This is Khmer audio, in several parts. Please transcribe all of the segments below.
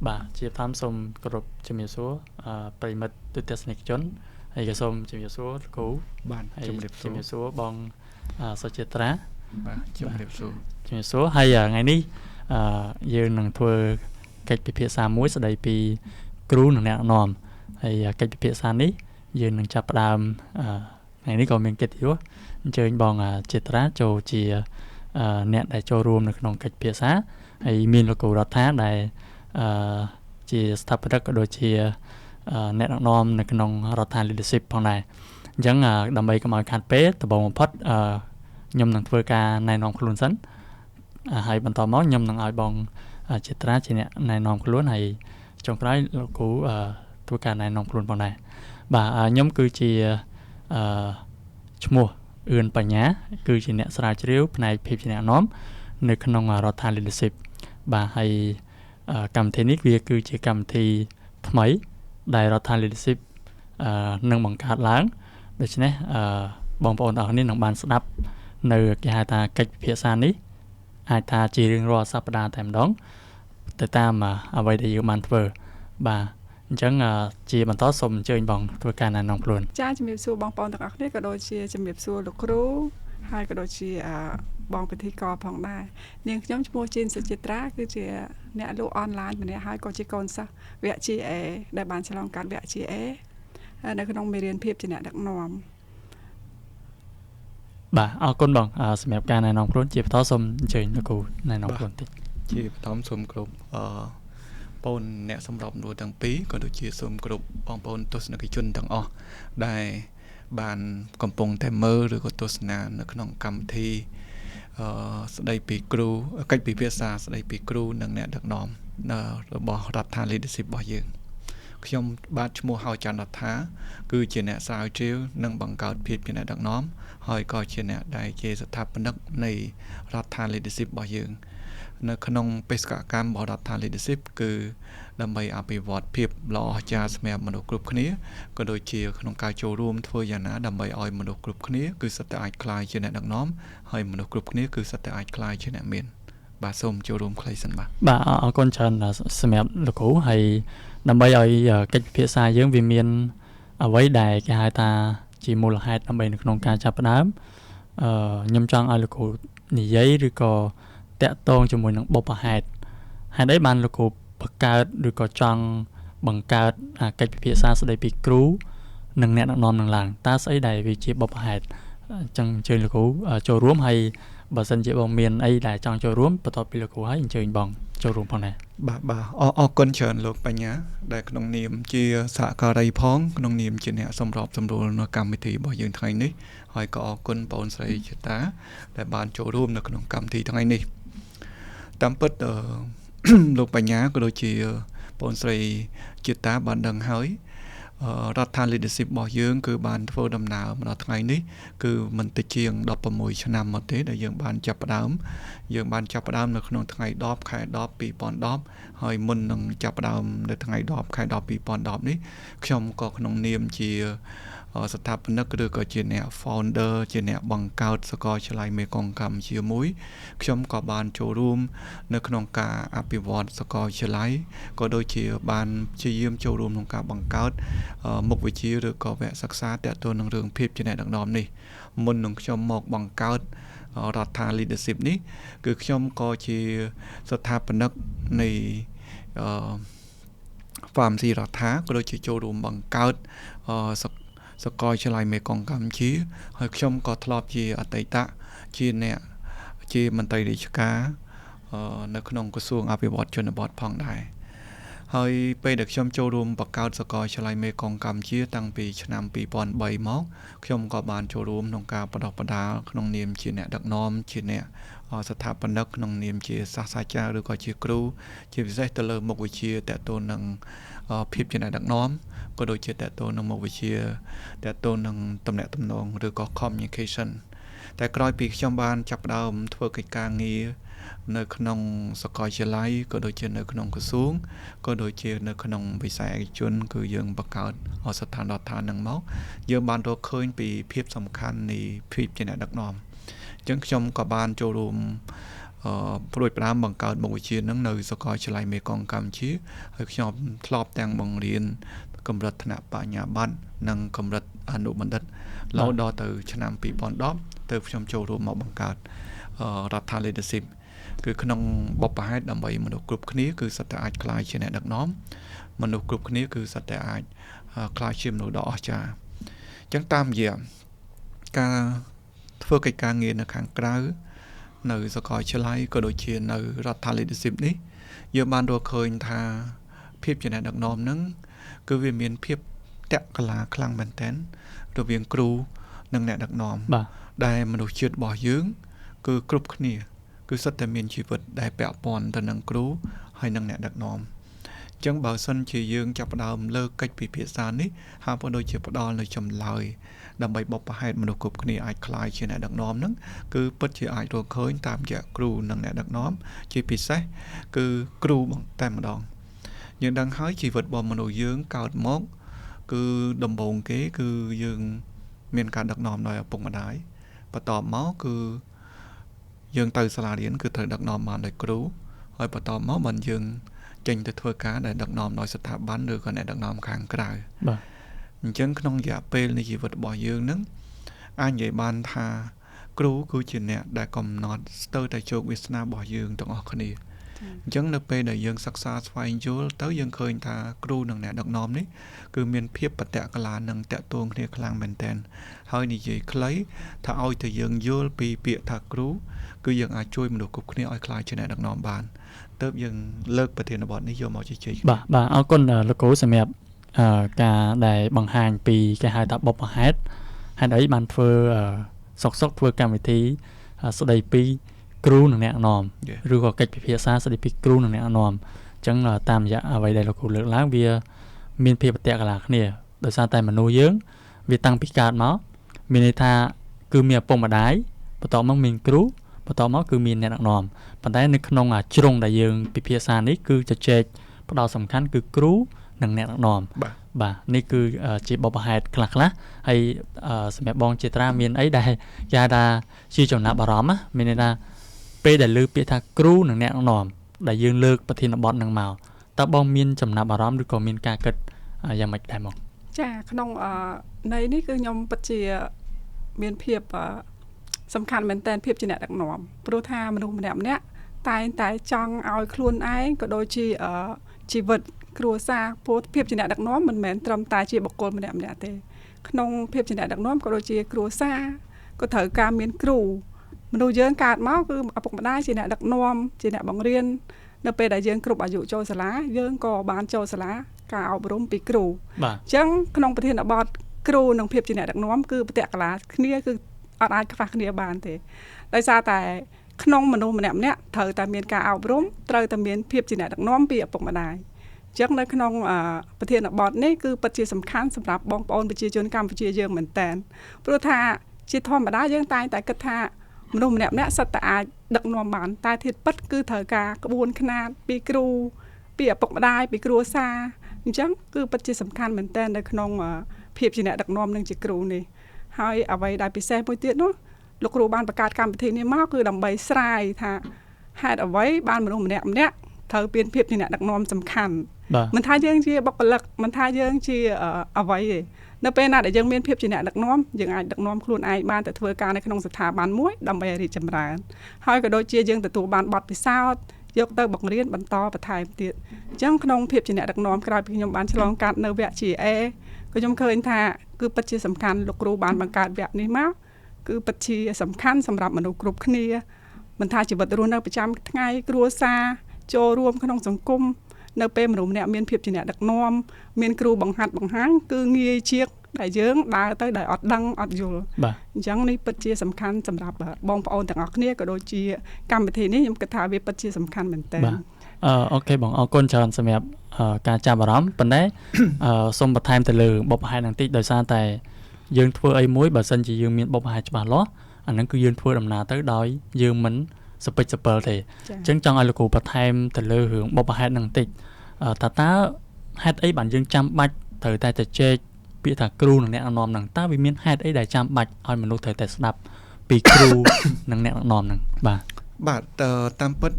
បាទជាបឋមសូមគោរពជំរាបសួរប្រិយមិត្តទូទស្សនិកជនហើយក៏សូមជំរាបសួរលោកគ្រូបាទជំរាបសួរជំរាបសួរបងសុចិត្រាបាទជំរាបសួរជំរាបសួរហើយថ្ងៃនេះយើងនឹងធ្វើកិច្ចពិភាក្សាមួយស្ដីពីគ្រូនិងអ្នកនាំហើយកិច្ចពិភាក្សានេះយើងនឹងចាប់ផ្ដើមថ្ងៃនេះក៏មានកិត្តិយសអញ្ជើញបងចិត្រាចូលជាអ្នកដែលចូលរួមនៅក្នុងកិច្ចពិភាក្សាហើយមានលោកគ្រូរដ្ឋាដែលជាស្ថាបនិកក៏ដូចជាអ្នកដឹកនាំនៅក្នុងរដ្ឋា leadership ផងដែរអញ្ចឹងដើម្បីកុំឲ្យខាតពេលដំបូងបំផុតខ្ញុំនឹងធ្វើការណែនាំខ្លួនសិនហើយបន្តមកខ្ញុំនឹងឲ្យបងចិត្រាជាអ្នកណែនាំខ្លួនហើយចុងក្រោយលោកគ្រូធ្វើការណែនាំខ្លួនផងដែរបាទខ្ញុំគឺជាឈ្មោះអឿនបញ្ញាគឺជាអ្នកស្រាវជ្រាវផ្នែកភាពជាអ្នកនាំនៅក្នុងរដ្ឋា leadership បាទហើយកម្មវិធីនេះវាគឺជាកម្មវិធីថ្មីដែលរដ្ឋា leadership នឹងបង្កើតឡើងដូច្នេះបងប្អូនទាំងអស់គ្នានឹងបានស្ដាប់នៅគេហៅថាកិច្ចពិភាក្សានេះអាចថាជារៀងរាល់សប្តាហ៍តែម្ដងទៅតាមអ្វីដែលយើងបានធ្វើបាទអញ្ចឹងជាបន្តសូមអញ្ជើញបងធ្វើការណែនាំខ្លួនចាជំរាបសួរបងប្អូនទាំងអស់គ្នាក៏ដូចជាជំរាបសួរលោកគ្រូហើយក៏ដូចជាបងពិធីករផងដែរនាងខ្ញុំឈ្មោះជីនសុចិត្រាគឺជាអ្នកលក់អនឡាញម្នាក់ហើយក៏ជាកូនសិស្សវគ្គ GA ដែលបានឆ្លងកាត់វគ្គ GA នៅក្នុងមេរៀនភាពជាអ្នកដឹកនាំបាទអរគុណបងសម្រាប់ការណែនាំខ្លួនជាបន្តសូមអញ្ជើញលោកគ្រូណែនាំខ្លួនតិចជាបន្តសូមគ្រប់បងអ្នកសម្របសម្រួលទាំងពីរក៏ដូចជាសូមគ្រប់បងប្អូនទស្សនិកជនទាំងអស់ដែលបានកំពុងតែមើលឬក៏ទស្សនានៅក្នុងកម្មវិធីស្ដីពីគ្រូកិច្ចពិភាក្សាស្ដីពីគ្រូនិងអ្នកដឹកនាំរបស់រដ្ឋា leadership របស់យើងខ្ញុំបាទឈ្មោះហៅច័ន្ទរដ្ឋាគឺជាអ្នកស្រាវជ្រាវនិងបង្កើតភាពជាអ្នកដឹកនាំហើយក៏ជាអ្នកដែលជាស្ថាបនិកនៃរដ្ឋា leadership របស់យើងនៅក្នុងបេសកកម្មរបស់រដ្ឋា leadership គឺដើម្បីអភិវឌ្ឍភាពល្អអស្ចារ្យសម្រាប់មនុស្សគ្រប់គ្នាក៏ដូចជាក្នុងការចូលរួមធ្វើយ៉ាងណាដើម្បីឲ្យមនុស្សគ្រប់គ្នាគឺសុទ្ធតែអាចក្លាយជាអ្នកដឹកនាំហើយមនុស្សគ្រប់គ្នាគឺសុទ្ធតែអាចក្លាយជាអ្នកមានបាទសូមចូលរួមខ្លីសិនបាទបាទអរគុណច្រើនសម្រាប់លោកគ្រូហើយដើម្បីឲ្យកិច្ចពិភាក្សាយើងវាមានអ្វីដែលគេហៅថាជាមូលហេតុដើម្បីនៅក្នុងការចាប់ផ្ដើមខ្ញុំចង់ឲ្យលោកគ្រូនិយាយឬក៏តាក់ទងជាមួយនឹងបុព្វហេតុហេតុអីបានលោកគ្រូបង្កើតឬក៏ចង់បង្កើតកិច្ចពិភាក្សាស្ដីពីគ្រូនិងអ្នកដឹកនាំនឹងឡើងតើស្អីដែលវាជាបុព្វហេតុអញ្ចឹងអញ្ជើញលោកគ្រូចូលរួមហើយបើសិនជាបងមានអីដែលចង់ចូលរួមបន្ទាប់ពីលោកគ្រូហើយអញ្ជើញបងចូលរួមផងដែរបាទបាទអរគុណច្រើនលោកបញ្ញាដែលក្នុងនាមជាសហការីផងក្នុងនាមជាអ្នកសម្របសម្រួលនៅកម្មវិធីរបស់យើងថ្ងៃនេះហើយក៏អរគុណបងស្រីជាតាដែលបានចូលរួមនៅក្នុងកម្មវិធីថ្ងៃនេះតាមពិតលោកបញ្ញាក៏ដូចជាបងស្រីជាតាបានដឹងហើយរដ្ឋា leadership របស់យើងគឺបានធ្វើដំណើរមកដល់ថ្ងៃនេះគឺមិនតិចជាង16ឆ្នាំមកទេដែលយើងបានចាប់ផ្ដើមនៅក្នុងថ្ងៃ10ខែ10 2010ហើយមុននឹងចាប់ផ្ដើមនៅថ្ងៃ10ខែ10 2010នេះខ្ញុំក៏ក្នុងនាមជាស្ថាបនិកឬក៏ជាអ្នក founder ជាអ្នកបង្កើតសាកលវិទ្យាល័យមេគង្គកម្ពុជាមួយខ្ញុំក៏បានចូលរួមនៅក្នុងការអភិវឌ្ឍសាកលវិទ្យាល័យក៏ដូចជាបានព្យាយាមចូលរួមក្នុងការបង្កើតមុខវិជ្ជាឬក៏វគ្គសិក្សាទាក់ទងនឹងរឿងភាពជាអ្នកដឹកនាំនេះមុននឹងខ្ញុំមកបង្កើតរដ្ឋា leadership នេះគឺខ្ញុំក៏ជាស្ថាបនិកនៃPharmacy រដ្ឋាក៏ដូចជាចូលរួមបង្កើតសាកលវិទ្យាល័យមេគង្គកម្ពុជាហើយខ្ញុំក៏ធ្លាប់ជាអតីតជាអ្នកជាមន្ត្រីរាជការនៅក្នុងក្រសួងអភិវឌ្ឍជនបទផងដែរហើយពេលដែលខ្ញុំចូលរួមបង្កើតសាកលវិទ្យាល័យមេគង្គកម្ពុជាតាំងពីឆ្នាំ2003មកខ្ញុំក៏បានចូលរួមក្នុងការបណ្ដុះបណ្ដាលក្នុងនាមជាអ្នកដឹកនាំជាអ្នកស្ថាបនិកក្នុងនាមជាសាស្ត្រាចារ្យឬក៏ជាគ្រូជាពិសេសទៅលើមុខវិជ្ជាទាក់ទងនឹងភាពជាអ្នកដឹកនាំក៏ដូចជាទាក់ទងនឹងមុខវិជ្ជាទាក់ទងនឹងទំនាក់ទំនងឬក៏ communication តែក្រោយពីខ្ញុំបានចាប់ផ្ដើមធ្វើកិច្ចការងារនៅក្នុងសាកលវិទ្យាល័យក៏ដូចជានៅក្នុងក្រសួងក៏ដូចជានៅក្នុងវិស័យឯកជនគឺយើងបង្កើតស្ថានរដ្ឋានឹងមកយើងបានរកឃើញពីភាពសំខាន់នៃភាពជាអ្នកដឹកនាំអញ្ចឹងខ្ញុំក៏បានចូលរួម ព្រួយផ្ដើមបង្កើតមុខវិជ្ជានឹងនៅសាកលវិទ្យាល័យមេគង្គកម្ពុជាហើយខ្ញុំធ្លាប់ទាំងបង្រៀនកម្រិតថ្នាក់បញ្ញាបត្រនិងកម្រិតអនុបណ្ឌិតរហូតដល់ទៅឆ្នាំ2010ទៅខ្ញុំចូលរួមមកបង្កើតរដ្ឋា leadership គឺក្នុងបុព្វហេតុដើម្បីមនុស្សគ្រប់គ្នាគឺសុទ្ធតែអាចក្លាយជាអ្នកដឹកនាំមនុស្សគ្រប់គ្នាគឺសុទ្ធតែអាចក្លាយជាមនុស្សដ៏អស្ចារ្យអញ្ចឹងតាមរយៈការធ្វើកិច្ចការងារនៅខាងក្រៅនៅសាកលវិទ្យាល័យក៏ដូចជានៅរដ្ឋា leadership នេះយើងបានរកឃើញថាភាពជាអ្នកដឹកនាំនឹងគឺវាមានភាពតក្កលាខ្លាំងមែនទែនរវាងគ្រូនិងអ្នកដឹកនាំដែលមនុស្សជាតិរបស់យើងគឺគ្រប់គ្នាគឺសុទ្ធតែមានជីវិតដែលពាក់ព័ន្ធទៅនឹងគ្រូហើយនិងអ្នកដឹកនាំអញ្ចឹងបើសិនជាយើងចាប់ផ្ដើមលើកកិច្ចពិភាក្សានេះហាក់ដូចជាផ្ដល់នៅចម្លើយដើម្បីបុព្វហេតុមនុស្សគ្រប់គ្នាអាចក្លាយជាអ្នកដឹកនាំហ្នឹងគឺពិតជាអាចរកឃើញតាមរយៈគ្រូនិងអ្នកដឹកនាំជាពិសេសគឺគ្រូតែម្ដងយើងដឹងហើយជីវិតរបស់មនុស្សយើងកើតមកគឺដំបូងគេគឺយើងមានការដឹកនាំដោយឪពុកម្ដាយបន្ទាប់មកគឺយើងទៅសាលារៀនគឺត្រូវដឹកនាំបានដោយគ្រូហើយបន្ទាប់មកបានយើងចេញទៅធ្វើការដែលដឹកនាំដោយស្ថាប័នឬក៏អ្នកដឹកនាំខាងក្រៅបាទអញ្ចឹងក្នុងរយៈពេលនៃជីវិតរបស់យើងនឹងអាចនិយាយបានថាគ្រូគឺជាអ្នកដែលកំណត់ស្ទើរតែជោគវាសនារបស់យើងទាំងអស់គ្នាអញ្ចឹងនៅពេលដែលយើងសិក្សាស្វែងយល់ទៅយើងឃើញថាគ្រូនិងអ្នកដឹកនាំនេះគឺមានភាពបតកលានិងតាក់ទងគ្នាខ្លាំងមែនទែនហើយនិយាយខ្លីថាឲ្យតែយើងយល់ពីពាក្យថាគ្រូគឺយើងអាចជួយមនុស្សគ្រប់គ្នាឲ្យក្លាយជាអ្នកដឹកនាំបានទើបយើងលើកប្រធានបទនេះយកមកជជែកបាទបាទអរគុណលោកគ្រូសម្រាប់ការដែលបង្ហាញពីគេហៅថាបុព្វហេតុហេតុអីបានធ្វើសុកធ្វើកម្មវិធីស្ដីពីគ្រូនិងអ្នកនាំឬក៏កិច្ចពិភាក្សាស្ដីពីគ្រូនិងអ្នកនាំអញ្ចឹងតាមរយៈអ្វីដែលលោកគ្រូលើកឡើងវាមានភាពប្រតិកលាគ្នាដោយសារតែមនុស្សយើងវាតាំងពីកើតមកមានន័យថាគឺមានឪពុកម្ដាយបន្ទាប់មកមានគ្រូបន្ទាប់មកគឺមានអ្នកដឹកនាំប៉ុន្តែនៅក្នុងជ្រុងដែលយើងពិភាក្សានេះគឺជជែកផ្ដោតសំខាន់គឺគ្រូនិងអ្នកដឹកនាំបាទនេះគឺជាបុព្វហេតុខ្លះៗហើយសម្រាប់បងជាត្រាមានអីដែលគេហៅថាជាចំណាប់អារម្មណ៍មានន័យថាពេលដែលលើពាក្យថាគ្រូនិងអ្នកដឹកនាំដែលយើងលើកប្រធានបទនឹងមកតើបងមានចំណាប់អារម្មណ៍ឬក៏មានការគិតយ៉ាងម៉េចដែរមកចាក្នុងន័យនេះគឺខ្ញុំពិតជាមានភាពសំខាន់មែនទែនភាពជាអ្នកដឹកនាំព្រោះថាមនុស្សម្នាក់ម្នាក់តែងតែចង់ឲ្យខ្លួនឯងក៏ដូចជាជីវិតគ្រួសារព្រោះភាពជាអ្នកដឹកនាំមិនមែនត្រឹមតែជាបុគ្គលម្នាក់ម្នាក់ទេក្នុងភាពជាអ្នកដឹកនាំក៏ដូចជាគ្រួសារក៏ត្រូវការមានគ្រូមនុស្សយើងកើតមកគឺឪពុកម្ដាយជាអ្នកដឹកនាំជាអ្នកបង្រៀននៅពេលដែលយើងគ្រប់អាយុចូលសាលាយើងក៏បានចូលសាលាការអប់រំពីគ្រូអញ្ចឹងក្នុងប្រធានបទគ្រូនិងភាពជាអ្នកដឹកនាំគឺប្រតិកលាគ្នាគឺអត់អាចខ្វះគ្នាបានទេដោយសារតែក្នុងមនុស្សម្នាក់ម្នាក់ត្រូវតែមានការអប់រំត្រូវតែមានភាពជាអ្នកដឹកនាំពីឪពុកម្ដាយអញ្ចឹងនៅក្នុងប្រធានបទនេះគឺពិតជាសំខាន់សម្រាប់បងប្អូនប្រជាជនកម្ពុជាយើងមែនតើព្រោះថាជាធម្មតាយើងតែងតែគិតថាមនុស្សម្នាក់ម្នាក់សុទ្ធតែអាចដឹកនាំបានតែធាតុពិតគឺត្រូវការក្បួនខ្នាតពីគ្រូពីឪពុកម្ដាយពីគ្រួសារអញ្ចឹងគឺពិតជាសំខាន់មែនតើនៅក្នុងភាពជាអ្នកដឹកនាំនិងជាគ្រូនេះហើយអ្វីដែលពិសេសមួយទៀតនោះលោកគ្រូបានបង្កើតកម្មវិធីនេះមកគឺដើម្បីស្រាយថាហេតុអ្វីបានមនុស្សម្នាក់ម្នាក់ត្រូវមានភាពជាអ្នកដឹកនាំសំខាន់មិនថាយើងជាបុគ្គលិកមិនថាយើងជាអ្វីទេនៅពេលណាដែលយើងមានភាពជាអ្នកដឹកនាំយើងអាចដឹកនាំខ្លួនឯងបានទៅធ្វើការនៅក្នុងស្ថាប័នមួយដើម្បីឲ្យរីកចម្រើនហើយក៏ដូចជាយើងទទួលបានបទពិសោធន៍យកទៅបង្រៀនបន្តបន្ថែមទៀតអញ្ចឹងក្នុងភាពជាអ្នកដឹកនាំក្រោយពីខ្ញុំបានឆ្លងកាត់នៅវគ្គ GA ក៏ខ្ញុំឃើញថាគឺពិតជាសំខាន់លោកគ្រូបានបង្កើតវគ្គនេះមកគឺពិតជាសំខាន់សម្រាប់មនុស្សគ្រប់គ្នាមិនថាជីវិតរស់នៅប្រចាំថ្ងៃគ្រួសារចូលរួមក្នុងសង្គមនៅពេលមនុស្សម្នាក់មានភាពជាអ្នកដឹកនាំមានគ្រូបង្ហាត់បង្ហាញគឺងាយជាងដែលយើងដើរទៅដោយអត់ដឹងអត់យល់អញ្ចឹងនេះពិតជាសំខាន់សម្រាប់បងប្អូនទាំងអស់គ្នាក៏ដូចជាកម្មវិធីនេះខ្ញុំគិតថាវាពិតជាសំខាន់មែនទែនបាទអូខេបងអរគុណច្រើនសម្រាប់ការចាប់អារម្មណ៍ប៉ុន្តែសូមបន្ថែមទៅលើបុព្វហេតុហ្នឹងតិចដោយសារតែយើងធ្វើអីមួយបើសិនជាយើងមានបុព្វហេតុច្បាស់លាស់អាហ្នឹងគឺយើងធ្វើដំណើរទៅដោយយើងមិនសពិចសពិលទេអញ្ចឹងចង់ឲ្យលោកគ្រូបន្ថែមទៅលើរឿងបុព្វហេតុហ្នឹងតិចតើហេតុអីបានយើងចាំបាច់ត្រូវតែជជែកពាក្យថាគ្រូនិងអ្នកដឹកនាំហ្នឹងតើវាមានហេតុអីដែលចាំបាច់ឲ្យមនុស្សត្រូវតែស្ដាប់ពីគ្រូនិងអ្នកដឹកនាំហ្នឹងបាទ បាទតាមពិត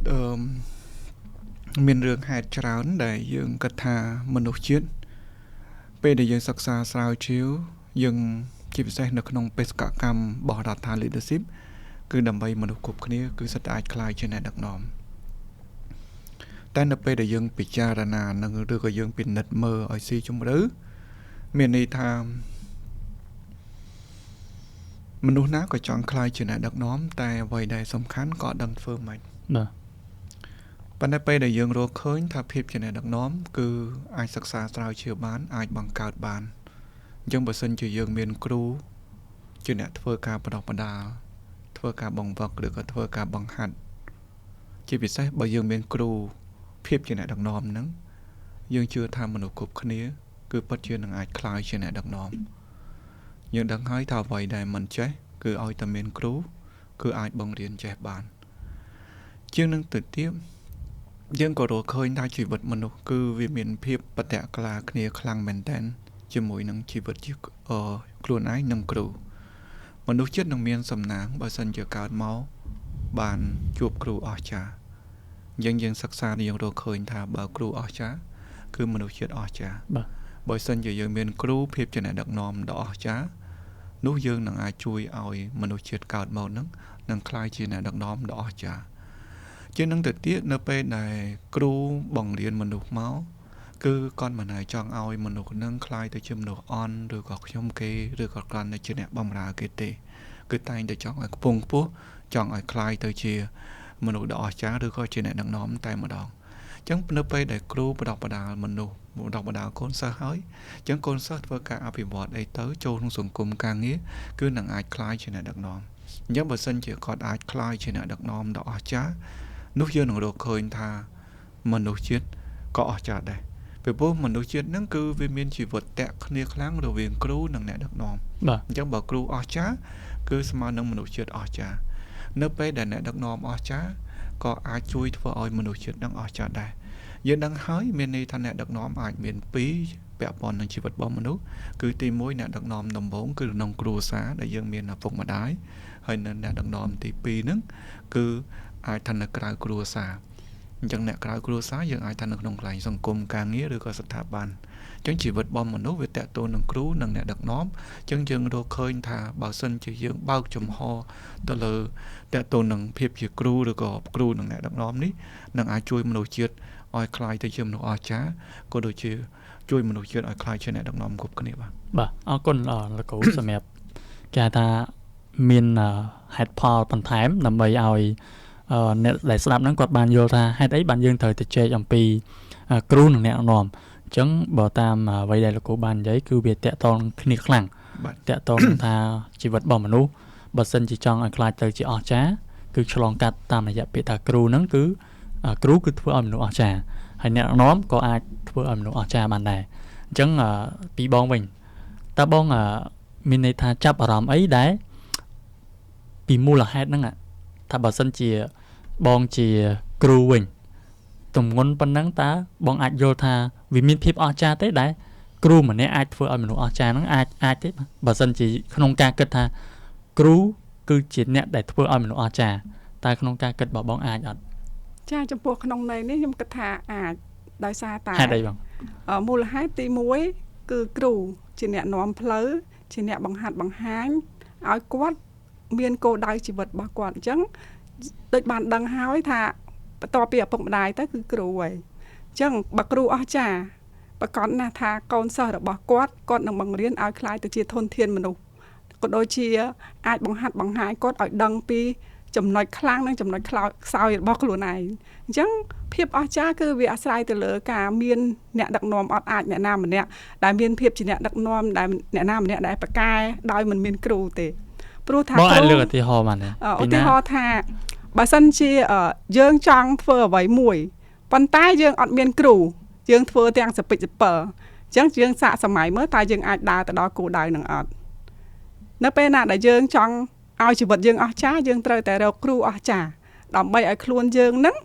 មានរឿងហេតុច្រើនដែលយើងគិតថាមនុស្សជាតិពេលដែលយើងសិក្សាស្រាវជ្រាវយើងជាពិសេសនៅក្នុងបេសកកម្មរបស់រដ្ឋា leadership គឺដើម្បីមនុស្សគ្រប់គ្នាគឺសិតតែអាចក្លាយជាអ្នកដឹកនាំតែនៅពេលដែលយើងពិចារណានឹងឬក៏យើងពិនិត្យមើលឲ្យស៊ីជម្រៅមានន័យថាមនុស្សណាក៏ចង់ក្លាយជាអ្នកដឹកនាំតែអ្វីដែលសំខាន់ក៏ដឹងធ្វើម៉េចបាទប៉ុន្តែពេលដែលយើងរកឃើញថាភាពជាអ្នកដឹកនាំគឺអាចសិក្សាស្រាវជ្រាវបានអាចបង្កើតបានអញ្ចឹងបើសិនជាយើងមានគ្រូជាអ្នកធ្វើការបណ្ដុះបណ្ដាលធ្វើការបង្វឹកឬក៏ធ្វើការបង្ហាត់ជាពិសេសបើយើងមានគ្រូភាពជាអ្នកដឹកនាំហ្នឹងយើងជឿថាមនុស្សគ្រប់គ្នាគឺពិតជានឹងអាចក្លាយជាអ្នកដឹកនាំយើងដឹងហើយថាអ្វីដែលមិនចេះគឺឲ្យតែមានគ្រូគឺអាចបង្រៀនចេះបានជាងនឹងទៅទៀតយើងក៏រកឃើញថាជីវិតមនុស្សគឺវាមានភាពបតក្លាគ្នាខ្លាំងមែនទែនជាមួយនឹងជីវិតជាខ្លួនឯងនិងគ្រូមនុស្សជាតិនឹងមានសំណាងបើសិនជាកើតមកបានជួបគ្រូអស្ចារ្យយើងសិក្សាយើងរកឃើញថាបើគ្រូអស្ចារ្យគឺមនុស្សជាតិអស្ចារ្យបាទបើសិនជាយើងមានគ្រូភាពជាអ្នកដឹកនាំដ៏អស្ចារ្យនោះយើងនឹងអាចជួយឲ្យមនុស្សជាតិកើតមកនឹងនឹងក្លាយជាអ្នកដឹកនាំដ៏អស្ចារ្យជាងនឹងទៅទៀតនៅពេលដែលគ្រូបង្រៀនមនុស្សមកគឺគាត់មិនហើយចង់ឲ្យមនុស្សនឹងក្លាយទៅជាមនុស្សអន់ឬក៏ខ្ញុំគេឬក៏គ្រាន់តែជាអ្នកបម្រើគេទេគឺតែងតែចង់ឲ្យខ្ពង់ខ្ពស់ចង់ឲ្យក្លាយទៅជាមនុស្សដ៏អស្ចារ្យឬក៏ជាអ្នកដឹកនាំតែម្ដងអញ្ចឹងនៅពេលដែលគ្រូបណ្ដុះបណ្ដាលមនុស្សបណ្ដុះបណ្ដាលកូនសិស្សហើយអញ្ចឹងកូនសិស្សធ្វើការអភិវឌ្ឍអីទៅចូលក្នុងសង្គមការងារគឺនឹងអាចក្លាយជាអ្នកដឹកនាំអញ្ចឹងបើសិនជាគាត់អាចក្លាយជាអ្នកដឹកនាំដ៏អស្ចារ្យនោះយើងនឹងរកឃើញថាមនុស្សជាតិក៏អស្ចារ្យដែរពីព្រោះមនុស្សជាតិហ្នឹងគឺវាមានជីវិតតាក់គ្នាខ្លាំងរវាងគ្រូនិងអ្នកដឹកនាំអញ្ចឹងបើគ្រូអស្ចារ្យគឺស្មើនឹងមនុស្សជាតិអស្ចារ្យនៅពេលដែលអ្នកដឹកនាំអស្ចារ្យក៏អាចជួយធ្វើឲ្យមនុស្សជាតិនឹងអស្ចារ្យដែរយើងដឹងហើយមានន័យថាអ្នកដឹកនាំអាចមានពីរពាក់ព័ន្ធនឹងជីវិតរបស់មនុស្សគឺទី1អ្នកដឹកនាំដំបូងគឺក្នុងគ្រួសារដែលយើងមានឪពុកម្ដាយហើយនៅអ្នកដឹកនាំទី2ហ្នឹងគឺអាចថានៅក្រៅគ្រួសារអញ្ចឹងអ្នកក្រៅគ្រួសារយើងអាចថានៅក្នុងកន្លែងសង្គមការងារឬក៏ស្ថាប័នអញ្ចឹងជីវិតរបស់មនុស្សវាតាក់ទងនឹងគ្រូនិងអ្នកដឹកនាំអញ្ចឹងយើងរកឃើញថាបើសិនជាយើងបើកចំហទៅលើតាក់ទងនឹងភាពជាគ្រូឬក៏គ្រូនិងអ្នកដឹកនាំនេះនឹងអាចជួយមនុស្សជាតិឲ្យក្លាយទៅជាមនុស្សអស្ចារ្យក៏ដូចជាជួយមនុស្សជាតិឲ្យក្លាយជាអ្នកដឹកនាំគ្រប់គ្នាបាទបាទអរគុណលោកគ្រូសម្រាប់គេថាមានហេតុផលបន្ថែមដើម្បីឲ្យអ្នកដែលស្ដាប់ហ្នឹងគាត់បានយល់ថាហេតុអីបានយើងត្រូវទៅជែកអំពីគ្រូនិងអ្នកដឹកនាំអញ្ចឹងបើតាមអ្វីដែលលោកគ្រូបាននិយាយគឺវាតាក់ទងគ្នាខ្លាំងតាក់ទងថាជីវិតរបស់មនុស្សបើសិនជាចង់ឲ្យក្លាយទៅជាអស្ចារ្យគឺឆ្លងកាត់តាមរយៈពាក្យថាគ្រូហ្នឹងគឺគ្រូគឺធ្វើឲ្យមនុស្សអស្ចារ្យហើយអ្នកដឹកនាំក៏អាចធ្វើឲ្យមនុស្សអស្ចារ្យបានដែរអញ្ចឹងពីបងវិញតើបងមានន័យថាចាប់អារម្មណ៍អីដែលពីមូលហេតុហ្នឹងថាបើសិនជាបងជាគ្រូវិញទម្ងន់ប៉ុណ្ណឹងតើបងអាចយល់ថាវាមានភាពអស្ចារ្យទេដែលគ្រូម្នាក់អាចធ្វើឲ្យមនុស្សអស្ចារ្យហ្នឹងអាចទេបើសិនជាក្នុងការគិតថាគ្រូគឺជាអ្នកដែលធ្វើឲ្យមនុស្សអស្ចារ្យតែក្នុងការគិតរបស់បងអាចអត់ចាចំពោះក្នុងន័យនេះខ្ញុំគិតថាអាចដោយសារតែហេតុអីបងមូលហេតុទី1គឺគ្រូជាអ្នកនាំផ្លូវជាអ្នកបង្ហាត់បង្ហាញឲ្យគាត់មានគោលដៅជីវិតរបស់គាត់អញ្ចឹងដូចបានដឹងហើយថាបន្ទាប់ពីឪពុកម្ដាយទៅគឺគ្រូហើយអញ្ចឹងបើគ្រូអស្ចារ្យប្រកាសណាស់ថាកូនសិស្សរបស់គាត់គាត់នឹងបង្រៀនឲ្យក្លាយទៅជាធនធានមនុស្សក៏ដូចជាអាចបង្ហាត់បង្ហាញគាត់ឲ្យដឹងពីចំណុចខ្លាំងនិងចំណុចខ្សោយរបស់ខ្លួនឯងអញ្ចឹងភាពអស្ចារ្យគឺវាអាស្រ័យទៅលើការមានអ្នកដឹកនាំអត់អាចអ្នកណាម្នាក់ដែលមានភាពជាអ្នកដឹកនាំដែលអ្នកណាម្នាក់ដែលប្រកែដោយមិនមានគ្រូទេព្រោះថាបងអាចលើកឧទាហរណ៍បានទេឧទាហរណ៍ថាបើសិនជាយើងចង់ធ្វើអ្វីមួយប៉ុន្តែយើងអត់មានគ្រូយើងធ្វើទាំងសពិចសពិលអញ្ចឹងយើងសាកសម័យមើលតើយើងអាចដើរទៅដល់គោលដៅនឹងអត់នៅពេលណាដែលយើងចង់ឲ្យជីវិតយើងអស្ចារ្យយើងត្រូវតែរកគ្រូអស្ចារ្យដើម្បីឲ្យខ្លួនយើងនឹង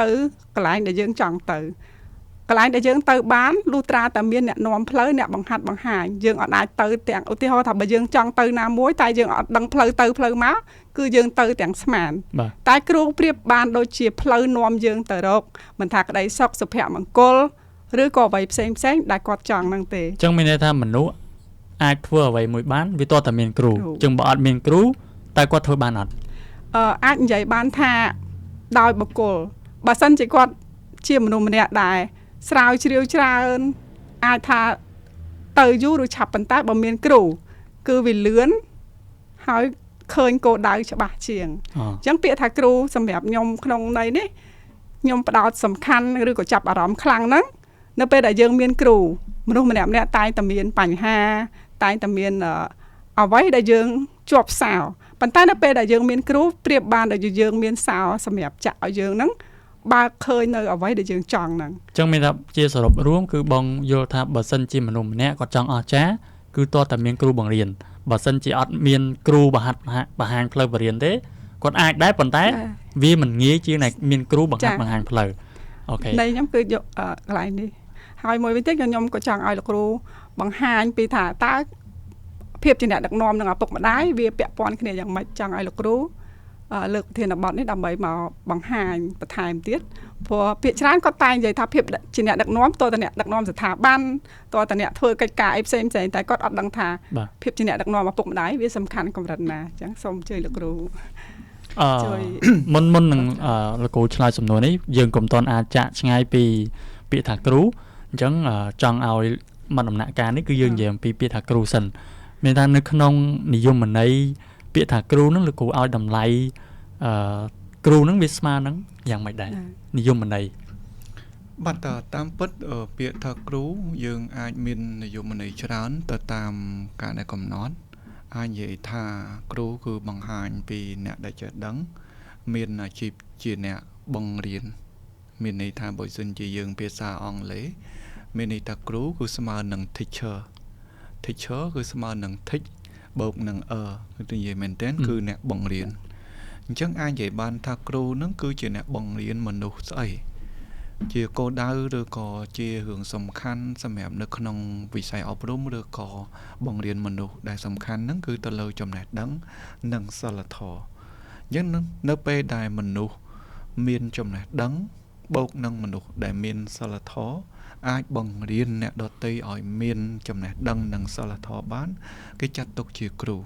ទៅកន្លែងដែលយើងចង់ទៅ កន្លែងដែលយើងទៅបានលុះត្រាតែមានអ្នកនាំផ្លូវអ្នកបង្ហាត់បង្ហាញយើងអត់អាចទៅទាំងឧទាហរណ៍ថាបើយើងចង់ទៅណាមួយតែយើងអត់ដឹងផ្លូវទៅផ្លូវមកគឺយើងទៅទាំងស្មានតែគ្រូប្រៀបបានដូចជាផ្លូវនាំយើងទៅរកមិនថាក្តីសុខសុភមង្គលឬក៏អ្វីផ្សេងផ្សេងដែលគាត់ចង់ហ្នឹងទេអញ្ចឹងមានន័យថាមនុស្សអាចធ្វើអ្វីមួយបានវាទាល់តែមានគ្រូអញ្ចឹងបើអត់មានគ្រូតែគាត់ធ្វើបានអត់អាចនិយាយបានថាដោយបុគ្គលបើសិនជាគាត់ជាមនុស្សម្នាក់ដែរស្រាវជ្រាវច្រើនអាចថាទៅយូរឬឆាប់ប៉ុន្តែបើមានគ្រូគឺវាលឿនហើយឃើញគោលដៅច្បាស់ជាងអញ្ចឹងពាក្យថាគ្រូសម្រាប់ខ្ញុំក្នុងន័យនេះខ្ញុំផ្ដោតសំខាន់ឬក៏ចាប់អារម្មណ៍ខ្លាំងហ្នឹងនៅពេលដែលយើងមានគ្រូមនុស្សម្នាក់ៗតែងតែមានបញ្ហាតែងតែមានអ្វីដែលយើងជាប់សោប៉ុន្តែនៅពេលដែលយើងមានគ្រូប្រៀបបានដូចយើងមានសោសម្រាប់ចាក់ឲ្យយើងហ្នឹងបើកឃើញនៅអ្វីដែលយើងចង់ហ្នឹងអញ្ចឹងមានថាជាសរុបរួមគឺបងយល់ថាបើសិនជាមនុស្សម្នាក់គាត់ចង់អស្ចារ្យគឺទាល់តែមានគ្រូបង្រៀនបើសិនជាអត់មានគ្រូបង្ហាត់បង្ហាញផ្លូវបង្រៀនទេគាត់អាចដែរប៉ុន្តែវាមិនងាយជាងតែមានគ្រូបង្ហាត់បង្ហាញផ្លូវអូខេនៃខ្ញុំគឺយកកន្លែងនេះហើយមួយវិញទៀតខ្ញុំក៏ចង់ឲ្យលោកគ្រូបង្ហាញពីថាតើភាពជាអ្នកដឹកនាំនិងឪពុកម្ដាយវាពាក់ព័ន្ធគ្នាយ៉ាងម៉េចចង់ឲ្យលោកគ្រូលើកប្រធានបទនេះដើម្បីមកបង្ហាញបន្ថែមទៀតព្រោះភាគច្រើនគាត់តែងនិយាយថាភាពជាអ្នកដឹកនាំតើតអ្នកដឹកនាំស្ថាប័នតើតអ្នកធ្វើកិច្ចការអីផ្សេងផ្សេងតែគាត់អត់ដឹងថាភាពជាអ្នកដឹកនាំឪពុកម្ដាយវាសំខាន់កម្រិតណាអញ្ចឹងសូមអញ្ជើញលោកគ្រូជួយមុននឹងលោកគ្រូឆ្លើយសំណួរនេះយើងកុំទាន់អាចចាក់ឆ្ងាយពីពាក្យថាគ្រូអញ្ចឹងចង់ឲ្យមកដំណាក់កាលនេះគឺយើងនិយាយអំពីពាក្យថាគ្រូសិនមានថានៅក្នុងនិយមន័យពាក្យថាគ្រូនឹងលោកគ្រូឲ្យតម្លៃគ្រូនឹងវាស្មើនឹងយ៉ាងម៉េចដែរនិយមន័យបាទតាមពិតពាក្យថាគ្រូយើងអាចមាននិយមន័យច្រើនទៅតាមការដែលកំណត់អាចនិយាយថាគ្រូគឺបង្ហាញពីអ្នកដែលចេះដឹងមានអាជីពជាអ្នកបង្រៀនមានន័យថាបើសិនជាយើងភាសាអង់គ្លេសមានន័យថាគ្រូគឺស្មើនឹង teacher teacher គឺស្មើនឹង teach បូកនឹង គឺនិយាយមែនទែនគឺអ្នកបង្រៀនអញ្ចឹងអាចនិយាយបានថាគ្រូនឹងគឺជាអ្នកបង្រៀនមនុស្សស្អីជាគោលដៅឬក៏ជារឿងសំខាន់សម្រាប់នៅក្នុងវិស័យអប់រំឬក៏បង្រៀនមនុស្សដែលសំខាន់ហ្នឹងគឺទៅលើចំណេះដឹងនិងសីលធម៌អញ្ចឹងនៅពេលដែលមនុស្សមានចំណេះដឹងបូកនឹងមនុស្សដែលមានសីលធម៌អាចបង្រៀនអ្នកដទៃឲ្យមានចំណេះដឹងនិងសីលធម៌បានគេចាត់ទុកជាគ្រូ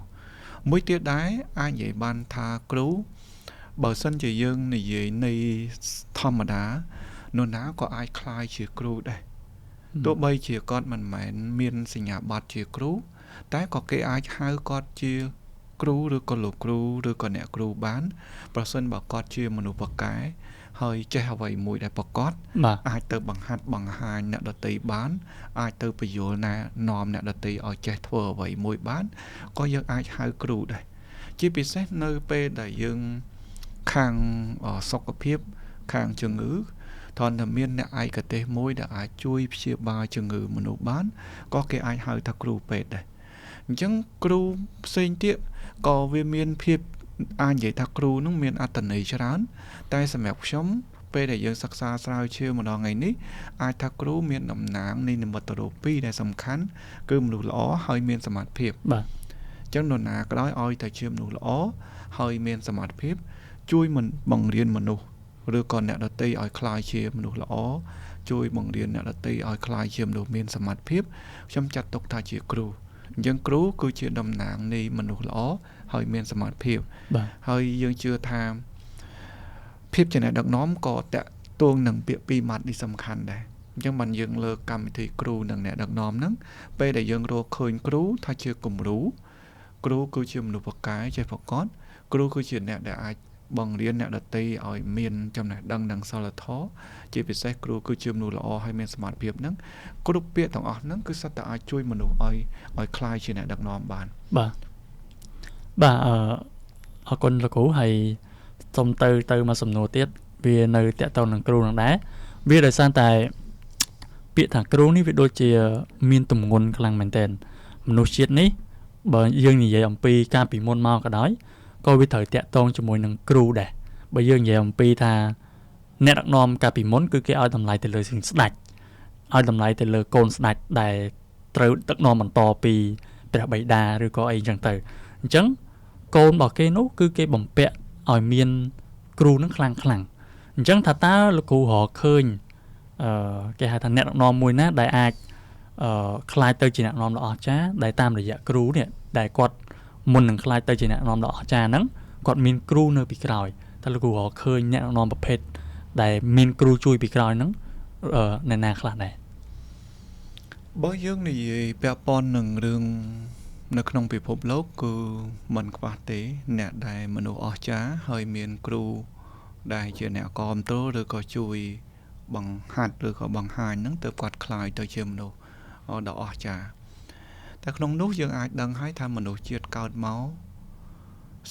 មួយទៀតដែរអាចនិយាយបានថាគ្រូបើសិនជាយើងនិយាយនៃធម្មតានរណាក៏អាចក្លាយជាគ្រូដែរទោះបីជាគាត់មិនមែនមានសញ្ញាបត្រជាគ្រូតែក៏គេអាចហៅគាត់ជាគ្រូឬក៏លោកគ្រូឬក៏អ្នកគ្រូបានប្រសិនបើគាត់ជាមនុស្សពូកែហើយចេះអ្វីមួយដែលប្រកបអាចទៅបង្ហាត់បង្ហាញអ្នកដទៃបានអាចទៅពយល់ណែនាំអ្នកដទៃឲ្យចេះធ្វើអ្វីមួយបានក៏យើងអាចហៅគ្រូដែរជាពិសេសនៅពេលដែលយើងខាងសុខភាពខាងជំងឺគ្រាន់តែមានអ្នកឯកទេសមួយដែលអាចជួយព្យាបាលជំងឺមនុស្សបានក៏គេអាចហៅថាគ្រូពេទ្យដែរអញ្ចឹងគ្រូផ្សេងទៀតក៏វាមានភាពអាចនិយាយថាគ្រូនឹងមានអត្ថន័យច្រើនតែសម្រាប់ខ្ញុំពេលដែលយើងសិក្សាស្រាវជ្រាវម្ដងថ្ងៃនេះអាចថាគ្រូមានតំណាងនៃនិមិត្តរូបពីរដែលសំខាន់គឺមនុស្សល្អហើយមានសមត្ថភាពបាទអញ្ចឹងនរណាក៏ដោយឲ្យតែជាមនុស្សល្អហើយមានសមត្ថភាពជួយមិនបង្រៀនមនុស្សឬក៏អ្នកដទៃឲ្យក្លាយជាមនុស្សល្អជួយបង្រៀនអ្នកដទៃឲ្យក្លាយជាមនុស្សមានសមត្ថភាពខ្ញុំចាត់ទុកថាជាគ្រូអញ្ចឹងគ្រូគឺជាតំណាងនៃមនុស្សល្អហើយមានសមត្ថភាពហើយយើងជឿថាភាពជាអ្នកដឹកនាំក៏តាក់ទងនឹងពាក្យពីរម៉ាត់នេះសំខាន់ដែរអញ្ចឹងបានយើងលើកកម្មវិធីគ្រូនិងអ្នកដឹកនាំហ្នឹងពេលដែលយើងរកឃើញគ្រូថាជាគំរូគ្រូគឺជាមនុស្សពូកែចេះប្រកបគ្រូគឺជាអ្នកដែលអាចបង្រៀនអ្នកដទៃឲ្យមានចំណេះដឹងនិងសីលធម៌ជាពិសេសគ្រូគឺជាមនុស្សល្អហើយមានសមត្ថភាពហ្នឹងគ្រប់ពាក្យទាំងអស់ហ្នឹងគឺសុទ្ធតែអាចជួយមនុស្សឲ្យក្លាយជាអ្នកដឹកនាំបានបាទបាទអរគុណលោកគ្រូហើយសូមទៅមកសំណួរទៀតវានៅតាក់ទងនឹងគ្រូនឹងដែរវាដោយសារតែពាក្យថាគ្រូនេះវាដូចជាមានទម្ងន់ខ្លាំងមែនទែនមនុស្សជាតិនេះបើយើងនិយាយអំពីការពីមុនមកក៏ដោយក៏វាត្រូវតាក់ទងជាមួយនឹងគ្រូដែរបើយើងនិយាយអំពីថាអ្នកដឹកនាំកាលពីមុនគឺគេឲ្យតម្លៃទៅលើស្ដេច ឲ្យតម្លៃទៅលើកូនស្ដេចដែលត្រូវដឹកនាំបន្តពីព្រះបិតាឬក៏អីចឹងទៅអញ្ចឹងកូនរបស់គេនោះគឺគេបំពាក់ឲ្យមានគ្រូនឹងខ្លាំងខ្លាំងអញ្ចឹងថាតើលោកគ្រូរកឃើញគេហៅថាអ្នកដឹកនាំមួយណាដែលអាចក្លាយទៅជាអ្នកនាំដ៏អស្ចារ្យដែលតាមរយៈគ្រូនេះដែលគាត់មុននឹងក្លាយទៅជាអ្នកនាំដ៏អស្ចារ្យហ្នឹងគាត់មានគ្រូនៅពីក្រោយតើលោកគ្រូរកឃើញអ្នកនាំប្រភេទដែលមានគ្រូជួយពីក្រោយហ្នឹងអ្នកណាខ្លះដែរបើយើងនិយាយពាក់ព័ន្ធនឹងរឿងនៅក្នុងពិភពលោកគឺមិនខ្វះទេអ្នកដែលមនុស្សអស្ចារ្យហើយមានគ្រូដែលជាអ្នកគាំទ្រឬក៏ជួយបង្ហាត់ឬក៏បង្ហាញហ្នឹងទើបគាត់ក្លាយទៅជាមនុស្សដ៏អស្ចារ្យតែក្នុងនោះយើងអាចដឹងហើយថាមនុស្សជាតិកើតមក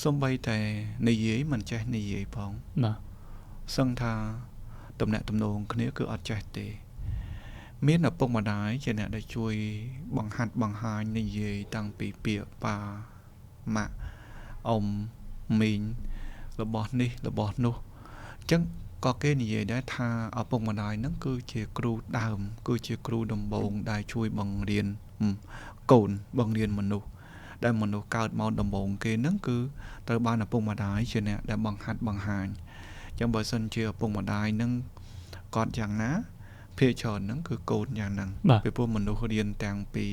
សំបីតែនិយាយមិនចេះនិយាយផងបាទសឹងថាតំណាក់តំណងគ្នាគឺអត់ចេះទេមានឪពុកម្ដាយជាអ្នកដែលជួយបង្ហាត់បង្ហាញនិយាយតាំងពីពាក្យប៉ាម៉ាក់អ៊ំមីងរបស់នេះរបស់នោះអញ្ចឹងក៏គេនិយាយដែរថាឪពុកម្ដាយហ្នឹងគឺជាគ្រូដើមគឺជាគ្រូដំបូងដែលជួយបង្រៀនកូនបង្រៀនមនុស្សដែលមនុស្សកើតមកដំបូងគេហ្នឹងគឺត្រូវបានឪពុកម្ដាយជាអ្នកដែលបង្ហាត់បង្ហាញអញ្ចឹងបើសិនជាឪពុកម្ដាយហ្នឹងគាត់យ៉ាងណាភាគច្រើនហ្នឹងគឺកូនយ៉ាងហ្នឹងពីព្រោះមនុស្សរៀនតាំងពី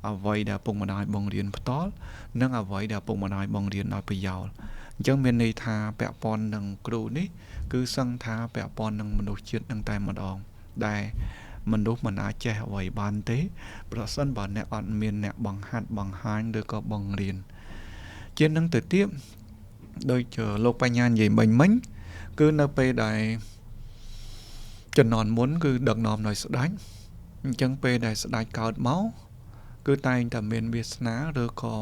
អ្វីដែលឪពុកម្ដាយបង្រៀនផ្ទាល់និងអ្វីដែលឪពុកម្ដាយបង្រៀនដោយប្រយោលអញ្ចឹងមានន័យថាពាក់ព័ន្ធនឹងគ្រូនេះគឺសឹងថាពាក់ព័ន្ធនឹងមនុស្សជាតិនឹងតែម្ដងដែលមនុស្សមិនអាចចេះអ្វីបានទេប្រសិនបើអ្នកអត់មានអ្នកបង្ហាត់បង្ហាញឬក៏បង្រៀនជានឹងទៅទៀតដូចលោកបញ្ញានិយាយមិញគឺនៅពេលដែលជំនាន់មុនគឺដឹកនាំដោយស្ដេចអញ្ចឹងពេលដែលស្ដេចកើតមកគឺតែងតែមានវាសនាឬក៏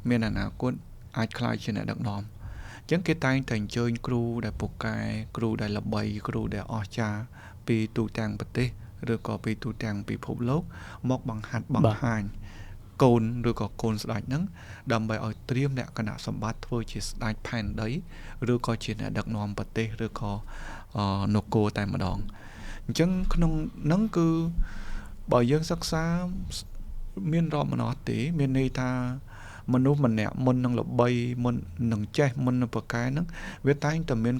មានអនាគតអាចក្លាយជាអ្នកដឹកនាំអញ្ចឹងគេតែងតែអញ្ជើញគ្រូដែលពូកែគ្រូដែលល្បីគ្រូដែលអស្ចារ្យពីទូទាំងប្រទេសឬក៏ពីទូទាំងពិភពលោកមកបង្ហាត់បង្ហាញកូនឬក៏កូនស្ដេចហ្នឹងដើម្បីឲ្យត្រៀមលក្ខណៈសម្បត្តិធ្វើជាស្ដេចផែនដីឬក៏ជាអ្នកដឹកនាំប្រទេសឬក៏នគរតែម្ដងអញ្ចឹងក្នុងហ្នឹងគឺបើយើងសិក្សាមានរាប់មិនអស់ទេមានន័យថាមនុស្សម្នាក់មុននឹងល្បីមុននឹងចេះមុននឹងប្រកែហ្នឹងវាតែងតែមាន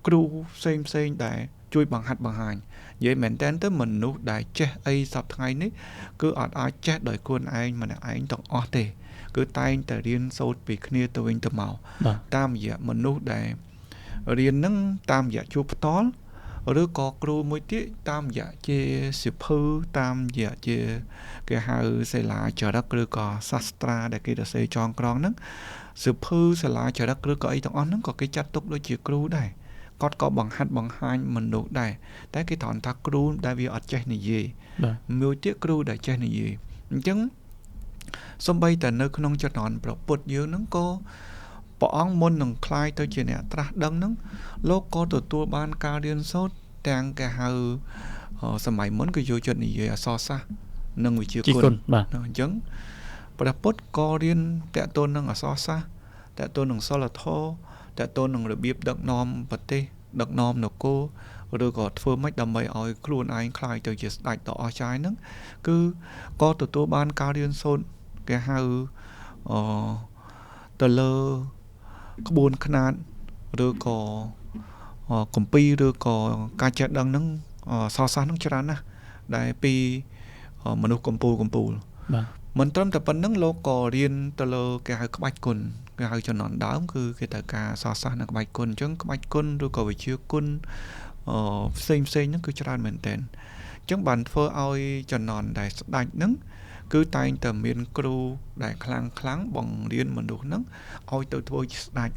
គ្រូផ្សេងផ្សេងដែលជួយបង្ហាត់បង្ហាញនិយាយមែនតើទៅមនុស្សដែលចេះអីសប្តាហ៍ថ្ងៃនេះគឺអត់អាចចេះដោយខ្លួនឯងម្នាក់ឯងទាំងអស់ទេគឺតែងតែរៀនសូត្រពីគ្នាទៅវិញទៅមកតាមរយៈមនុស្សដែលរៀនហ្នឹងតាមរយៈជួបផ្ទាល់ឬក៏គ្រូមួយទៀតតាមរយៈជាសៀវភៅតាមរយៈជាគេហៅសិលាចារឹកឬក៏សាស្ត្រាដែលគេសរសេរចងក្រងហ្នឹងសៀវភៅសិលាចារឹកឬក៏អីទាំងអស់ហ្នឹងក៏គេចាត់ទុកដូចជាគ្រូដែរគាត់ក៏បង្ហាត់បង្ហាញមនុស្សដែរតែគេត្រង់ថាគ្រូដែលវាអត់ចេះនិយាយមួយទៀតគ្រូដែលចេះនិយាយអញ្ចឹងសំបីតែនៅក្នុងចំណោមព្រះពុទ្ធយើងហ្នឹងក៏ព្រះអង្គមុននឹងក្លាយទៅជាអ្នកត្រាស់ដឹងហ្នឹងលោកក៏ទទួលបានការរៀនសូត្រទាំងគេហៅសម័យមុនគឺយកចិត្តនិយាយអក្សរសាស្ត្រនិងវិជ្ជាគុណអញ្ចឹងព្រះពុទ្ធក៏រៀនតាក់ទងនឹងអក្សរសាស្ត្រតាក់ទងនឹងសិលធម៌តាក់ទងនឹងរបៀបដឹកនាំប្រទេសដឹកនាំនគរឬក៏ធ្វើម៉េចដើម្បីឲ្យខ្លួនឯងក្លាយទៅជាស្ដេចដ៏អស្ចារ្យហ្នឹងគឺក៏ទទួលបានការរៀនសូត្រគេហៅទៅលើក្បួនខ្នាតឬក៏គម្ពីរឬក៏ការចេះដឹងហ្នឹងសរសាស្ត្រហ្នឹងច្រើនណាស់ដែលពីមនុស្សកំពូលបាទមិនត្រឹមតែប៉ុណ្្នឹងលោកក៏រៀនទៅលើគេហៅក្បាច់គុណគេហៅជំនាន់ដើមគឺគេត្រូវការសរសាស្ត្រនិងក្បាច់គុណអញ្ចឹងក្បាច់គុណឬក៏វិជ្ជាគុណផ្សេងផ្សេងហ្នឹងគឺច្រើនមែនទែនអញ្ចឹងបានធ្វើឲ្យជំនាន់ដែលស្ដេចហ្នឹងគឺតែងតែមានគ្រូដែលខ្លាំងខ្លាំងបង្រៀនមនុស្សហ្នឹងឲ្យទៅធ្វើជាស្ដេច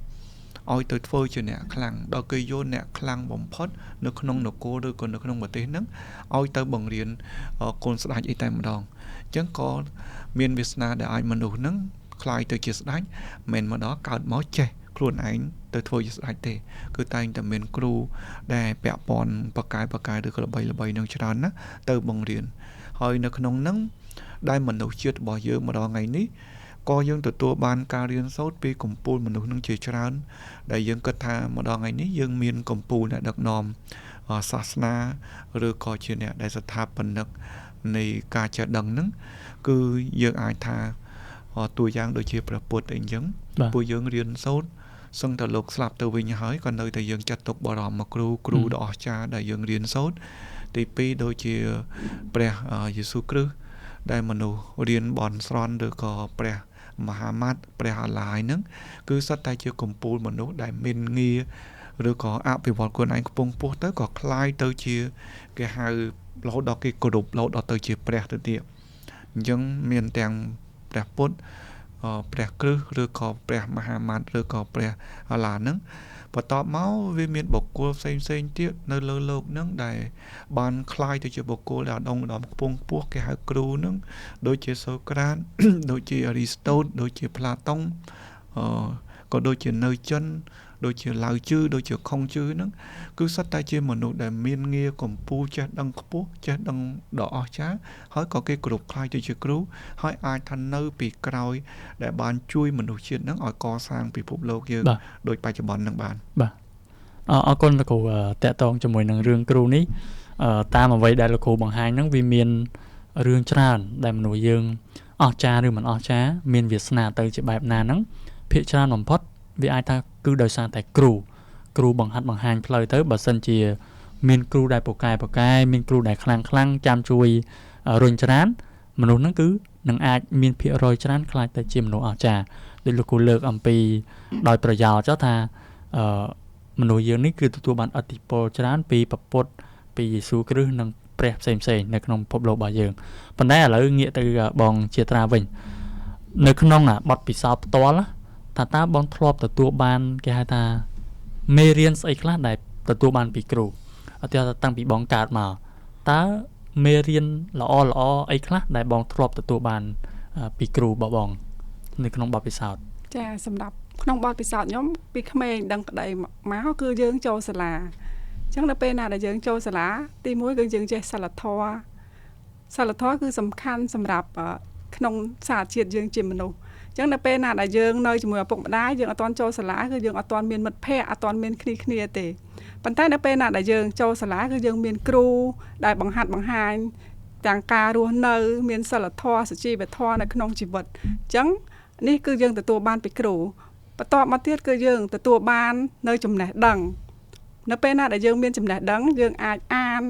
ឲ្យទៅធ្វើជាអ្នកខ្លាំងដល់គេយកអ្នកខ្លាំងបំផុតនៅក្នុងនគរឬក៏នៅក្នុងប្រទេសហ្នឹងឲ្យទៅបង្រៀនកូនស្ដេចអីតែម្ដងអញ្ចឹងក៏មានវាសនាដែលអាចមនុស្សហ្នឹងក្លាយទៅជាស្ដេចមិនមកដល់កើតមកចេះខ្លួនឯងទៅធ្វើជាស្ដេចទេគឺតែងតែមានគ្រូដែលពាក់ព័ន្ធបកាយឬក៏ល្បីៗនឹងច្រើនណាស់ទៅបង្រៀនហើយនៅក្នុងហ្នឹងដែលមនុស្សជាតិរបស់យើងមកដល់ថ្ងៃនេះក៏យើងទទួលបានការរៀនសូត្រពីកម្ពូលមនុស្សនឹងជាច្រើនដែលយើងគិតថាមកដល់ថ្ងៃនេះយើងមានកម្ពូលអ្នកដឹកនាំ សាសនាឬក៏ជាអ្នកដែលស្ថាបនិកនៃការចេះដឹងហ្នឹងគឺយើងអាចថាតួយ៉ាងដូចជាព្រះពុទ្ធអីចឹងពួកយើងរៀនសូត្រសឹងតែលោកស្លាប់ទៅវិញហើយក៏នៅតែយើងចាត់ទុកបរមគ្រូគ្រូដ៏អស្ចារ្យដែលយើងរៀនសូត្រទី2ដូចជាព្រះយេស៊ូវគ្រីស្ទដែលមនុស្សរៀនបន់ស្រន់ឬក៏ព្រះមហាម៉ាត់ព្រះអាឡាយហ្នឹងគឺសុទ្ធតែជាកំពូលមនុស្សដែលមានងារឬក៏អភិវឌ្ឍខ្លួនឯងខ្ពង់ខ្ពស់ទៅក៏คล้ายទៅជាគេហៅរហូតដល់គេគោរពរហូតដល់ទៅជាព្រះទៅទៀតអញ្ចឹងមានទាំងព្រះពុទ្ធព្រះគ្រិស្តឬក៏ព្រះមហាម៉ាត់ឬក៏ព្រះអាឡាហ្នឹងបន្ទាប់មកវាមានបុគ្គលផ្សេងផ្សេងទៀតនៅលើលោកហ្នឹងដែលបានคล้ายទៅជាបុគ្គលដែលឧត្តមខ្ពង់ខ្ពស់គេហៅគ្រូហ្នឹងដូចជាសូក្រាតដូចជាអារីស្តូតដូចជាប្លាតុងក៏ដូចជានៅចិនដូចជាឡាវជឺដូចជាខុងជឺហ្នឹងគឺសុទ្ធតែជាមនុស្សដែលមានងារកម្ពូលចេះដឹងខ្ពស់ចេះដឹងដ៏អស្ចារ្យហើយក៏គេគ្រប់ខ្លាយទៅជាគ្រូហើយអាចថានៅពីក្រោយដែលបានជួយមនុស្សជាតិហ្នឹងឲ្យកសាងពិភពលោកយើងដូចបច្ចុប្បន្នហ្នឹងបានបាទអរគុណលោកគ្រូតាក់ទងជាមួយនឹងរឿងគ្រូនេះតាមអ្វីដែលលោកគ្រូបង្ហាញហ្នឹងវាមានរឿងច្រើនដែលមនុស្សយើងអស្ចារ្យឬមិនអស្ចារ្យមានវាសនាទៅជាបែបណាហ្នឹងភាគច្រើនបំផុតវាអាចថាគឺដោយសារតែគ្រូបង្ហាត់បង្ហាញផ្លូវទៅបើសិនជាមានគ្រូដែលពូកែមានគ្រូដែលខ្លាំងចាំជួយរុញច្រានមនុស្សហ្នឹងគឺនឹងអាចមានភាគរយច្រើនខ្លាចទៅជាមនុស្សអស្ចារ្យដូចលោកគ្រូលើកអំពីដោយប្រយោលចុះថាមនុស្សយើងនេះគឺទទួលបានឥទ្ធិពលច្រើនពីព្រះពុទ្ធពីយេស៊ូវគ្រីស្ទនិងព្រះផ្សេងៗនៅក្នុងពិភពលោករបស់យើងប៉ុន្តែឥឡូវងាកទៅបងជាត្រាវិញនៅក្នុងបទពិសោធន៍ផ្ទាល់ថាតើបងធ្លាប់ទទួលបានគេហៅថាមេរៀនស្អីខ្លះដែលទទួលបានពីគ្រូឧទាហរណ៍ថាតាំងពីបងកើតមកតើមេរៀនល្អអីខ្លះដែលបងធ្លាប់ទទួលបានពីគ្រូរបស់បងនៅក្នុងបទពិសោធន៍ចាសម្រាប់ក្នុងបទពិសោធន៍ខ្ញុំពីក្មេងដឹងក្តីមកគឺយើងចូលសាលាអញ្ចឹងដល់ពេលណាដែលយើងចូលសាលាទីមួយគឺយើងចេះសិលធម៌សិលធម៌គឺសំខាន់សម្រាប់ក្នុងសារជាតិយើងជាមនុស្សអញ្ចឹងដល់ពេលណាដែលយើងនៅជាមួយឪពុកម្ដាយយើងអត់ទាន់ចូលសាលាគឺយើងអត់ទាន់មានមិត្តភ័ក្តិអត់ទាន់មានគ្នាទេប៉ុន្តែដល់ពេលណាដែលយើងចូលសាលាគឺយើងមានគ្រូដែលបង្ហាត់បង្ហាញទាំងការរស់នៅមានសិលធម៌សុជីវធម៌នៅក្នុងជីវិតអញ្ចឹងនេះគឺយើងទទួលបានពីគ្រូបន្ទាប់មកទៀតគឺយើងទទួលបាននៅចំណេះដឹងនៅពេលណាដែលយើងមានចំណេះដឹងយើងអាចអាន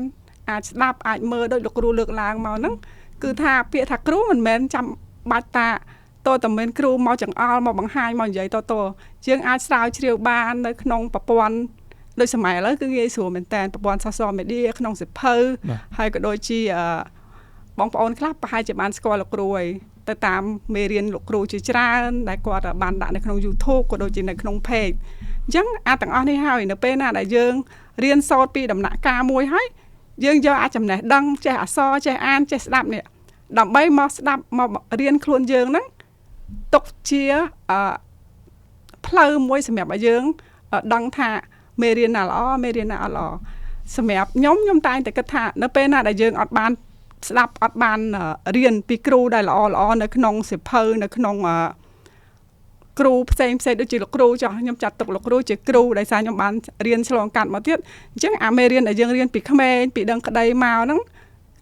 អាចស្ដាប់អាចមើលដូចលោកគ្រូលើកឡើងមកហ្នឹងគឺថាពាក្យថាគ្រូមិនមែនចាំបាច់តាតើតើមានគ្រូមកចង្អុលមកបង្ហាញមកនិយាយតតយើងអាចស្រាវជ្រាវបាននៅក្នុងប្រព័ន្ធដូចសម័យឥឡូវគឺងាយស្រួលមែនតើប្រព័ន្ធ social media ក្នុងសៀវភៅហើយក៏ដូចជាបងប្អូនខ្លះប្រហែលជាបានស្គាល់លោកគ្រូហើយទៅតាមមេរៀនលោកគ្រូជាច្រើនដែលគាត់បានដាក់នៅក្នុង YouTube ក៏ដូចជានៅក្នុង page អញ្ចឹងអាទាំងអស់នេះហើយនៅពេលណាដែលយើងរៀនសូត្រពីដំណាក់កាលមួយហើយយើងយកអាចចំណេះដឹងចេះអក្សរចេះអានចេះស្ដាប់នេះដើម្បីមកស្ដាប់មករៀនខ្លួនយើងហ្នឹងទុកជាផ្លូវមួយសម្រាប់ឲ្យយើងដឹងថាមេរៀនណាល្អមេរៀនណាអត់ល្អសម្រាប់ខ្ញុំតែងតែគិតថានៅពេលណាដែលយើងអត់បានស្ដាប់អត់បានរៀនពីគ្រូដែលល្អនៅក្នុងសៀវភៅនៅក្នុងគ្រូផ្សេងដូចជាលោកគ្រូចោះខ្ញុំចាត់ទុកលោកគ្រូជាគ្រូដែលសារខ្ញុំបានរៀនឆ្លងកាត់មកទៀតអញ្ចឹងអាមេរៀនដែលយើងរៀនពីក្មេងពីដឹងក្តីមកហ្នឹង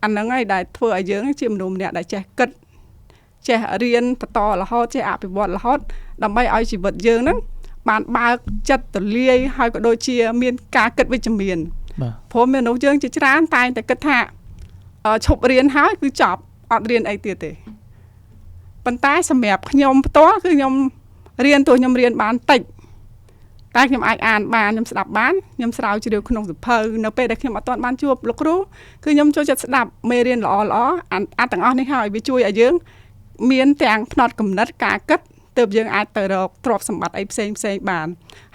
អាហ្នឹងហើយដែលធ្វើឲ្យយើងជាមនុស្សម្នាក់ដែលចេះគិតចេះរៀនបន្តរហូតចេះអភិវឌ្ឍរហូតដើម្បីឲ្យជីវិតយើងហ្នឹងបានបើកចិត្តទលាយហើយក៏ដូចជាមានការគិតវិជ្ជមានបាទព្រោះមនុស្សយើងជាច្រើនតែងតែគិតថាឈប់រៀនហើយគឺចប់អត់រៀនអីទៀតទេប៉ុន្តែសម្រាប់ខ្ញុំផ្ទាល់គឺខ្ញុំរៀនទោះខ្ញុំរៀនបានតិចតែខ្ញុំអាចអានបានខ្ញុំស្ដាប់បានខ្ញុំស្រាវជ្រាវក្នុងសៀវភៅនៅពេលដែលខ្ញុំអត់ទាន់បានជួបលោកគ្រូគឺខ្ញុំចូលចិត្តស្ដាប់មេរៀនល្អៗអាទាំងអស់នេះហើយវាជួយឲ្យយើងមានទាំងផ្នត់គំនិតការគិតទើបយើងអាចទៅរកទ្រព្យសម្បត្តិអីផ្សេងបាន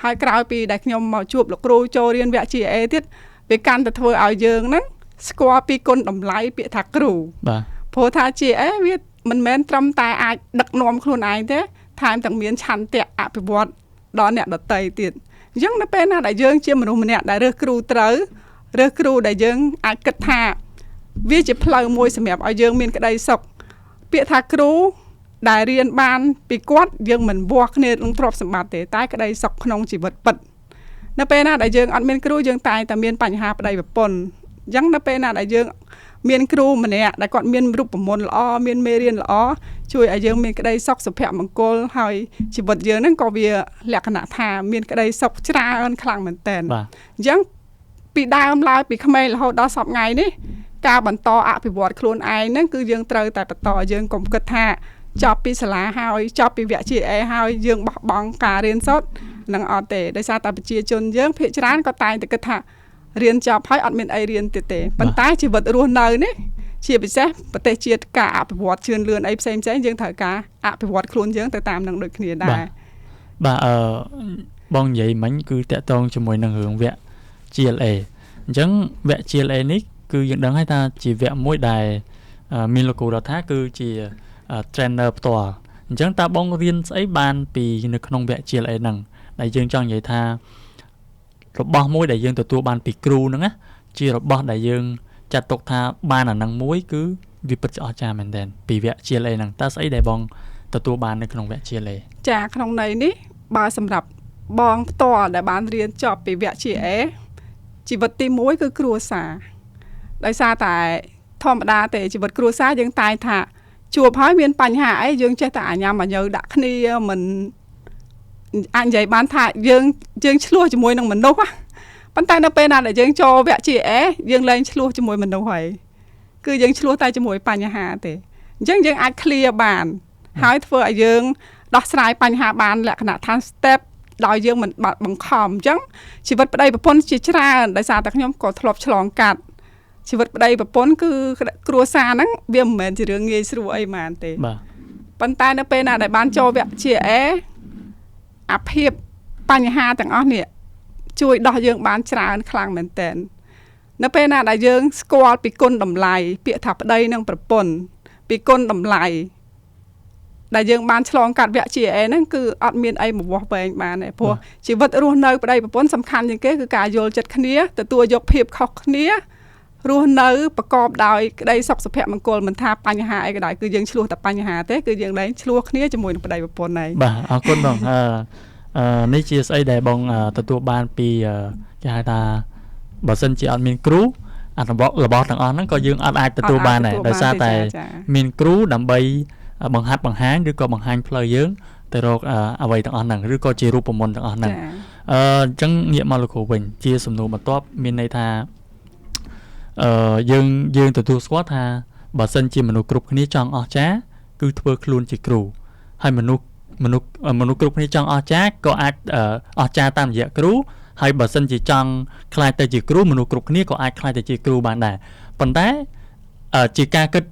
ហើយក្រោយពីដែលខ្ញុំមកជួបលោកគ្រូចូលរៀនវគ្គ GA ទៀតវាកាន់តែធ្វើឲ្យយើងហ្នឹងស្គាល់ពីគុណតម្លៃពាក្យថាគ្រូបាទព្រោះថា GA វាមិនមែនត្រឹមតែអាចដឹកនាំខ្លួនឯងទេថែមទាំងមានឆន្ទៈអភិវឌ្ឍដល់អ្នកដទៃទៀតអញ្ចឹងនៅពេលណាដែលយើងជាមនុស្សម្នាក់ដែលរើសគ្រូត្រូវរើសគ្រូដែលយើងអាចគិតថាវាជាផ្លូវមួយសម្រាប់ឲ្យយើងមានក្តីសុខពាក្យថាគ្រូដែលរៀនបានពីគាត់យើងមិនវាស់គ្នានឹងទ្រព្យសម្បត្តិទេតែក្តីសុខក្នុងជីវិតពិត នៅពេលណាដែលយើងអត់មានគ្រូយើងតែងតែមានបញ្ហាប្តីប្រពន្ធអញ្ចឹងនៅពេលណាដែលយើងមានគ្រូម្នាក់ដែលគាត់មានរូបមន្តល្អមានមេរៀនល្អជួយឲ្យយើងមានក្តីសុខសុភមង្គលហើយជីវិតយើងហ្នឹងក៏វាលក្ខណៈថាមានក្តីសុខច្រើនខ្លាំងមែនទែនអញ្ចឹងពីដើមឡើយពីក្មេងរហូតដល់សប្តាហ៍ថ្ងៃនេះការបន្តអភិវឌ្ឍខ្លួនឯងហ្នឹងគឺយើងត្រូវតែបន្តយើងកុំគិតថាចប់ពីសាលាហើយចប់ពីវគ្គ GA ហើយយើងបោះបង់ការរៀនសូត្រនឹងអត់ទេដោយសារតែប្រជាជនយើងភាគច្រើនក៏តែងតែគិតថារៀនចប់ហើយអត់មានអីរៀនទៀតទេប៉ុន្តែជីវិតរស់នៅនេះជាពិសេសប្រទេសជាតិការអភិវឌ្ឍជឿនលឿនអីផ្សេងៗយើងត្រូវការអភិវឌ្ឍខ្លួនយើងទៅតាមនឹងដូចគ្នាដែរបាទបងនិយាយមិញគឺតាក់ទងជាមួយនឹងរឿងវគ្គ GLA អញ្ចឹងវគ្គ GLA នេះគឺយើងដឹងហើយថាជាវគ្គមួយដែលមានលោកគ្រូរដ្ឋាគឺជា trainer ផ្ទាល់អញ្ចឹងតើបងរៀនស្អីបានពីនៅក្នុងវគ្គ GLA ហ្នឹងដែលយើងចង់និយាយថារបស់មួយដែលយើងទទួលបានពីគ្រូហ្នឹងណាជារបស់ដែលយើងចាត់ទុកថាបានអាហ្នឹងមួយគឺវាពិតជាអស្ចារ្យមែនទែនពីវគ្គ GLA ហ្នឹងតើស្អីដែលបងទទួលបាននៅក្នុងវគ្គ GLA ចាក្នុងន័យនេះបើសម្រាប់បងផ្ទាល់ដែលបានរៀនចប់ពីវគ្គ GLA ជីវិតទី1គឺគ្រួសារដោយសារតែធម្មតាទេជីវិតគ្រួសារយើងតែងថាជួបហើយមានបញ្ហាអីយើងចេះតែអាញ៉ាំអាញើដាក់គ្នាមិនអាចនិយាយបានថាយើងឆ្លោះជាមួយនឹងមនុស្សប៉ុន្តែនៅពេលណាដែលយើងចូលវគ្គ GA យើងលែងឆ្លោះជាមួយមនុស្សហើយគឺយើងឆ្លោះតែជាមួយបញ្ហាទេអញ្ចឹងយើងអាច clear បានហើយធ្វើឲ្យយើងដោះស្រាយបញ្ហាបានលក្ខណៈថា step ដោយយើងមិនបាត់បង្ខំអញ្ចឹងជីវិតប្តីប្រពន្ធជាច្រើនដោយសារតែខ្ញុំក៏ធ្លាប់ឆ្លងកាត់ជីវិតប្តីប្រពន្ធគឺគ្រួសារហ្នឹងវាមិនមែនជារឿងងាយស្រួលអីហ្មងទេបាទប៉ុន្តែនៅពេលណាដែលបានចូលវគ្គ GA អាភាពបញ្ហាទាំងអស់នេះជួយដោះយើងបានច្រើនខ្លាំងមែនទែននៅពេលណាដែលយើងស្គាល់ពីគុណតម្លៃពាក្យថាប្តីនិងប្រពន្ធពីគុណតម្លៃដែលយើងបានឆ្លងកាត់វគ្គ GA ហ្នឹងគឺអត់មានអីមកវាស់វែងបានទេព្រោះជីវិតរស់នៅប្តីប្រពន្ធសំខាន់ជាងគេគឺការយល់ចិត្តគ្នាទទួលយកភាពខុសគ្នារស់នៅប្រកបដោយក្តីសុខសុភមង្គលមិនថាបញ្ហាអីក៏ដោយគឺយើងឆ្លោះតែបញ្ហាទេគឺយើងលែងឆ្លោះគ្នាជាមួយនឹងប្តីប្រពន្ធហើយបាទអរគុណបងនេះជាស្អីដែលបងទទួលបានពីគេហៅថាបើសិនជាអត់មានគ្រូអារបស់ទាំងអស់ហ្នឹងក៏យើងអត់អាចទទួលបានដែរដោយសារតែមានគ្រូដើម្បីបង្ហាត់បង្ហាញឬក៏បង្ហាញផ្លូវយើងទៅរកអ្វីទាំងអស់ហ្នឹងឬក៏ជារូបមន្តទាំងអស់ហ្នឹងអញ្ចឹងងាកមកលោកគ្រូវិញជាសំណួរបន្ទាប់មានន័យថាយើងទទួលស្គាល់ថាបើសិនជាមនុស្សគ្រប់គ្នាចង់អស្ចារ្យគឺធ្វើខ្លួនជាគ្រូហើយមនុស្សគ្រប់គ្នាចង់អស្ចារ្យក៏អាចអស្ចារ្យតាមរយៈគ្រូហើយបើសិនជាចង់ក្លាយទៅជាគ្រូមនុស្សគ្រប់គ្នាក៏អាចក្លាយទៅជាគ្រូបានដែរប៉ុន្តែជាការគិតរ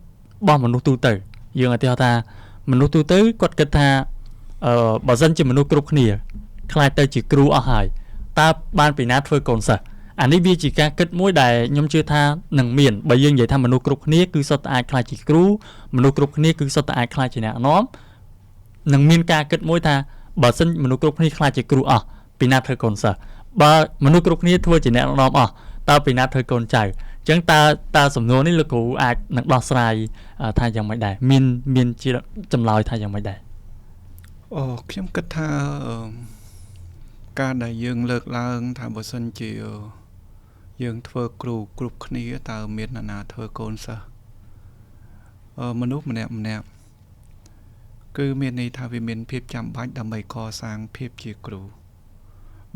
បស់មនុស្សទូទៅយើងឧទាហរណ៍ថាមនុស្សទូទៅគាត់គិតថាបើសិនជាមនុស្សគ្រប់គ្នាក្លាយទៅជាគ្រូអស់ហើយតើបានពីណាធ្វើកូនសិស្សអានេះវាជាការគិតមួយដែលខ្ញុំជឿថានឹងមានបើយើងនិយាយថាមនុស្សគ្រប់គ្នាគឺសុទ្ធតែអាចក្លាយជាគ្រូមនុស្សគ្រប់គ្នាគឺសុទ្ធតែអាចក្លាយជាអ្នកនាំនឹងមានការគិតមួយថាបើសិនមនុស្សគ្រប់គ្នាក្លាយជាគ្រូអស់ពីណាធ្វើកូនសិស្សបើមនុស្សគ្រប់គ្នាធ្វើជាអ្នកនាំអស់តើពីណាធ្វើកូនចៅអញ្ចឹងតើសំណួរនេះលោកគ្រូអាចនឹងដោះស្រាយថាយ៉ាងម៉េចដែរមានជាចម្លើយថាយ៉ាងម៉េចដែរអូខ្ញុំគិតថាការដែលយើងលើកឡើងថាបើសិនជាយើងធ្វើគ្រូគ្រប់គ្នាតើមានអ្នកណាធ្វើកូនសិស្សមនុស្សម្នាក់ម្នាក់គឺមានន័យថាវាមានភាពចាំបាច់ដើម្បីកសាងភាពជាគ្រូ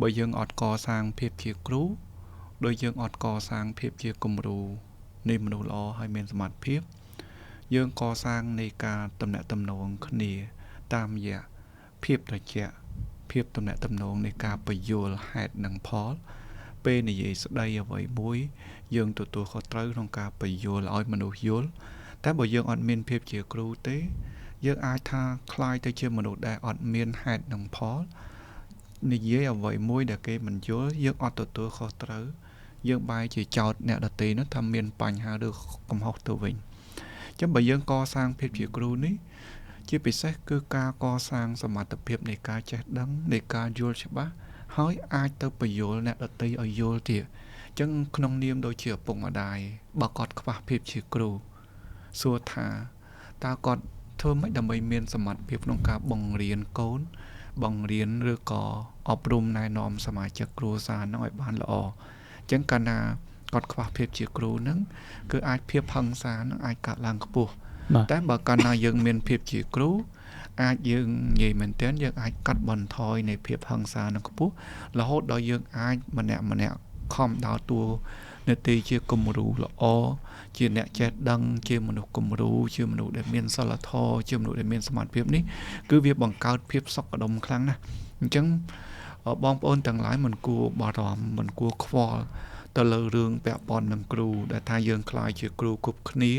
បើយើងអត់កសាងភាពជាគ្រូដោយយើងអត់កសាងភាពជាគំរូនៃមនុស្សល្អហើយមានសមត្ថភាពយើងកសាងនៃការទំនាក់ទំនងគ្នាតាមរយៈភាពត្រជាក់ភាពទំនាក់ទំនងនៃការពយល់ហេតុនិងផលពេលនិយាយស្ដីអ្វីមួយយើងទទួលខុសត្រូវក្នុងការពយល់ឲ្យមនុស្សយល់តែបើយើងអត់មានភាពជាគ្រូទេយើងអាចថាក្លាយទៅជាមនុស្សដែលអត់មានហេតុនិងផលនិយាយអ្វីមួយដែលគេមិនយល់យើងអត់ទទួលខុសត្រូវយើងបែរជាចោទអ្នកដទៃនោះថាមានបញ្ហាឬកំហុសទៅវិញអញ្ចឹងបើយើងកសាងភាពជាគ្រូនេះជាពិសេសគឺការកសាងសមត្ថភាពនៃការចេះដឹងនៃការយល់ច្បាស់ហើយអាចទៅពយល់អ្នកដទៃឲ្យយល់ទៀតអញ្ចឹងក្នុងនាមដូចជាឪពុកម្ដាយបើគាត់ខ្វះភាពជាគ្រូសួរថាតើគាត់ធ្វើម៉េចដើម្បីមានសមត្ថភាពក្នុងការបង្រៀនកូន បង្រៀនឬក៏អប់រំណែនាំសមាជិកគ្រួសារហ្នឹងឲ្យបានល្អអញ្ចឹងកាលណាគាត់ខ្វះភាពជាគ្រូហ្នឹងគឺអាចភាពហិង្សាហ្នឹងអាចកើតឡើងខ្ពស់តែបើកាលណាយើងមានភាពជាគ្រូអាចយើងនិយាយមែនទែនយើងអាចកាត់បន្ថយនៃភាពហិង្សានឹងខ្ពស់រហូតដល់យើងអាចម្នាក់ម្នាក់ខំដើរតួនាទីជាគំរូល្អជាអ្នកចេះដឹងជាមនុស្សគំរូជាមនុស្សដែលមានសីលធម៌ជាមនុស្សដែលមានសមត្ថភាពនេះគឺវាបង្កើតភាពសុខដុមខ្លាំងណាស់អញ្ចឹងបងប្អូនទាំងឡាយមិនគួរបារម្ភមិនគួរខ្វល់ទៅលើរឿងពាក់ព័ន្ធនឹងគ្រូដែលថាយើងក្លាយជាគ្រូគ្រប់គ្នា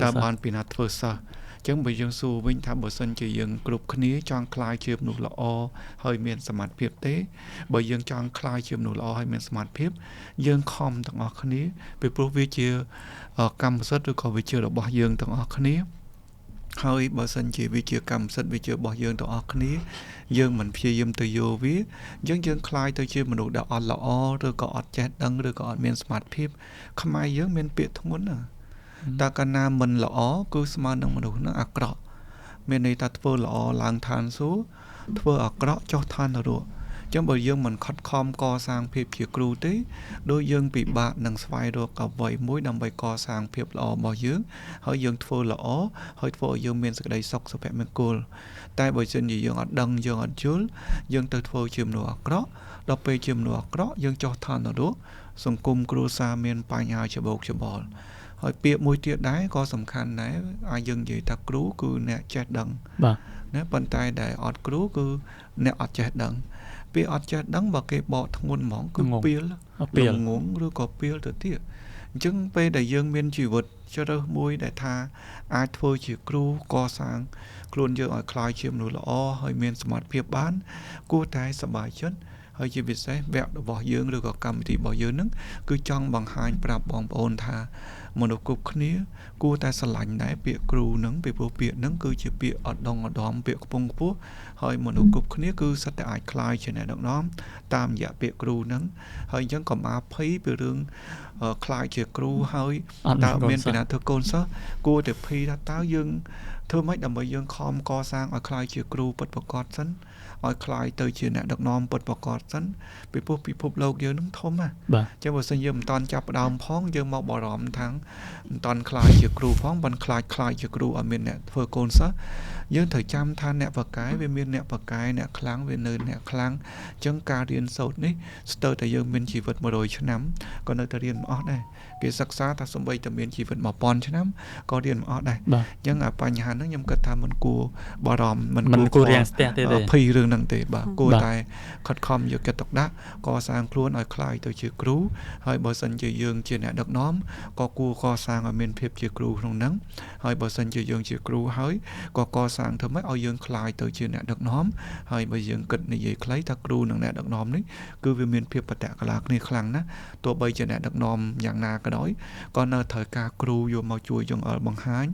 តើបានពីណាធ្វើសិស្សអញ្ចឹងបើយើងសួរវិញថាបើសិនជាយើងគ្រប់គ្នាចង់ក្លាយជាមនុស្សល្អហើយមានសមត្ថភាពទេបើយើងចង់ក្លាយជាមនុស្សល្អហើយមានសមត្ថភាពយើងខំទាំងអស់គ្នាពីព្រោះវាជាកម្មសិទ្ធិឬក៏វាជារបស់យើងទាំងអស់គ្នាហើយបើសិនជាវាជាកម្មសិទ្ធិវាជារបស់យើងទាំងអស់គ្នាយើងមិនព្យាយាមទៅយកវាយើងក្លាយទៅជាមនុស្សដែលអត់ល្អឬក៏អត់ចេះដឹងឬក៏អត់មានសមត្ថភាពខ្មែរយើងមានពាក្យធ្ងន់ណាតើកាលណាមិនល្អគឺស្មើនឹងមនុស្សនឹងអាក្រក់មានន័យថាធ្វើល្អឡើងឋានសួគ៌ធ្វើអាក្រក់ចុះឋាននរកអញ្ចឹងបើយើងមិនខិតខំកសាងភាពជាគ្រូទេដូចយើងពិបាកនឹងស្វែងរកអ្វីមួយដើម្បីកសាងភាពល្អរបស់យើងហើយយើងធ្វើល្អហើយធ្វើឲ្យយើងមានសេចក្តីសុខសុភមង្គលតែបើសិនជាយើងអត់ដឹងយើងអត់យល់យើងទៅធ្វើជាមនុស្សអាក្រក់ដល់ពេលជាមនុស្សអាក្រក់យើងចុះឋាននរកសង្គមគ្រួសារមានបញ្ហាច្បោកច្បល់ហើយពាក្យមួយទៀតដែរក៏សំខាន់ដែរអាចយើងនិយាយថាគ្រូគឺអ្នកចេះដឹងបាទណាប៉ុន្តែដែលអត់គ្រូគឺអ្នកអត់ចេះដឹងពាក្យអត់ចេះដឹងបើគេបកធ្ងន់ហ្មងគឺពីលងងឬក៏ពីលទៅទៀតអញ្ចឹងពេលដែលយើងមានជីវិតជ្រើសមួយដែលថាអាចធ្វើជាគ្រូកសាងខ្លួនយើងឲ្យក្លាយជាមនុស្សល្អហើយមានសមត្ថភាពបានគួរតែសប្បាយចិត្តហើយជាពិសេសវគ្គរបស់យើងឬក៏កម្មវិធីរបស់យើងនឹងគឺចង់បង្ហាញប្រាប់បងប្អូនថាមនុស្សគ្រប់គ្នាគួរតែស្រឡាញ់ដែរពាក្យគ្រូនឹងពីព្រោះពាក្យនឹងគឺជាពាក្យអត់ដងអដមពាក្យខ្ពង់ខ្ពស់ហើយមនុស្សគ្រប់គ្នាគឺសិតតែអាចក្លាយជាអ្នកដឹកនាំតាមរយៈពាក្យគ្រូនឹងហើយអញ្ចឹងកុំអាភ័យពីរឿងក្លាយជាគ្រូហើយតើមានពីណាធ្វើកូនសិស្សគួរតែភ័យថាតើយើងធ្វើម៉េចដើម្បីយើងខំកសាងឲ្យក្លាយជាគ្រូពិតប្រាកដសិនឲ្យក្លាយទៅជាអ្នកដឹកនាំពិតប្រាកដសិនពីព្រោះពិភពលោកយើងនឹងធំណាស់អញ្ចឹងបើសិនយើងមិនតាន់ចាប់ផ្ដើមផងយើងមកបារម្ភថាមិនតាន់ក្លាយជាគ្រូផងមិនខ្លាចក្លាយជាគ្រូឲ្យមានអ្នកធ្វើកូនសិស្សយើងត្រូវចាំថាអ្នកបកែវាមានអ្នកបកែអ្នកខ្លាំងវានៅអ្នកខ្លាំងអញ្ចឹងការរៀនសូត្រនេះស្ទើរតែយើងមានជីវិត100ឆ្នាំក៏នៅតែរៀនមិនអស់ដែរគេសិក្សាថាសូម្បីតែមានជីវិត1000ឆ្នាំក៏រៀនមិនអស់ដែរអញ្ចឹងអាបញ្ហាហ្នឹងខ្ញុំគិតថាមិនគួរបារម្ភមិនគួររាំងស្ទះទេភ័យរឿងហ្នឹងទេបាទគួរតែខិតខំយកចិត្តទុកដាក់កសាងខ្លួនឲ្យក្លាយទៅជាគ្រូហើយបើសិនជាយើងជាអ្នកដឹកនាំក៏គួរកសាងឲ្យមានភាពជាគ្រូក្នុងហ្នឹងហើយបើសិនជាយើងជាគ្រូហើយក៏កសាងធ្វើម៉េចឲ្យយើងក្លាយទៅជាអ្នកដឹកនាំហើយបើយើងគិតនិយាយខ្លីថាគ្រូនិងអ្នកដឹកនាំនេះគឺវាមានភាពបតកលាគ្នាខ្លាំងណាស់ទោះបីជាអ្នកដឹកនាំយ៉ាងណាក៏ដោយក៏នៅត្រូវការគ្រូយកមកជួយចង្អុលបង្ហាញ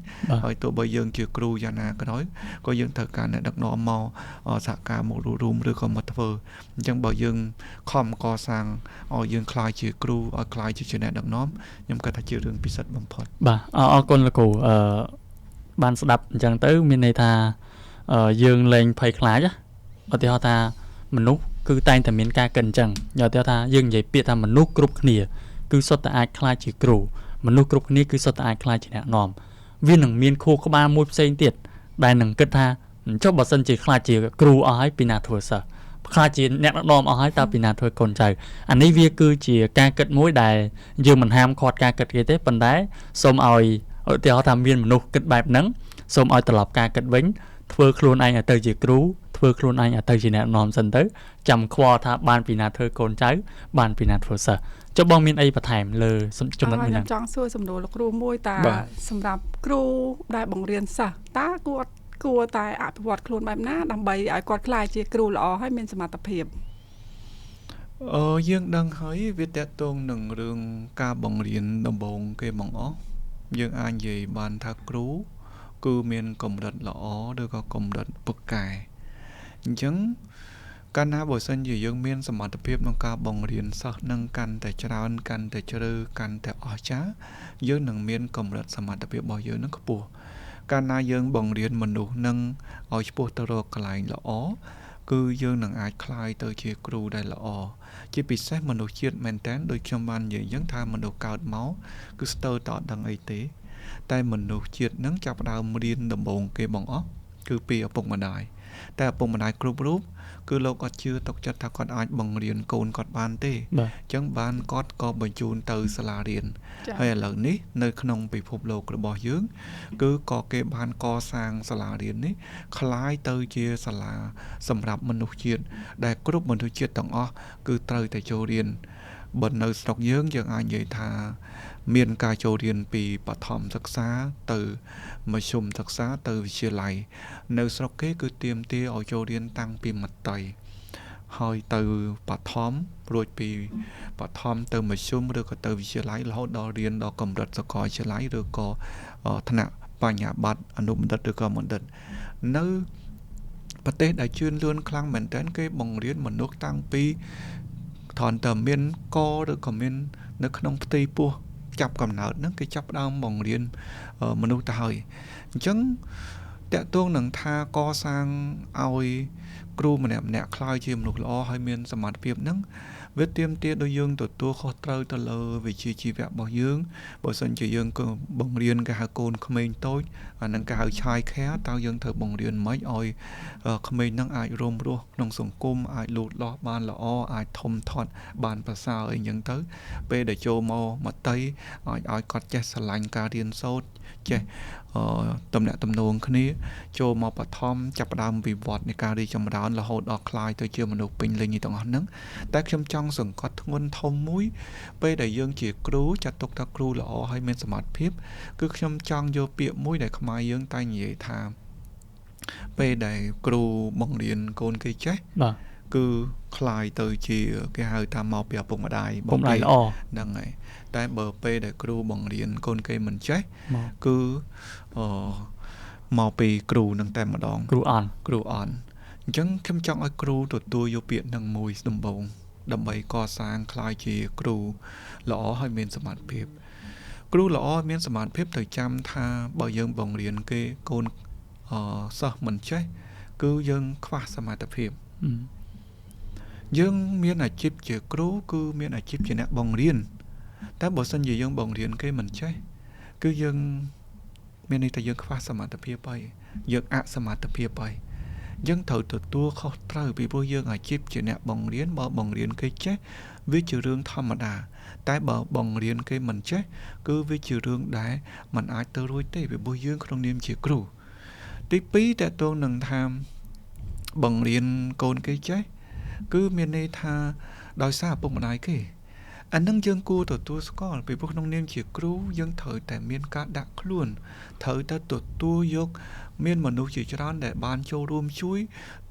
ហើយទោះបីយើងជាគ្រូយ៉ាងណាក៏ដោយក៏យើងត្រូវការអ្នកដឹកនាំមកសហការមករួមឬក៏មកធ្វើអញ្ចឹងបើយើងខំកសាងឲ្យយើងក្លាយជាគ្រូឲ្យក្លាយជាអ្នកដឹកនាំខ្ញុំគិតថាជារឿងពិសេសបំផុតបាទអរគុណលោកគ្រូបានស្ដាប់អញ្ចឹងទៅមានន័យថាយើងលែងភ័យខ្លាចឧទាហរណ៍ថាមនុស្សគឺតែងតែមានការគិតអញ្ចឹងឧទាហរណ៍ថាយើងនិយាយពាក្យថាមនុស្សគ្រប់គ្នាគឺសុទ្ធតែអាចក្លាយជាគ្រូមនុស្សគ្រប់គ្នាគឺសុទ្ធតែអាចក្លាយជាអ្នកនាំវានឹងមានខួរក្បាលមួយផ្សេងទៀតដែលនឹងគិតថាចុះបើសិនជាក្លាយជាគ្រូអស់ហើយពីណាធ្វើសិស្សក្លាយជាអ្នកដឹកនាំអស់ហើយតើពីណាធ្វើកូនចៅអានេះវាគឺជាការគិតមួយដែលយើងមិនហាមឃាត់ការគិតគេទេប៉ុន្តែសូមឲ្យឧទាហរណ៍ថាមានមនុស្សគិតបែបហ្នឹងសូមឲ្យត្រឡប់ការគិតវិញធ្វើខ្លួនឯងឲ្យទៅជាគ្រូធ្វើខ្លួនឯងឲ្យទៅជាអ្នកនាំសិនទៅចាំខ្វល់ថាបានពីណាធ្វើកូនចៅបានពីណាធ្វើសិស្សចុះបងមានអីបន្ថែមលើចំណុចមួយហ្នឹងខ្ញុំចង់សួរសំណួរលោកគ្រូមួយតើសម្រាប់គ្រូដែលបង្រៀនសិស្សតើគាត់គួរតែអភិវឌ្ឍខ្លួនបែបណាដើម្បីឲ្យគាត់ក្លាយជាគ្រូល្អហើយមានសមត្ថភាពយើងដឹងហើយវាតកតងនឹងរឿងការបង្រៀនដំបូងគេបង្អស់យើងអាចនិយាយបានថាគ្រូគឺមានកម្រិតល្អឬក៏កម្រិតពូកែអញ្ចឹងកាលណាបើសិនជាយើងមានសមត្ថភាពក្នុងការបង្រៀនសិស្សនឹងកាន់តែច្រើនកាន់តែជ្រៅកាន់តែអស្ចារ្យយើងនឹងមានកម្រិតសមត្ថភាពរបស់យើងនឹងខ្ពស់កាលណាយើងបង្រៀនមនុស្សនឹងឲ្យឆ្ពោះទៅរកកន្លែងល្អ គឺយើងនឹងអាចក្លាយទៅជាគ្រូដែលល្អជាពិសេសមនុស្សជាតិមែនតើដូចខ្ញុំបាននិយាយអញ្ចឹងថាមនុស្សកើតមកគឺស្ទើរតែអត់ដឹងអីទេតែមនុស្សជាតិនឹងចាប់ផ្ដើមរៀនដំបូងគេបងអស់គឺពីឪពុកម្ដាយតែឪពុកម្ដាយគ្រប់រូបគឺលោកអត់ជឿទុកចិត្តថាគាត់អាចបង្រៀនកូនគាត់បានទេអញ្ចឹងបានគាត់ក៏បញ្ជូនទៅសាលារៀនហើយឥឡូវនេះនៅក្នុងពិភពលោករបស់យើងគឺក៏គេបានកសាងសាលារៀននេះក្លាយទៅជាសាលាសម្រាប់មនុស្សជាតិដែលគ្រប់មនុស្សជាតិទាំងអស់គឺត្រូវតែចូលរៀនបើនៅស្រុកយើងយើងអាចនិយាយថាមានការចូលរៀនពីបឋមសិក្សាទៅមធ្យមសិក្សាទៅវិទ្យាល័យនៅស្រុកគេគឺទាមទារឲ្យចូលរៀនតាំងពីមត្តេយ្យហើយទៅបឋមរួចពីបឋមទៅមធ្យមឬក៏ទៅវិទ្យាល័យរហូតដល់រៀនដល់កម្រិតសាកលវិទ្យាល័យឬក៏ថ្នាក់បញ្ញាបត្រអនុបណ្ឌិតឬក៏បណ្ឌិតនៅប្រទេសដែលជឿនលឿនខ្លាំងមែនទែនគេបង្រៀនមនុស្សតាំងពីថនតើមានកឬក៏មាននៅក្នុងផ្ទៃពោះចាប់កំណើតហ្នឹងគេចាប់ដើមបង្រៀនមនុស្សទៅហើយអញ្ចឹងតកតងនឹងថាកសាងឲ្យគ្រូម្នាក់ម្នាក់ក្លាយជាមនុស្សល្អហើយមានសមត្ថភាពហ្នឹងវាទាមទារដល់យើងទទួលខុសត្រូវទៅលើវិជ្ជាជីវៈរបស់យើងបើសិនជាយើងក៏បង្រៀនគេហៅកូនក្មេងតូចអាហ្នឹងគេហៅឆាយខែតើយើងត្រូវបង្រៀនម៉េចឲ្យក្មេងហ្នឹងអាចរួមរស់ក្នុងសង្គមអាចលូតលាស់បានល្អអាចធំធាត់បានប្រសើរអីចឹងទៅពេលដែលចូលមកមត្តេយ្យអាចឲ្យគាត់ចេះស្រឡាញ់ការរៀនសូត្រចេះតំណាក់តំណងគ្នាចូលមកបឋមចាប់ផ្ដើមវិវត្តនៃការរីកចម្រើនរហូតដល់ក្លាយទៅជាមនុស្សពេញលេញទាំងអស់ហ្នឹងតែខ្ញុំចង់សង្កត់ធ្ងន់ធំមួយពេលដែលយើងជាគ្រូចាត់ទុកថាគ្រូល្អហើយមានសមត្ថភាពគឺខ្ញុំចង់យកពាក្យមួយដែលខ្មែរយើងតែនិយាយថាពេលដែលគ្រូបង្រៀនកូនគេចេះបាទគឺក្លាយទៅជាគេហៅថាមកពីឪពុកម្ដាយបងគេល្អហ្នឹងហើយតែបើពេលដែលគ្រូបង្រៀនកូនគេមិនចេះគឺមកពីគ្រូនឹងតែម្ដងគ្រូអន់គ្រូអន់អញ្ចឹងខ្ញុំចង់ឲ្យគ្រូទទួលយកពាក្យនឹងមួយដំបូងដើម្បីកសាងក្លាយជាគ្រូល្អហើយមានសមត្ថភាពគ្រូល្អមានសមត្ថភាពត្រូវចាំថាបើយើងបង្រៀនគេកូនសិស្សមិនចេះគឺយើងខ្វះសមត្ថភាពយើងមានអាជីពជាគ្រូគឺមានអាជីពជាអ្នកបង្រៀនតែបើសិនជាយើងបង្រៀនគេមិនចេះគឺយើងមានន័យថាយើងខ្វះសមត្ថភាពហើយយើងអសមត្ថភាពហើយយើងត្រូវទទួលខុសត្រូវពីព្រោះយើងអាជីពជាអ្នកបង្រៀនបើបង្រៀនគេចេះវាជារឿងធម្មតាតែបើបង្រៀនគេមិនចេះគឺវាជារឿងដែលមិនអាចទៅរួចទេពីព្រោះយើងក្នុងនាមជាគ្រូទី2តើតងនឹងថាបង្រៀនកូនគេចេះគឺមានន័យថាដោយសារឪពុកម្ដាយគេអានឹងយើងគួរទទួលស្គាល់ពីព្រោះក្នុងនាមជាគ្រូយើងត្រូវតែមានការដាក់ខ្លួនត្រូវតែទទួលយកមានមនុស្សជាច្រើនដែលបានចូលរួមជួយ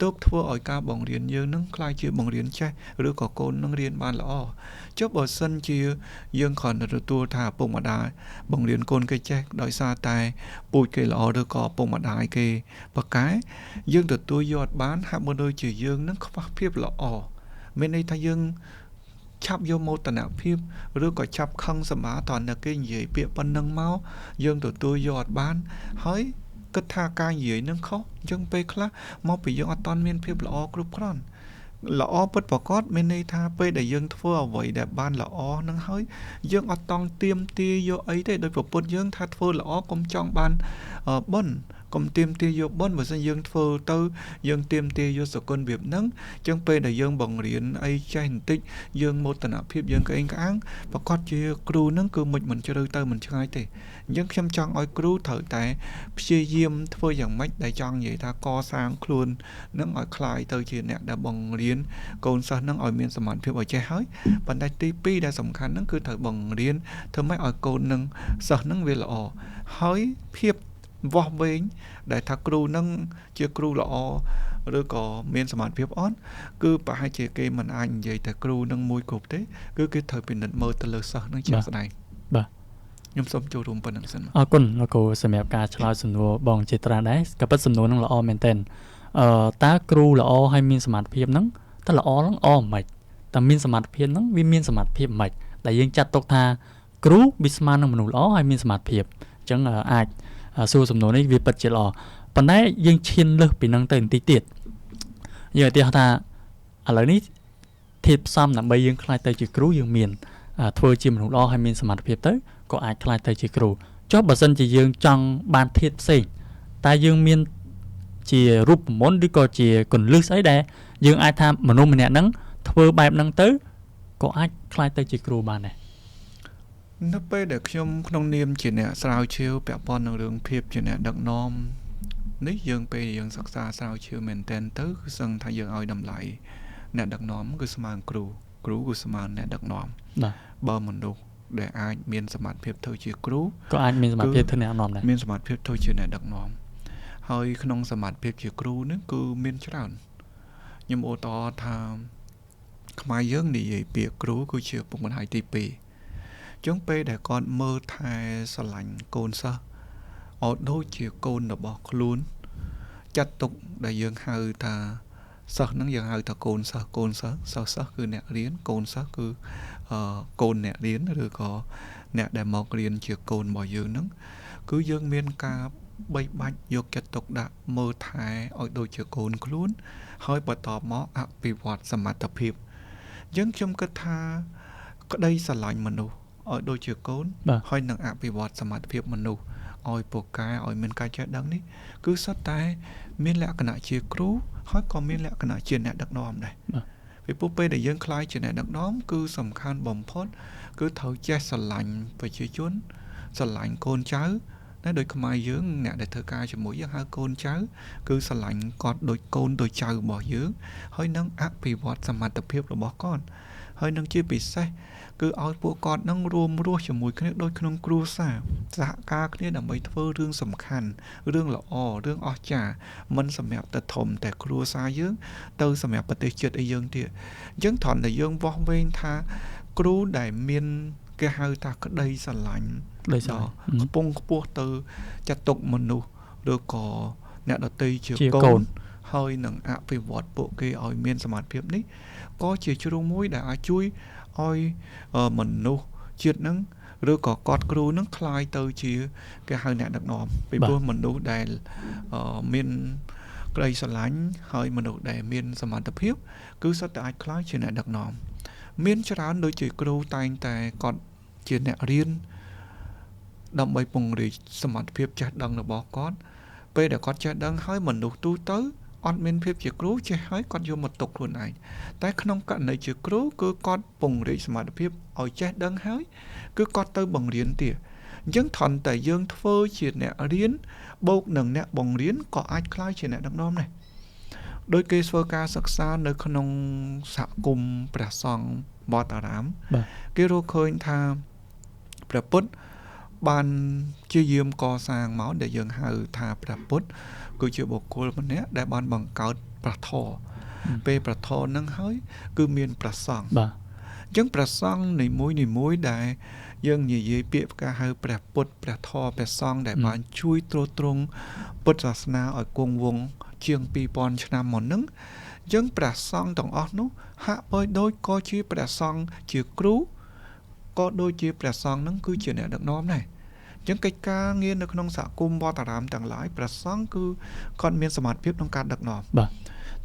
ទើបធ្វើឲ្យការបង្រៀនយើងនឹងក្លាយជាបង្រៀនចេះឬក៏កូននឹងរៀនបានល្អចុះបើសិនជាយើងគ្រាន់តែទទួលថាឪពុកម្ដាយបង្រៀនកូនគេចេះដោយសារតែពូជគេល្អឬក៏ឪពុកម្ដាយគេប្រកែយើងទទួលយកអត់បានហាក់បីដូចជាយើងនឹងខ្វះភាពល្អមានន័យថាយើងឆាប់យកមោទនភាពឬក៏ឆាប់ខឹងសម្បាតើអ្នកគេនិយាយពាក្យប៉ុណ្ណឹងមកយើងទទួលយកអត់បានហើយគិតថាការនិយាយនឹងខុសអញ្ចឹងពេលខ្លះមកពីយើងអត់ទាន់មានភាពល្អគ្រប់គ្រាន់ល្អពិតប្រាកដមានន័យថាពេលដែលយើងធ្វើអ្វីដែលបានល្អនឹងហើយយើងអត់តង់ទៀមទាយកអីទេដោយពុទ្ធយើងថាធ្វើល្អកុំចង់បានបុណ្យកុំទៀមទាយកបុណ្យបើសិនយើងធ្វើទៅយើងទៀមទាយកសគុណវាហ្នឹងចឹងពេលដែលយើងបង្រៀនអីចេះបន្តិចយើងមោទនភាពយើងក្អេងក្អាងប្រកាសជាគ្រូហ្នឹងគឺមិនជ្រៅទៅមិនឆ្ងាយទេអញ្ចឹងខ្ញុំចង់ឲ្យគ្រូត្រូវតែព្យាយាមធ្វើយ៉ាងម៉េចដែលចង់និយាយថាកសាងខ្លួននឹងឲ្យក្លាយទៅជាអ្នកដែលបង្រៀនកូនសិស្សហ្នឹងឲ្យមានសមត្ថភាពឲ្យចេះហើយប៉ុន្តែទី2ដែលសំខាន់ហ្នឹងគឺត្រូវបង្រៀនធ្វើម៉េចឲ្យកូននឹងសិស្សហ្នឹងវាល្អហើយភាពវាស់វែងដែលថាគ្រូនឹងជាគ្រូល្អឬក៏មានសមត្ថភាពអត់គឺប្រហែលជាគេមិនអាចនិយាយតែគ្រូនឹងមួយគ្រប់ទេគឺគេត្រូវពិនិត្យមើលទៅលើសិស្សនឹងជាក់ស្ដែងបាទខ្ញុំសូមចូលរួមប៉ុណ្្នឹងសិនអរគុណលោកគ្រូសម្រាប់ការឆ្លើយសំណួរបងចេត្រាដែរក៏ពិតសំណួរនឹងល្អមែនទែនតើគ្រូល្អហើយមានសមត្ថភាពហ្នឹងតើល្អហ្នឹងអមិនតើមានសមត្ថភាពហ្នឹងវាមានសមត្ថភាពមិនដែលយើងចាត់ទុកថាគ្រូវាស្មើនឹងមនុស្សល្អហើយមានសមត្ថភាពអញ្ចឹងអាចសួរសំណួរនេះវាពិតជាល្អប៉ុន្តែយើងឈានលើសពីនឹងទៅបន្តិចទៀត យើងឧទាហរណ៍ថាឥឡូវនេះធាតុផ្សំដើម្បីយើងក្លាយទៅជាគ្រូយើងមានធ្វើជាមនុស្សល្អហើយមានសមត្ថភាពទៅក៏អាចក្លាយទៅជាគ្រូចុះបើសិនជាយើងចង់បានធាតុផ្សេងតែយើងមានជារូបមន្តឬក៏ជាគន្លឹះស្អីដែលយើងអាចថាមនុស្សម្នាក់ហ្នឹងធ្វើបែបហ្នឹងទៅក៏អាចក្លាយទៅជាគ្រូបានដែរនៅពេលដែលខ្ញុំក្នុងនាមជាអ្នកស្រាវជ្រាវពាក់ព័ន្ធនឹងរឿងភាពជាអ្នកដឹកនាំនេះយើងពេលយើងសិក្សាស្រាវជ្រាវមែនទែនទៅគឺសឹងថាយើងឲ្យតម្លៃអ្នកដឹកនាំគឺស្មើនឹងគ្រូគ្រូគឺស្មើនឹងអ្នកដឹកនាំបាទបើមនុស្សដែលអាចមានសមត្ថភាពធ្វើជាគ្រូក៏អាចមានសមត្ថភាពធ្វើអ្នកដឹកនាំដែរមានសមត្ថភាពធ្វើជាអ្នកដឹកនាំហើយក្នុងសមត្ថភាពជាគ្រូនេះគឺមានច្រើនខ្ញុំឧទាហរណ៍ថាខ្មែរយើងនិយាយពាក្យគ្រូគឺជាពុកម្ដាយទី2ចឹងពេលដែលគាត់មើលថែស្រឡាញ់កូនសិស្សឲ្យដូចជាកូនរបស់ខ្លួនចាត់ទុកដែលយើងហៅថាសិស្សហ្នឹងយើងហៅថាកូនសិស្សកូនសិស្សសិស្សសិស្សគឺអ្នករៀនកូនសិស្សគឺកូនអ្នករៀនឬក៏អ្នកដែលមករៀនជាកូនរបស់យើងហ្នឹងគឺយើងមានការបីបាច់យកចិត្តទុកដាក់មើលថែឲ្យដូចជាកូនខ្លួនហើយបន្តមកអភិវឌ្ឍសមត្ថភាពអញ្ចឹងខ្ញុំគិតថាក្តីស្រឡាញ់មនុស្សឲ្យដូចជាកូនហើយនឹងអភិវឌ្ឍសមត្ថភាពមនុស្សឲ្យពូកែឲ្យមានការចេះដឹងនេះគឺសុទ្ធតែមានលក្ខណៈជាគ្រូហើយក៏មានលក្ខណៈជាអ្នកដឹកនាំដែរពីព្រោះពេលដែលយើងក្លាយជាអ្នកដឹកនាំគឺសំខាន់បំផុតគឺត្រូវចេះស្រឡាញ់ប្រជាជនស្រឡាញ់កូនចៅណាដោយខ្មែរយើងអ្នកដែលធ្វើការជាមួយយើងហៅកូនចៅគឺស្រឡាញ់គាត់ដូចកូនដូចចៅរបស់យើងហើយនឹងអភិវឌ្ឍសមត្ថភាពរបស់គាត់ហើយនឹងជាពិសេសគឺឲ្យពួកគាត់នឹងរួមរស់ជាមួយគ្នាដូចក្នុងគ្រួសារសហការគ្នាដើម្បីធ្វើរឿងសំខាន់រឿងល្អរឿងអស្ចារ្យមិនសម្រាប់តែធំតែគ្រួសារយើងទៅសម្រាប់ប្រទេសជាតិអីយើងទៀតអញ្ចឹងត្រង់តែយើងវាស់វែងថាគ្រូដែលមានគេហៅថាក្តីស្រឡាញ់ខ្ពង់ខ្ពស់ទៅចាត់ទុកមនុស្សឬក៏អ្នកដទៃជាកូនហើយនឹងអភិវឌ្ឍពួកគេឲ្យមានសមត្ថភាពនេះក៏ជាជ្រុងមួយដែលអាចជួយឲ្យមនុស្សជាតិនឹងឬក៏គាត់គ្រូនឹងក្លាយទៅជាគេហៅអ្នកដឹកនាំពីព្រោះមនុស្សដែលមានក្តីស្រឡាញ់ហើយមនុស្សដែលមានសមត្ថភាពគឺសុទ្ធតែអាចក្លាយជាអ្នកដឹកនាំមានច្រើនដូចជាគ្រូតែងតែគាត់ជាអ្នករៀនដើម្បីពង្រីកសមត្ថភាពចេះដឹងរបស់គាត់ពេលដែលគាត់ចេះដឹងហើយមនុស្សទូទៅអត់មានភាពជាគ្រូចេះហើយគាត់យកមកទុកខ្លួនឯងតែក្នុងករណីជាគ្រូគឺគាត់ពង្រីកសមត្ថភាពឲ្យចេះដឹងហើយគឺគាត់ទៅបង្រៀនទៀតអញ្ចឹងត្រង់តែយើងធ្វើជាអ្នករៀនបូកនឹងអ្នកបង្រៀនក៏អាចក្លាយជាអ្នកដឹកនាំដែរដោយគេធ្វើការសិក្សានៅក្នុងសហគមន៍ព្រះសង្ឃវត្តអារាមគេរកឃើញថាព្រះពុទ្ធបានជាយាមកសាងមកដែលយើងហៅថាព្រះពុទ្ធគឺជាបុគ្គលម្នាក់ដែលបានបង្កើតព្រះធម៌ពេលព្រះធម៌នឹងហើយគឺមានព្រះសង្ឃបាទអញ្ចឹងព្រះសង្ឃនីមួយៗដែលយើងនិយាយពាក្យការហៅព្រះពុទ្ធព្រះធម៌ព្រះសង្ឃដែលបានជួយទ្រទ្រង់ពុទ្ធសាសនាឲ្យគង់វង្សជាង2000ឆ្នាំមុនហ្នឹងអញ្ចឹងព្រះសង្ឃទាំងអស់នោះហាក់បីដូចក៏ជាព្រះសង្ឃជាគ្រូក៏ដូចជាព្រះសង្ឃហ្នឹងគឺជាអ្នកដឹកនាំដែរអញ្ចឹងកិច្ចការងារនៅក្នុងសហគមន៍វត្តអារាមទាំងឡាយព្រះសង្ឃគឺគាត់មានសមត្ថភាពក្នុងការដឹកនាំបាទ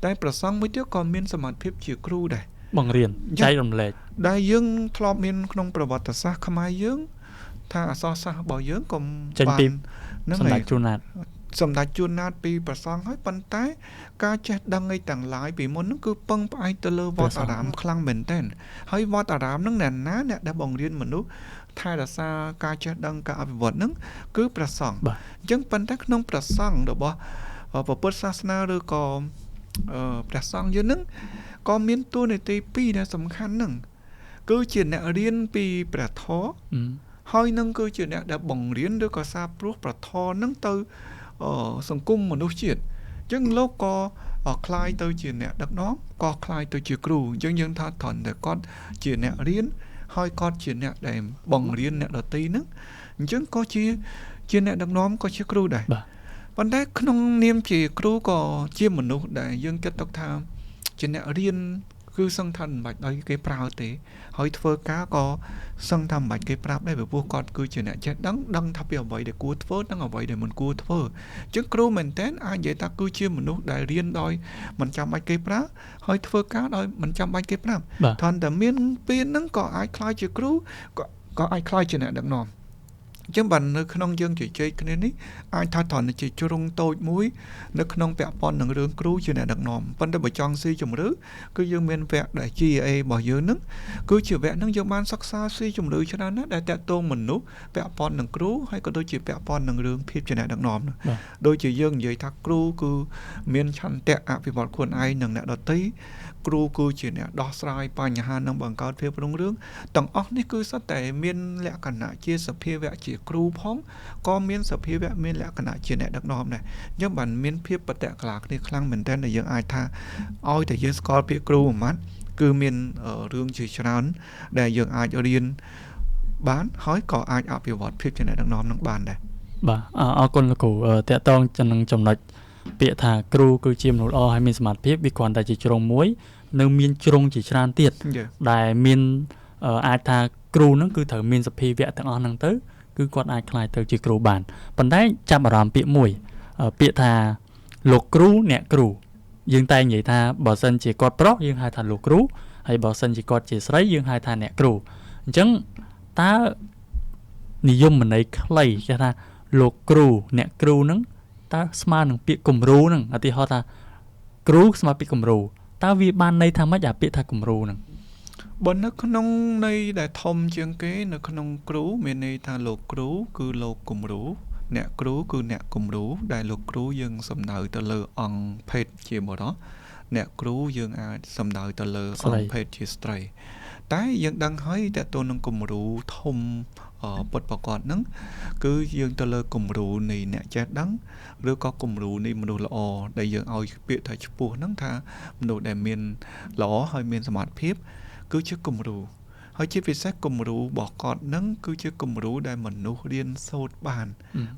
តែព្រះសង្ឃមួយទៀតក៏មានសមត្ថភាពជាគ្រូដែរបង្រៀនចែករំលែកដែលយើងធ្លាប់មានក្នុងប្រវត្តិសាស្ត្រខ្មែរយើងថាអក្សរសាស្ត្ររបស់យើងក៏បាននឹងសម្ដេចជួនណាតសម្ដេចជួនណាតពីព្រះសង្ឃហើយប៉ុន្តែការចេះដឹងអីទាំងឡាយពីមុនហ្នឹងគឺពឹងផ្អែកទៅលើវត្តអារាមខ្លាំងមែនទែនហើយវត្តអារាមហ្នឹងអ្នកណាអ្នកដែលបង្រៀនមនុស្សថែរក្សាការចេះដឹងការអភិវឌ្ឍហ្នឹងគឺព្រះសង្ឃអញ្ចឹងប៉ុន្តែក្នុងព្រះសង្ឃរបស់ពុទ្ធសាសនាឬក៏ព្រះសង្ឃយើងហ្នឹងក៏មានតួនាទីពីរដែលសំខាន់ហ្នឹងគឺជាអ្នករៀនពីព្រះធម៌ហើយនឹងគឺជាអ្នកដែលបង្រៀនឬក៏សាព្រោះព្រះធម៌ហ្នឹងទៅសង្គមមនុស្សជាតិអញ្ចឹងលោកក៏ក្លាយទៅជាអ្នកដឹកនាំក៏ក្លាយទៅជាគ្រូអញ្ចឹងយើងថាត្រង់តែគាត់ជាអ្នករៀនហើយគាត់ជាអ្នកដែលបង្រៀនអ្នកដទៃហ្នឹងអញ្ចឹងក៏ជាអ្នកដឹកនាំក៏ជាគ្រូដែរប៉ុន្តែក្នុងនាមជាគ្រូក៏ជាមនុស្សដែលយើងគិតទុកថាជាអ្នករៀនគឺ គឺសឹងថាមិនបាច់ឲ្យគេប្រើទេហើយធ្វើការក៏សឹងថាមិនបាច់គេប្រាប់ដែរព្រោះគាត់គឺជាអ្នកចេះដឹងដឹងថាពីអ្វីដែលគួរធ្វើនិងអ្វីដែលមិនគួរធ្វើអញ្ចឹងគ្រូមែនតើអាចនិយាយថាគឺជាមនុស្សដែលរៀនដោយមិនចាំបាច់គេប្រាប់ហើយធ្វើការដោយមិនចាំបាច់គេប្រាប់គ្រាន់តែមានពេលហ្នឹងក៏អាចក្លាយជាគ្រូក៏អាចក្លាយជាអ្នកដឹកនាំអញ្ចឹងបាននៅក្នុងយើងជជែកគ្នានេះអាចថាត្រង់ជាជ្រុងតូចមួយនៅក្នុងពាក់ព័ន្ធនឹងរឿងគ្រូជាអ្នកដឹកនាំប៉ុន្តែបើចង់ស៊ីជម្រៅគឺយើងមានវគ្គដែល GA របស់យើងនឹងគឺជាវគ្គនឹងយើងបានសិក្សាស៊ីជម្រៅច្រើនណាស់ដែលតាក់ទងមនុស្សពាក់ព័ន្ធនឹងគ្រូហើយក៏ដូចជាពាក់ព័ន្ធនឹងរឿងភាពជាអ្នកដឹកនាំដូចជាយើងនិយាយថាគ្រូគឺមានឆន្ទៈអភិវឌ្ឍខ្លួនឯងនិងអ្នកដទៃគ្រូគឺជាអ្នកដោះស្រាយបញ្ហានិងបង្កើតភាពរុងរឿងទាំងអស់នេះគឺសុទ្ធតែមានលក្ខណៈជាសភាវៈជាគ្រូផងក៏មានសភាវៈមានលក្ខណៈជាអ្នកដឹកនាំដែរអញ្ចឹងបានមានភាពបតៈកលាគ្នាខ្លាំងមែនទែនដែលយើងអាចថាឲ្យតែយើងស្គាល់ពាក្យគ្រូមួយម៉ាត់គឺមានរឿងជាច្រើនដែលយើងអាចរៀនបានហើយក៏អាចអភិវឌ្ឍភាពជាអ្នកដឹកនាំនឹងបានដែរបាទអរគុណលោកគ្រូតាក់ទងនឹងចំណុចពាក្យថាគ្រូគឺជាមនុស្សល្អហើយមានសមត្ថភាពវាគ្រាន់តែជាជ្រុងមួយនៅមានជ្រុងជាច្រើនទៀតដែលមានអាចថាគ្រូនឹងគឺត្រូវមានសភាវៈទាំងអស់ហ្នឹងទៅគឺគាត់អាចក្លាយទៅជាគ្រូបានប៉ុន្តែចាប់អារម្មណ៍ពាក្យមួយពាក្យថាលោកគ្រូអ្នកគ្រូយើងតែនិយាយថាបើសិនជាគាត់ប្រុសយើងហៅថាលោកគ្រូហើយបើសិនជាគាត់ជាស្រីយើងហៅថាអ្នកគ្រូអញ្ចឹងតើនិយមន័យខ្លីគេថាលោកគ្រូអ្នកគ្រូហ្នឹងតើស្មើនឹងពាក្យគំរូហ្នឹងឧទាហរណ៍ថាគ្រូស្មើពាក្យគំរូតើវាបានន័យថាម៉េចអាពាក្យថាគំរូហ្នឹងបើនៅក្នុងន័យដែលធំជាងគេនៅក្នុងគ្រូមានន័យថាលោកគ្រូគឺលោកគំរូអ្នកគ្រូគឺអ្នកគំរូដែលលោកគ្រូយើងសំដៅទៅលើអង្គភេទជាបុរសអ្នកគ្រូយើងអាចសំដៅទៅលើអង្គភេទជាស្ត្រីតែយើងដឹងហើយតើតើនឹងគំរូធំពិតប្រាកដហ្នឹងគឺយើងទៅលើគំរូនៃអ្នកចេះដឹងឬក៏គំរូនៃមនុស្សល្អដែលយើងឲ្យពាក្យថាឆ្ពោះហ្នឹងថាមនុស្សដែលមានល្អហើយមានសមត្ថភាពគឺជាគំរូហើយជាពិសេសគំរូរបស់គាត់នឹងគឺជាគំរូដែលមនុស្សរៀនសូត្របាន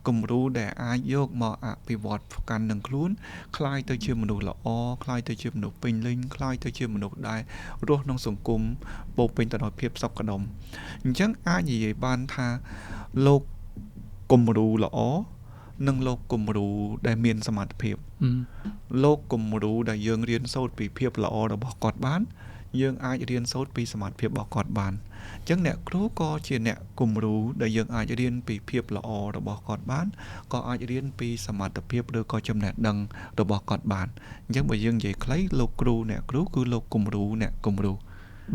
គំរូដែលអាចយកមកអភិវឌ្ឍកាន់នឹងខ្លួនក្លាយទៅជាមនុស្សល្អក្លាយទៅជាមនុស្សពេញលេញក្លាយទៅជាមនុស្សដែលរស់ក្នុងសង្គមពោពេញទៅដោយភាពសុខដុមអញ្ចឹងអាចនិយាយបានថាលោកគំរូល្អនិងលោកគំរូដែលមានសមត្ថភាពលោកគំរូដែលយើងរៀនសូត្រពីភាពល្អរបស់គាត់បានយើងអាចរៀនសូត្រពីសមត្ថភាពរបស់គាត់បានអញ្ចឹងអ្នកគ្រូក៏ជាអ្នកគំរូដែលយើងអាចរៀនពីភាពល្អរបស់គាត់បានក៏អាចរៀនពីសមត្ថភាពឬក៏ចំណេះដឹងរបស់គាត់បានអញ្ចឹងបើយើងនិយាយខ្លីលោកគ្រូអ្នកគ្រូគឺលោកគំរូអ្នកគំរូ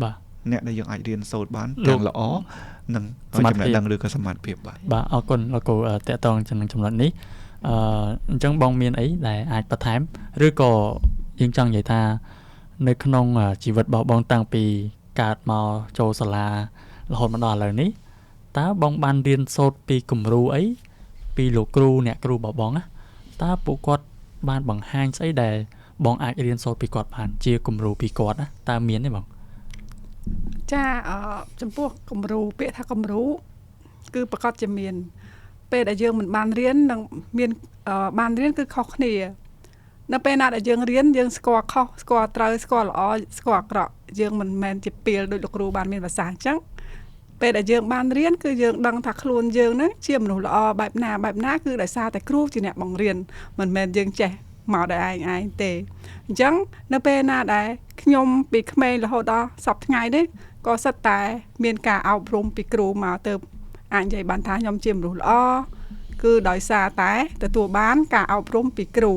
បាទអ្នកដែលយើងអាចរៀនសូត្របានទាំងល្អនិងចំណេះដឹងឬក៏សមត្ថភាពបាទបាទអរគុណលោកគ្រូតាក់ទងនឹងចំណុចនេះអញ្ចឹងបងមានអីដែលអាចបន្ថែមឬក៏យើងចង់និយាយថានៅក្នុងជីវិតរបស់បងតាំងពីកើតមកចូលសាលារហូតមកដល់ឥឡូវនេះតើបងបានរៀនសូត្រពីគំរូអីពីលោកគ្រូអ្នកគ្រូរបស់បងណាតើពួកគាត់បានបង្ហាញស្អីដែលបងអាចរៀនសូត្រពីគាត់បានជាគំរូពីគាត់ណាតើមានទេបងចាចំពោះគំរូពាក្យថាគំរូគឺប្រកាសជាមានពេលដែលយើងមិនបានរៀននិងមានបានរៀនគឺខុសគ្នានៅពេលណាដែលយើងរៀនយើងស្គាល់ខុសស្គាល់ត្រូវស្គាល់ល្អស្គាល់អាក្រក់យើងមិនមែនជាពីលដូចលោកគ្រូបានមានភាសាអញ្ចឹងពេលដែលយើងបានរៀនគឺយើងដឹងថាខ្លួនយើងហ្នឹងជាមនុស្សល្អបែបណាបែបណាគឺដោយសារតែគ្រូជាអ្នកបង្រៀនមិនមែនយើងចេះមកដោយឯងទេអញ្ចឹងនៅពេលណាដែលខ្ញុំពីក្មេងរហូតដល់សប្តាហ៍ថ្ងៃនេះក៏សិតតែមានការអប់រំពីគ្រូមកទៅអាចនិយាយបានថាខ្ញុំជាមនុស្សល្អគឺដោយសារតែទទួលបានការអប់រំពីគ្រូ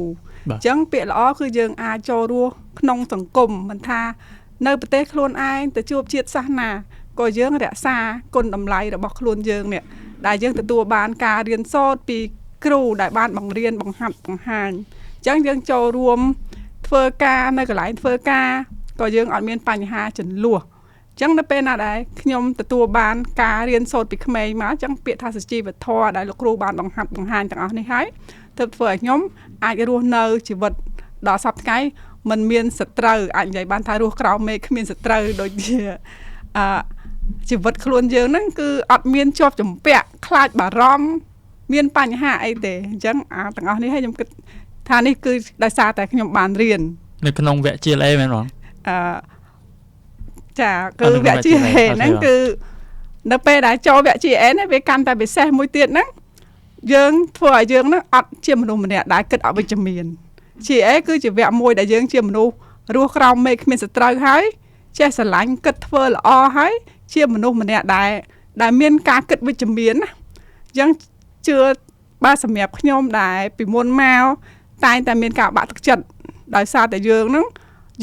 អញ្ចឹងពាក្យល្អគឺយើងអាចចូលរស់ក្នុងសង្គមមិនថានៅប្រទេសខ្លួនឯងទៅជួបជាតិសាសនាក៏យើងរក្សាគុណតម្លៃរបស់ខ្លួនយើងនេះដែលយើងទទួលបានការរៀនសូត្រពីគ្រូដែលបានបង្រៀនបង្ហាត់បង្ហាញអញ្ចឹងយើងចូលរួមធ្វើការនៅកន្លែងធ្វើការក៏យើងអត់មានបញ្ហាចន្លោះអញ្ចឹងនៅពេលណាដែលខ្ញុំទទួលបានការរៀនសូត្រពីក្មេងមកអញ្ចឹងពាក្យថាសុជីវធម៌ដែលលោកគ្រូបានបង្ហាត់បង្ហាញទាំងអស់នេះហើយទើបធ្វើឲ្យខ្ញុំអាចរស់នៅជីវិតដល់សប្តាហ៍ថ្ងៃមិនមានសត្រូវអាចនិយាយបានថារស់ក្រោមមេឃគ្មានសត្រូវដូចជាជីវិតខ្លួនយើងហ្នឹងគឺអត់មានជាប់ជំពាក់ខ្លាចបារម្ភមានបញ្ហាអីទេអញ្ចឹងអាទាំងអស់នេះហើយខ្ញុំគិតថានេះគឺដោយសារតែខ្ញុំបានរៀននៅក្នុងវគ្គ GLA មែនបង ចាគឺវគ្គ GA ហ្នឹងគឺនៅពេលដែលចូលវគ្គ GA នេះវាកាន់តែពិសេសមួយទៀតហ្នឹងយើងធ្វើឲ្យយើងហ្នឹងអត់ជាមនុស្សម្នាក់ដែលគិតអវិជ្ជមាន GA គឺជាវគ្គមួយដែលយើងជាមនុស្សរស់ក្រោមមេឃគ្មានសត្រូវហើយចេះស្រឡាញ់គិតធ្វើល្អហើយជាមនុស្សម្នាក់ដែលមានការគិតវិជ្ជមានណាអញ្ចឹងជឿបើសម្រាប់ខ្ញុំដែលពីមុនមកតែងតែមានការបាក់ទឹកចិត្តដោយសារតែយើងហ្នឹង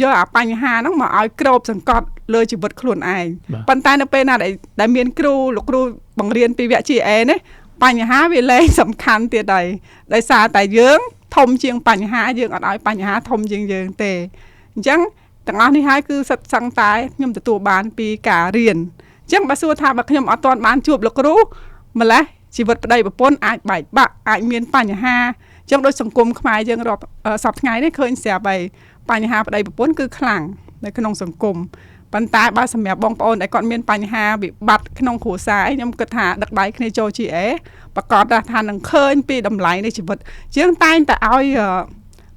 យកអាបញ្ហាហ្នឹងមកឲ្យគ្របសង្កត់លើជីវិតខ្លួនឯងប៉ុន្តែនៅពេលណាដែលមានគ្រូលោកគ្រូបង្រៀនពីវគ្គ GA នេះបញ្ហាវាលែងសំខាន់ទៀតហើយដោយសារតែយើងធំជាងបញ្ហាយើងអត់ឲ្យបញ្ហាធំជាងយើងទេអញ្ចឹងទាំងអស់នេះហើយគឺសិតសឹងតែខ្ញុំទទួលបានពីការរៀនអញ្ចឹងបើសួរថាបើខ្ញុំអត់ទាន់បានជួបលោកគ្រូម្លេះជីវិតប្តីប្រពន្ធអាចបែកបាក់អាចមានបញ្ហាអញ្ចឹងដូចសង្គមខ្មែរយើងរាប់សប្តាហ៍ថ្ងៃនេះឃើញស្រាប់ហើយបញ្ហាប្តីប្រពន្ធគឺខ្លាំងនៅក្នុងសង្គមប៉ុន្តែបើសម្រាប់បងប្អូនដែលគាត់មានបញ្ហាវិបត្តិក្នុងគ្រួសារអីខ្ញុំគិតថាដឹកដៃគ្នាចូល GA ប្រកាសថានឹងឃើញពីតម្លៃនៃជីវិតយើងតែងតែឲ្យ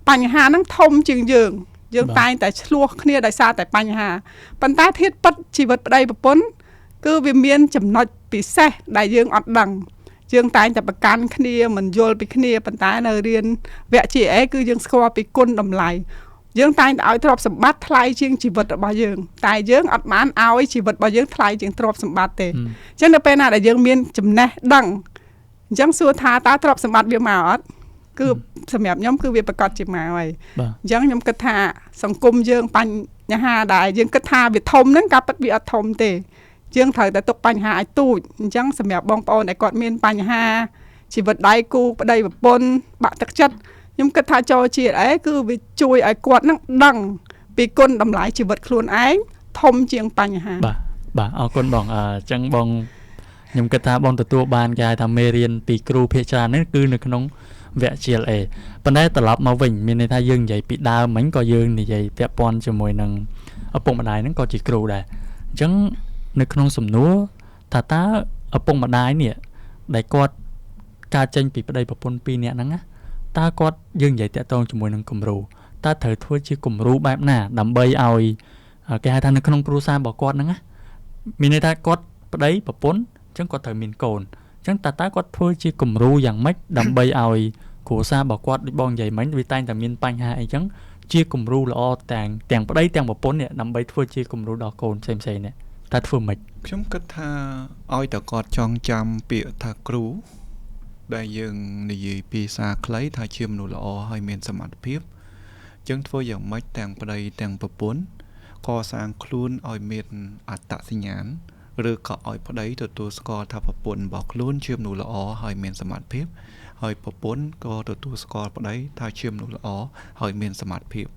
បញ្ហាហ្នឹងធំជាងយើងយើងតែងតែឆ្លោះគ្នាដោយសារតែបញ្ហាប៉ុន្តែធាតុពិតជីវិតប្តីប្រពន្ធគឺវាមានចំណុចពិសេសដែលយើងអត់ដឹងយើងតែងតែប្រកាន់គ្នាមិនយល់ពីគ្នាប៉ុន្តែនៅរៀនវគ្គ GA គឺយើងស្គាល់ពីគុណតម្លៃយើងតែងតែឲ្យទ្រព្យសម្បត្តិថ្លៃជាងជីវិតរបស់យើងតែយើងអត់បានឲ្យជីវិតរបស់យើងថ្លៃជាងទ្រព្យសម្បត្តិទេអញ្ចឹងនៅពេលណាដែលយើងមានចំណេះដឹងអញ្ចឹងសួរថាតើទ្រព្យសម្បត្តិវាមកអត់គឺសម្រាប់ខ្ញុំគឺវាប្រកាសជាមកហើយអញ្ចឹងខ្ញុំគិតថាសង្គមយើងបញ្ហាដែលយើងគិតថាវាធំហ្នឹងការពិតវាអត់ធំទេយើងត្រូវតែទុកបញ្ហាឲ្យទូចអញ្ចឹងសម្រាប់បងប្អូនដែលគាត់មានបញ្ហាជីវិតដៃគូប្តីប្រពន្ធបាក់ទឹកចិត្តខ្ញុំគិតថាចូល GA គឺវាជួយឲ្យគាត់នឹងដឹងពីគុណតម្លៃជីវិតខ្លួនឯងធំជាងបញ្ហាបាទបាទអរគុណបងអញ្ចឹងបងខ្ញុំគិតថាបងទទួលបានគេហៅថាមេរៀនពីគ្រូភាគច្រើននេះគឺនៅក្នុងវគ្គ GLA ប៉ុន្តែត្រឡប់មកវិញមានន័យថាយើងនិយាយពីដើមមិញក៏យើងនិយាយពាក់ព័ន្ធជាមួយនឹងឪពុកម្ដាយហ្នឹងក៏ជាគ្រូដែរអញ្ចឹងនៅក្នុងសំណួរថាតើឪពុកម្ដាយនេះដែលគាត់ការចេញពីប្តីប្រពន្ធពីរនាក់ហ្នឹងណាតើគាត់យើងនិយាយតាក់ទងជាមួយនឹងគំរូតើត្រូវធ្វើជាគំរូបែបណាដើម្បីឲ្យគេហៅថានៅក្នុងគ្រួសាររបស់គាត់ហ្នឹងណាមានន័យថាគាត់ប្តីប្រពន្ធអញ្ចឹងគាត់ត្រូវមានកូនអញ្ចឹងតើគាត់ធ្វើជាគំរូយ៉ាងម៉េចដើម្បីឲ្យគ្រួសាររបស់គាត់ដូចបងនិយាយមិញវាតែងតែមានបញ្ហាអីចឹងជាគំរូល្អទាំងប្តីទាំងប្រពន្ធនេះដើម្បីធ្វើជាគំរូដល់កូនផ្សេងៗនេះតើធ្វើម៉េចខ្ញុំគិតថាឲ្យតែគាត់ចងចាំពាក្យថាគ្រូដែលយើងនិយាយភាសាខ្លីថាជាមនុស្សល្អហើយមានសមត្ថភាពយើងធ្វើយ៉ាងម៉េចទាំងប្តីទាំងប្រពន្ធកសាងខ្លួនឲ្យមានអត្តសញ្ញាណឬក៏ឲ្យប្តីទទួលស្គាល់ថាប្រពន្ធរបស់ខ្លួនជាមនុស្សល្អហើយមានសមត្ថភាពហើយប្រពន្ធក៏ទទួលស្គាល់ប្តីថាជាមនុស្សល្អហើយមានសមត្ថភាព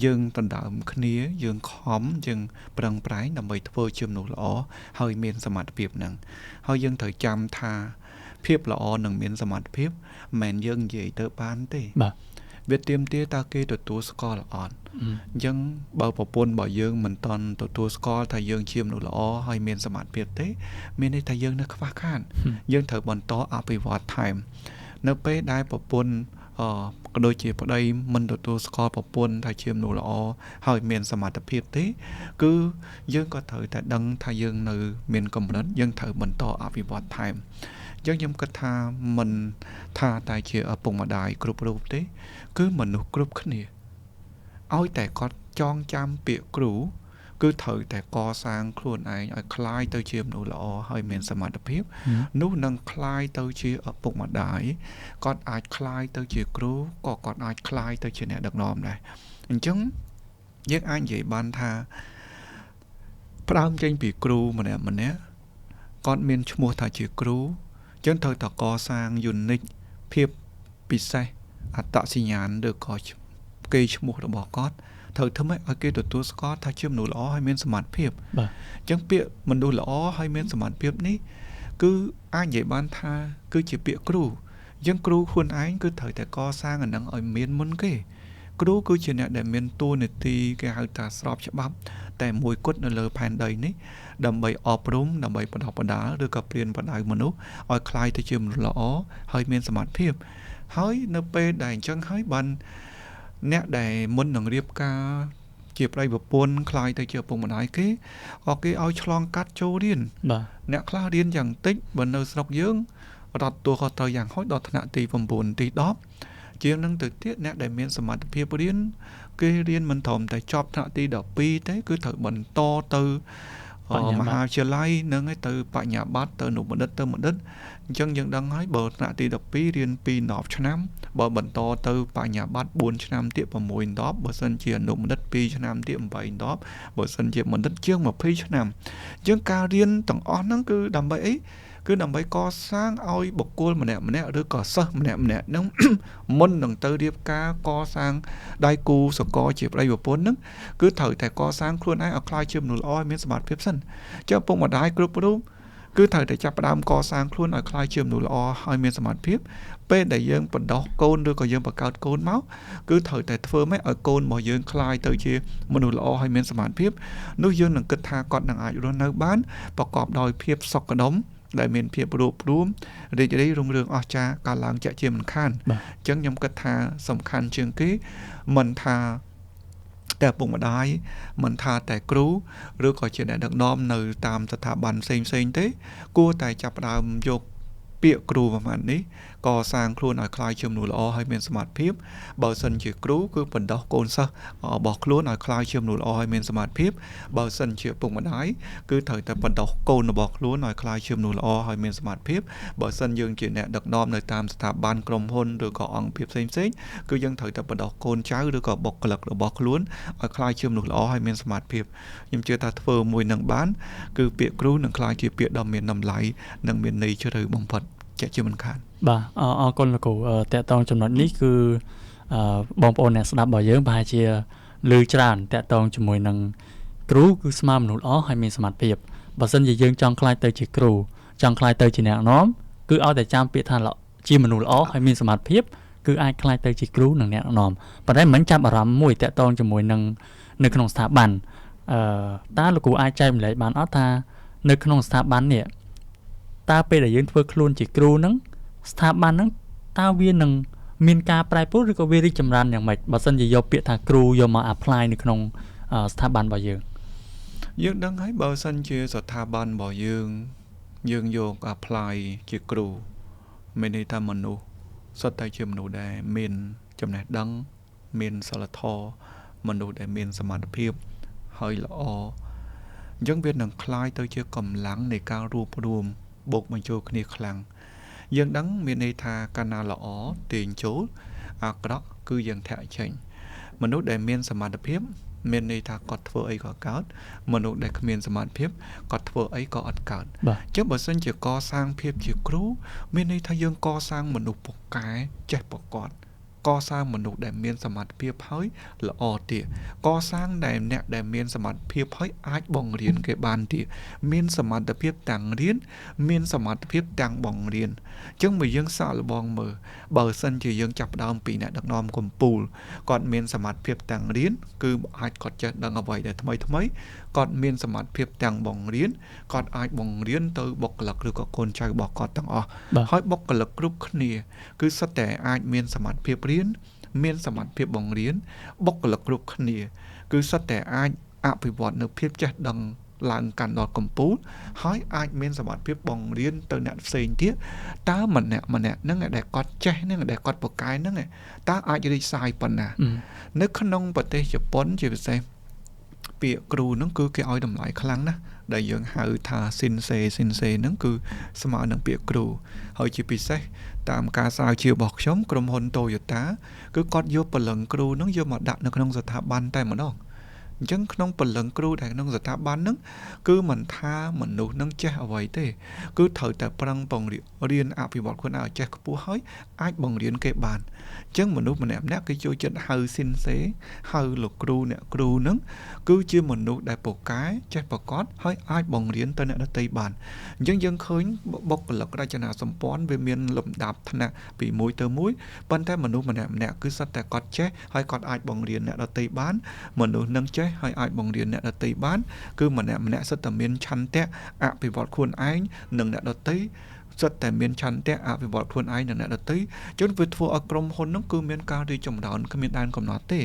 យើងដណ្ដើមគ្នាយើងខំយើងប្រឹងប្រែងដើម្បីធ្វើជាមនុស្សល្អហើយមានសមត្ថភាពហ្នឹងហើយយើងត្រូវចាំថាភាពល្អនឹងមានសមត្ថភាពមិនមែនយើងនិយាយទៅបានទេបាទវាទាមទារតើគេទទួលស្គាល់អត់អញ្ចឹងបើប្រពន្ធរបស់យើងមិនទាន់ទទួលស្គាល់ថាយើងជាមនុស្សល្អហើយមានសមត្ថភាពទេមានន័យថាយើងនៅខ្វះខាតយើងត្រូវបន្តអភិវឌ្ឍថែមនៅពេលដែលប្រពន្ធក៏ដូចជាប្តីមិនទទួលស្គាល់ប្រពន្ធថាជាមនុស្សល្អហើយមានសមត្ថភាពទេគឺយើងក៏ត្រូវតែដឹងថាយើងនៅមានកម្រិតយើងត្រូវបន្តអភិវឌ្ឍថែមអញ្ចឹងខ្ញុំគិតថាមិនថាតែជាឪពុកម្ដាយគ្រប់រូបទេគឺមនុស្សគ្រប់គ្នាឲ្យតែគាត់ចងចាំពាក្យគ្រូគឺត្រូវតែកសាងខ្លួនឯងឲ្យក្លាយទៅជាមនុស្សល្អហើយមានសមត្ថភាពនោះនឹងក្លាយទៅជាឪពុកម្ដាយគាត់អាចក្លាយទៅជាគ្រូក៏គាត់អាចក្លាយទៅជាអ្នកដឹកនាំដែរអញ្ចឹងយើងអាចនិយាយបានថាផ្ដើមចេញពីគ្រូម្នាក់ម្នាក់គាត់មានឈ្មោះថាជាគ្រូចឹងត្រូវតែកសាង unique ភាពពិសេសអត្តសញ្ញាណឬក៏គេឈ្មោះរបស់គាត់ត្រូវធ្វើម៉េចឲ្យគេទទួលស្គាល់ថាជាមនុស្សល្អហើយមានសមត្ថភាពបាទអញ្ចឹងពាក្យមនុស្សល្អហើយមានសមត្ថភាពនេះគឺអាចនិយាយបានថាគឺជាពាក្យគ្រូអញ្ចឹងគ្រូខ្លួនឯងគឺត្រូវតែកសាងអានឹងឲ្យមានមុនគេគ្រូគឺជាអ្នកដែលមានតួនាទីគេហៅថាស្របច្បាប់តែមួយគត់នៅលើផែនដីនេះដើម្បីអប់រំដើម្បីបណ្ដុះបណ្ដាលឬក៏ព្រានបដៅមនុស្សឲ្យក្លាយទៅជាមនុស្សល្អហើយមានសមត្ថភាពហើយនៅពេលដែលអញ្ចឹងហើយបានអ្នកដែលមុននឹងរៀបការ ជាប្តីប្រពន្ធក្លាយទៅជាឪពុកម្ដាយគេក៏គេឲ្យឆ្លងកាត់ចូលរៀន បាទ អ្នកខ្លះរៀនយ៉ាងតិចបើនៅស្រុកយើងរត់តួក៏ត្រូវយ៉ាងហោចដល់ថ្នាក់ទី9ទី10ជាងនឹងទៅទៀតអ្នកដែលមានសមត្ថភាពរៀនគេរៀនមិនត្រឹមតែចប់ថ្នាក់ទី12ទេគឺត្រូវបន្តទៅមហាវិទ្យាល័យនឹងឯទៅបញ្ញាបត្រទៅអនុបណ្ឌិតទៅបណ្ឌិតអញ្ចឹងយើងដឹងហើយបើថ្នាក់ទី12រៀន2 10ឆ្នាំបើបន្តទៅបញ្ញាបត្រ4ឆ្នាំទៀត6 10បើសិនជាអនុបណ្ឌិត2ឆ្នាំទៀត8 10បើសិនជាបណ្ឌិតជាង20ឆ្នាំអញ្ចឹងការរៀនទាំងអស់ហ្នឹងគឺដើម្បីអីគឺដើម្បីកសាងឲ្យបុគ្គលម្នាក់ម្នាក់ឬក៏សិស្សម្នាក់ម្នាក់នឹងមុននឹងទៅរៀបការកសាងដៃគូសកលជាប្តីប្រពន្ធនឹងគឺត្រូវតែកសាងខ្លួនឯងឲ្យក្លាយជាមនុស្សល្អឲ្យមានសមត្ថភាពសិនចុះឪពុកម្ដាយគ្រប់រូបគឺត្រូវតែចាប់ផ្ដើមកសាងខ្លួនឲ្យក្លាយជាមនុស្សល្អឲ្យមានសមត្ថភាពពេលដែលយើងបណ្ដោះកូនឬក៏យើងបង្កើតកូនមកគឺត្រូវតែធ្វើម៉េចឲ្យកូនរបស់យើងក្លាយទៅជាមនុស្សល្អឲ្យមានសមត្ថភាពនោះយើងនឹងគិតថាគាត់នឹងអាចរស់នៅបានប្រកបដោយភាពសុខដុមដែលមានភាពរួបរួមរីករាយរុងរឿងអស្ចារ្យកើតឡើងជាក់ជាមិនខានអញ្ចឹងខ្ញុំគិតថាសំខាន់ជាងគេមិនថាតែឪពុកម្ដាយមិនថាតែគ្រូឬក៏ជាអ្នកដឹកនាំនៅតាមស្ថាប័នផ្សេងផ្សេងទេគួរតែចាប់ផ្ដើមយកពាក្យគ្រូប្រហែលនេះកសាងខ្លួនឲ្យក្លាយជាមនុស្សល្អហើយមានសមត្ថភាពបើសិនជាគ្រូគឺបណ្ដោះកូនសិស្សរបស់ខ្លួនឲ្យក្លាយជាមនុស្សល្អហើយមានសមត្ថភាពបើសិនជាឪពុកម្ដាយគឺត្រូវតែបណ្ដោះកូនរបស់ខ្លួនឲ្យក្លាយជាមនុស្សល្អហើយមានសមត្ថភាពបើសិនយើងជាអ្នកដឹកនាំនៅតាមស្ថាប័នក្រុមហ៊ុនឬក៏អង្គភាពផ្សេងៗគឺយើងត្រូវតែបណ្ដោះកូនចៅឬក៏បុគ្គលិករបស់ខ្លួនឲ្យក្លាយជាមនុស្សល្អហើយមានសមត្ថភាពខ្ញុំជឿថាធ្វើមួយនឹងបានគឺពាក្យគ្រូនឹងក្លាយជាពាក្យដ៏មានតម្លៃនិងមានន័យជ្រៅបំផុតជាមិនខានបាទអរគុណលោកគ្រូតកតងចំណុចនេះគឺបងប្អូនអ្នកស្ដាប់របស់យើងប្រហែលជាឮច្រើនតកតងជាមួយនឹងគ្រូគឺស្មើមនុស្សល្អហើយមានសមត្ថភាពបើសិនជាយើងចង់ក្លាយទៅជាគ្រូចង់ក្លាយទៅជាអ្នកនាំគឺឲ្យតែចាំពាក្យថាជាមនុស្សល្អហើយមានសមត្ថភាពគឺអាចក្លាយទៅជាគ្រូនិងអ្នកនាំប៉ុន្តែមិនចាប់អារម្មណ៍មួយតកតងជាមួយនឹងនៅក្នុងស្ថាប័នតើលោកគ្រូអាចចែកម្លែកបានអត់ថានៅក្នុងស្ថាប័ននេះតើពេលដែលយើងធ្វើខ្លួនជាគ្រូហ្នឹងស្ថាប័នហ្នឹងតើវានឹងមានការប្រែប្រួលឬក៏វារីកចម្រើនយ៉ាងម៉េចបើសិនជាយកពាក្យថាគ្រូយកមក apply នៅក្នុងស្ថាប័នរបស់យើងយើងដឹងហើយបើសិនជាស្ថាប័នរបស់យើងយើងយក apply ជាគ្រូមានន័យថាមនុស្សសុទ្ធតែជាមនុស្សដែលមានចំណេះដឹងមានសិលធម៌មនុស្សដែលមានសមត្ថភាពហើយល្អអញ្ចឹងវានឹងក្លាយទៅជាកម្លាំងនៃការរួបរួមបូកបញ្ចូលគ្នាខ្លាំងយើងដឹងមានន័យថាកាលណាល្អទាញចូលអាក្រក់គឺយើងធាក់ចេញមនុស្សដែលមានសមត្ថភាពមានន័យថាគាត់ធ្វើអីក៏កើតមនុស្សដែលគ្មានសមត្ថភាពគាត់ធ្វើអីក៏អត់កើតអញ្ចឹងបើសិនជាកសាងភាពជាគ្រូមានន័យថាយើងកសាងមនុស្សពូកែចេះប្រកបកសាងមនុស្សដែលមានសមត្ថភាពហើយល្អទៀតកសាងដែលអ្នកដែលមានសមត្ថភាពហើយអាចបង្រៀនគេបានទៀតមានសមត្ថភាពទាំងរៀនមានសមត្ថភាពទាំងបង្រៀនអញ្ចឹងបើយើងសាកល្បងមើលបើសិនជាយើងចាប់ផ្ដើមពីអ្នកដឹកនាំកំពូលគាត់មានសមត្ថភាពទាំងរៀនគឺអាចគាត់ចេះដឹងអ្វីដែលថ្មីថ្មីគាត់មានសមត្ថភាពទាំងបង្រៀនគាត់អាចបង្រៀនទៅបុគ្គលិកឬក៏កូនចៅរបស់គាត់ទាំងអស់ហើយបុគ្គលិកគ្រប់គ្នាគឺសុទ្ធតែអាចមានសមត្ថភាពរៀនមានសមត្ថភាពបង្រៀនបុគ្គលិកគ្រប់គ្នាគឺសុទ្ធតែអាចអភិវឌ្ឍនៅភាពចេះដឹងឡើងកាន់ដល់កំពូលហើយអាចមានសមត្ថភាពបង្រៀនទៅអ្នកផ្សេងទៀតតើម្នាក់ម្នាក់ហ្នឹងដែលគាត់ចេះហ្នឹងដែលគាត់ពូកែហ្នឹងតើអាចរីកសាយប៉ុណ្ណានៅក្នុងប្រទេសជប៉ុនជាពិសេសពាក្យគ្រូហ្នឹងគឺគេឲ្យតម្លៃខ្លាំងណាស់ដែលយើងហៅថា sensei sensei ហ្នឹងគឺស្មើនឹងពាក្យគ្រូហើយជាពិសេសតាមការស្រាវជ្រាវរបស់ខ្ញុំក្រុមហ៊ុន Toyota គឺគាត់យកព្រលឹងគ្រូហ្នឹងយកមកដាក់នៅក្នុងស្ថាប័នតែម្ដងអញ្ចឹងក្នុងព្រលឹងគ្រូដែលក្នុងស្ថាប័នហ្នឹងគឺមិនថាមនុស្សហ្នឹងចេះអ្វីទេគឺត្រូវតែប្រឹងបង្រៀនអភិវឌ្ឍខ្លួនឲ្យចេះខ្ពស់ហើយអាចបង្រៀនគេបានអញ្ចឹងមនុស្សម្នាក់ៗគេចូលចិត្តហៅ sensei ហៅលោកគ្រូអ្នកគ្រូហ្នឹងគឺជាមនុស្សដែលពូកែចេះប្រកបហើយអាចបង្រៀនទៅអ្នកដទៃបានអញ្ចឹងយើងឃើញបុគ្គលិករចនាសម្ព័ន្ធវាមានលំដាប់ថ្នាក់ពីមួយទៅមួយប៉ុន្តែមនុស្សម្នាក់ៗគឺសុទ្ធតែគាត់ចេះហើយគាត់អាចបង្រៀនអ្នកដទៃបានមនុស្សនឹងចេះហើយអាចបង្រៀនអ្នកដទៃបានគឺម្នាក់ម្នាក់សុទ្ធតែមានឆន្ទៈអភិវឌ្ឍខ្លួនឯងនិងអ្នកដទៃ សុទ្ធតែមានឆន្ទៈអភិវឌ្ឍខ្លួនឯងនិងអ្នកដទៃចឹងវាធ្វើឲ្យក្រុមហ៊ុនហ្នឹងគឺមានការរីកចម្រើនគ្មានដែនកំណត់ទេ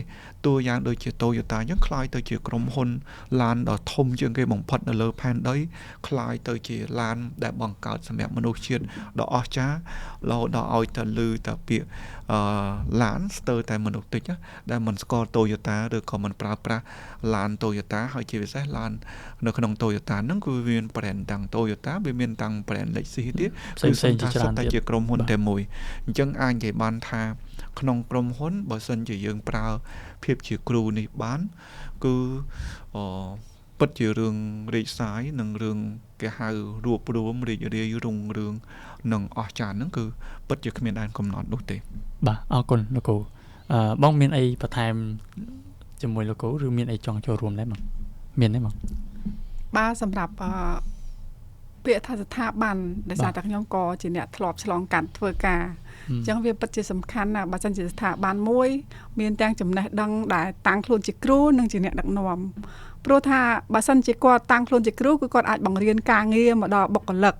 តួយ៉ាងដូចជា Toyota ចឹងក្លាយទៅជាក្រុមហ៊ុនឡានដ៏ធំជាងគេបំផុតនៅលើផែនដីក្លាយទៅជាឡានដែលបង្កើតសម្រាប់មនុស្សជាតិដ៏អស្ចារ្យរហូតដល់ឲ្យតែឮតែពាក្យឡានស្ទើរតែមនុស្សតិចដែលមិនស្គាល់ Toyota ឬក៏មិនប្រើប្រាស់ឡាន Toyota ហើយជាពិសេសឡាននៅក្នុង Toyota ហ្នឹងគឺវាមាន brand ទាំង Toyota វាមានទាំង brand Lexus ទៀតគឺផ្សេងៗជាច្រើនតែជាក្រុមហ៊ុនតែមួយអញ្ចឹងអាចនិយាយបានថាក្នុងក្រុមហ៊ុនបើសិនជាយើងប្រើភាពជាគ្រូនេះបានគឺពិតជារឿងរីកសាយនិងរឿងគេហៅរួបរวมរីករាយរុងរឿងនិងអស្ចារ្យហ្នឹងគឺពិតជាគ្មានដែនកំណត់នោះទេបាទអរគុណលោកគ្រូបងមានអីបន្ថែមជាមួយលោកគ្រូឬមានអីចង់ចូលរួមដែរបងមានទេបងបាទសម្រាប់ពាក្យថាស្ថាប័នដោយសារតែខ្ញុំក៏ជាអ្នកធ្លាប់ឆ្លងកាត់ធ្វើការអញ្ចឹងវាពិតជាសំខាន់ណាស់បើសិនជាស្ថាប័នមួយមានទាំងចំណេះដឹងដែលតាំងខ្លួនជាគ្រូនិងជាអ្នកដឹកនាំព្រោះថាបើសិនជាគាត់តាំងខ្លួនជាគ្រូគឺគាត់អាចបង្រៀនការងារមកដល់បុគ្គលិក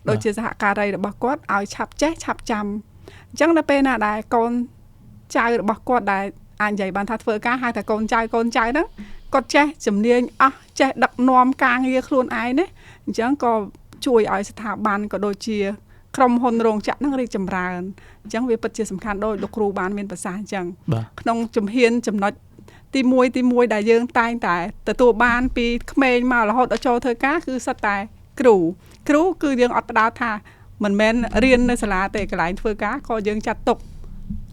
ដូចជាសហការីរបស់គាត់ឲ្យឆាប់ចេះឆាប់ចាំអញ្ចឹងដល់ពេលណាដែលកូនចៅរបស់គាត់ដែលអាចនិយាយបានថាធ្វើការហៅថាកូនចៅហ្នឹងគាត់ចេះជំនាញអស់ចេះដឹកនាំការងារខ្លួនឯងណាអញ្ចឹងក៏ជួយឲ្យស្ថាប័នក៏ដូចជាក្រុមហ៊ុនរោងចក្រហ្នឹងរីកចម្រើនអញ្ចឹងវាពិតជាសំខាន់ដោយលោកគ្រូបានមានប្រសាសន៍អញ្ចឹងក្នុងជំហានចំណុចទី1ដែលយើងតែងតែទទួលបានពីក្មេងមករហូតដល់ចូលធ្វើការគឺសុទ្ធតែគ្រូគឺយើងអត់ផ្ដោតថាមិនមែនរៀននៅសាលាទេកន្លែងធ្វើការក៏យើងចាត់ទុក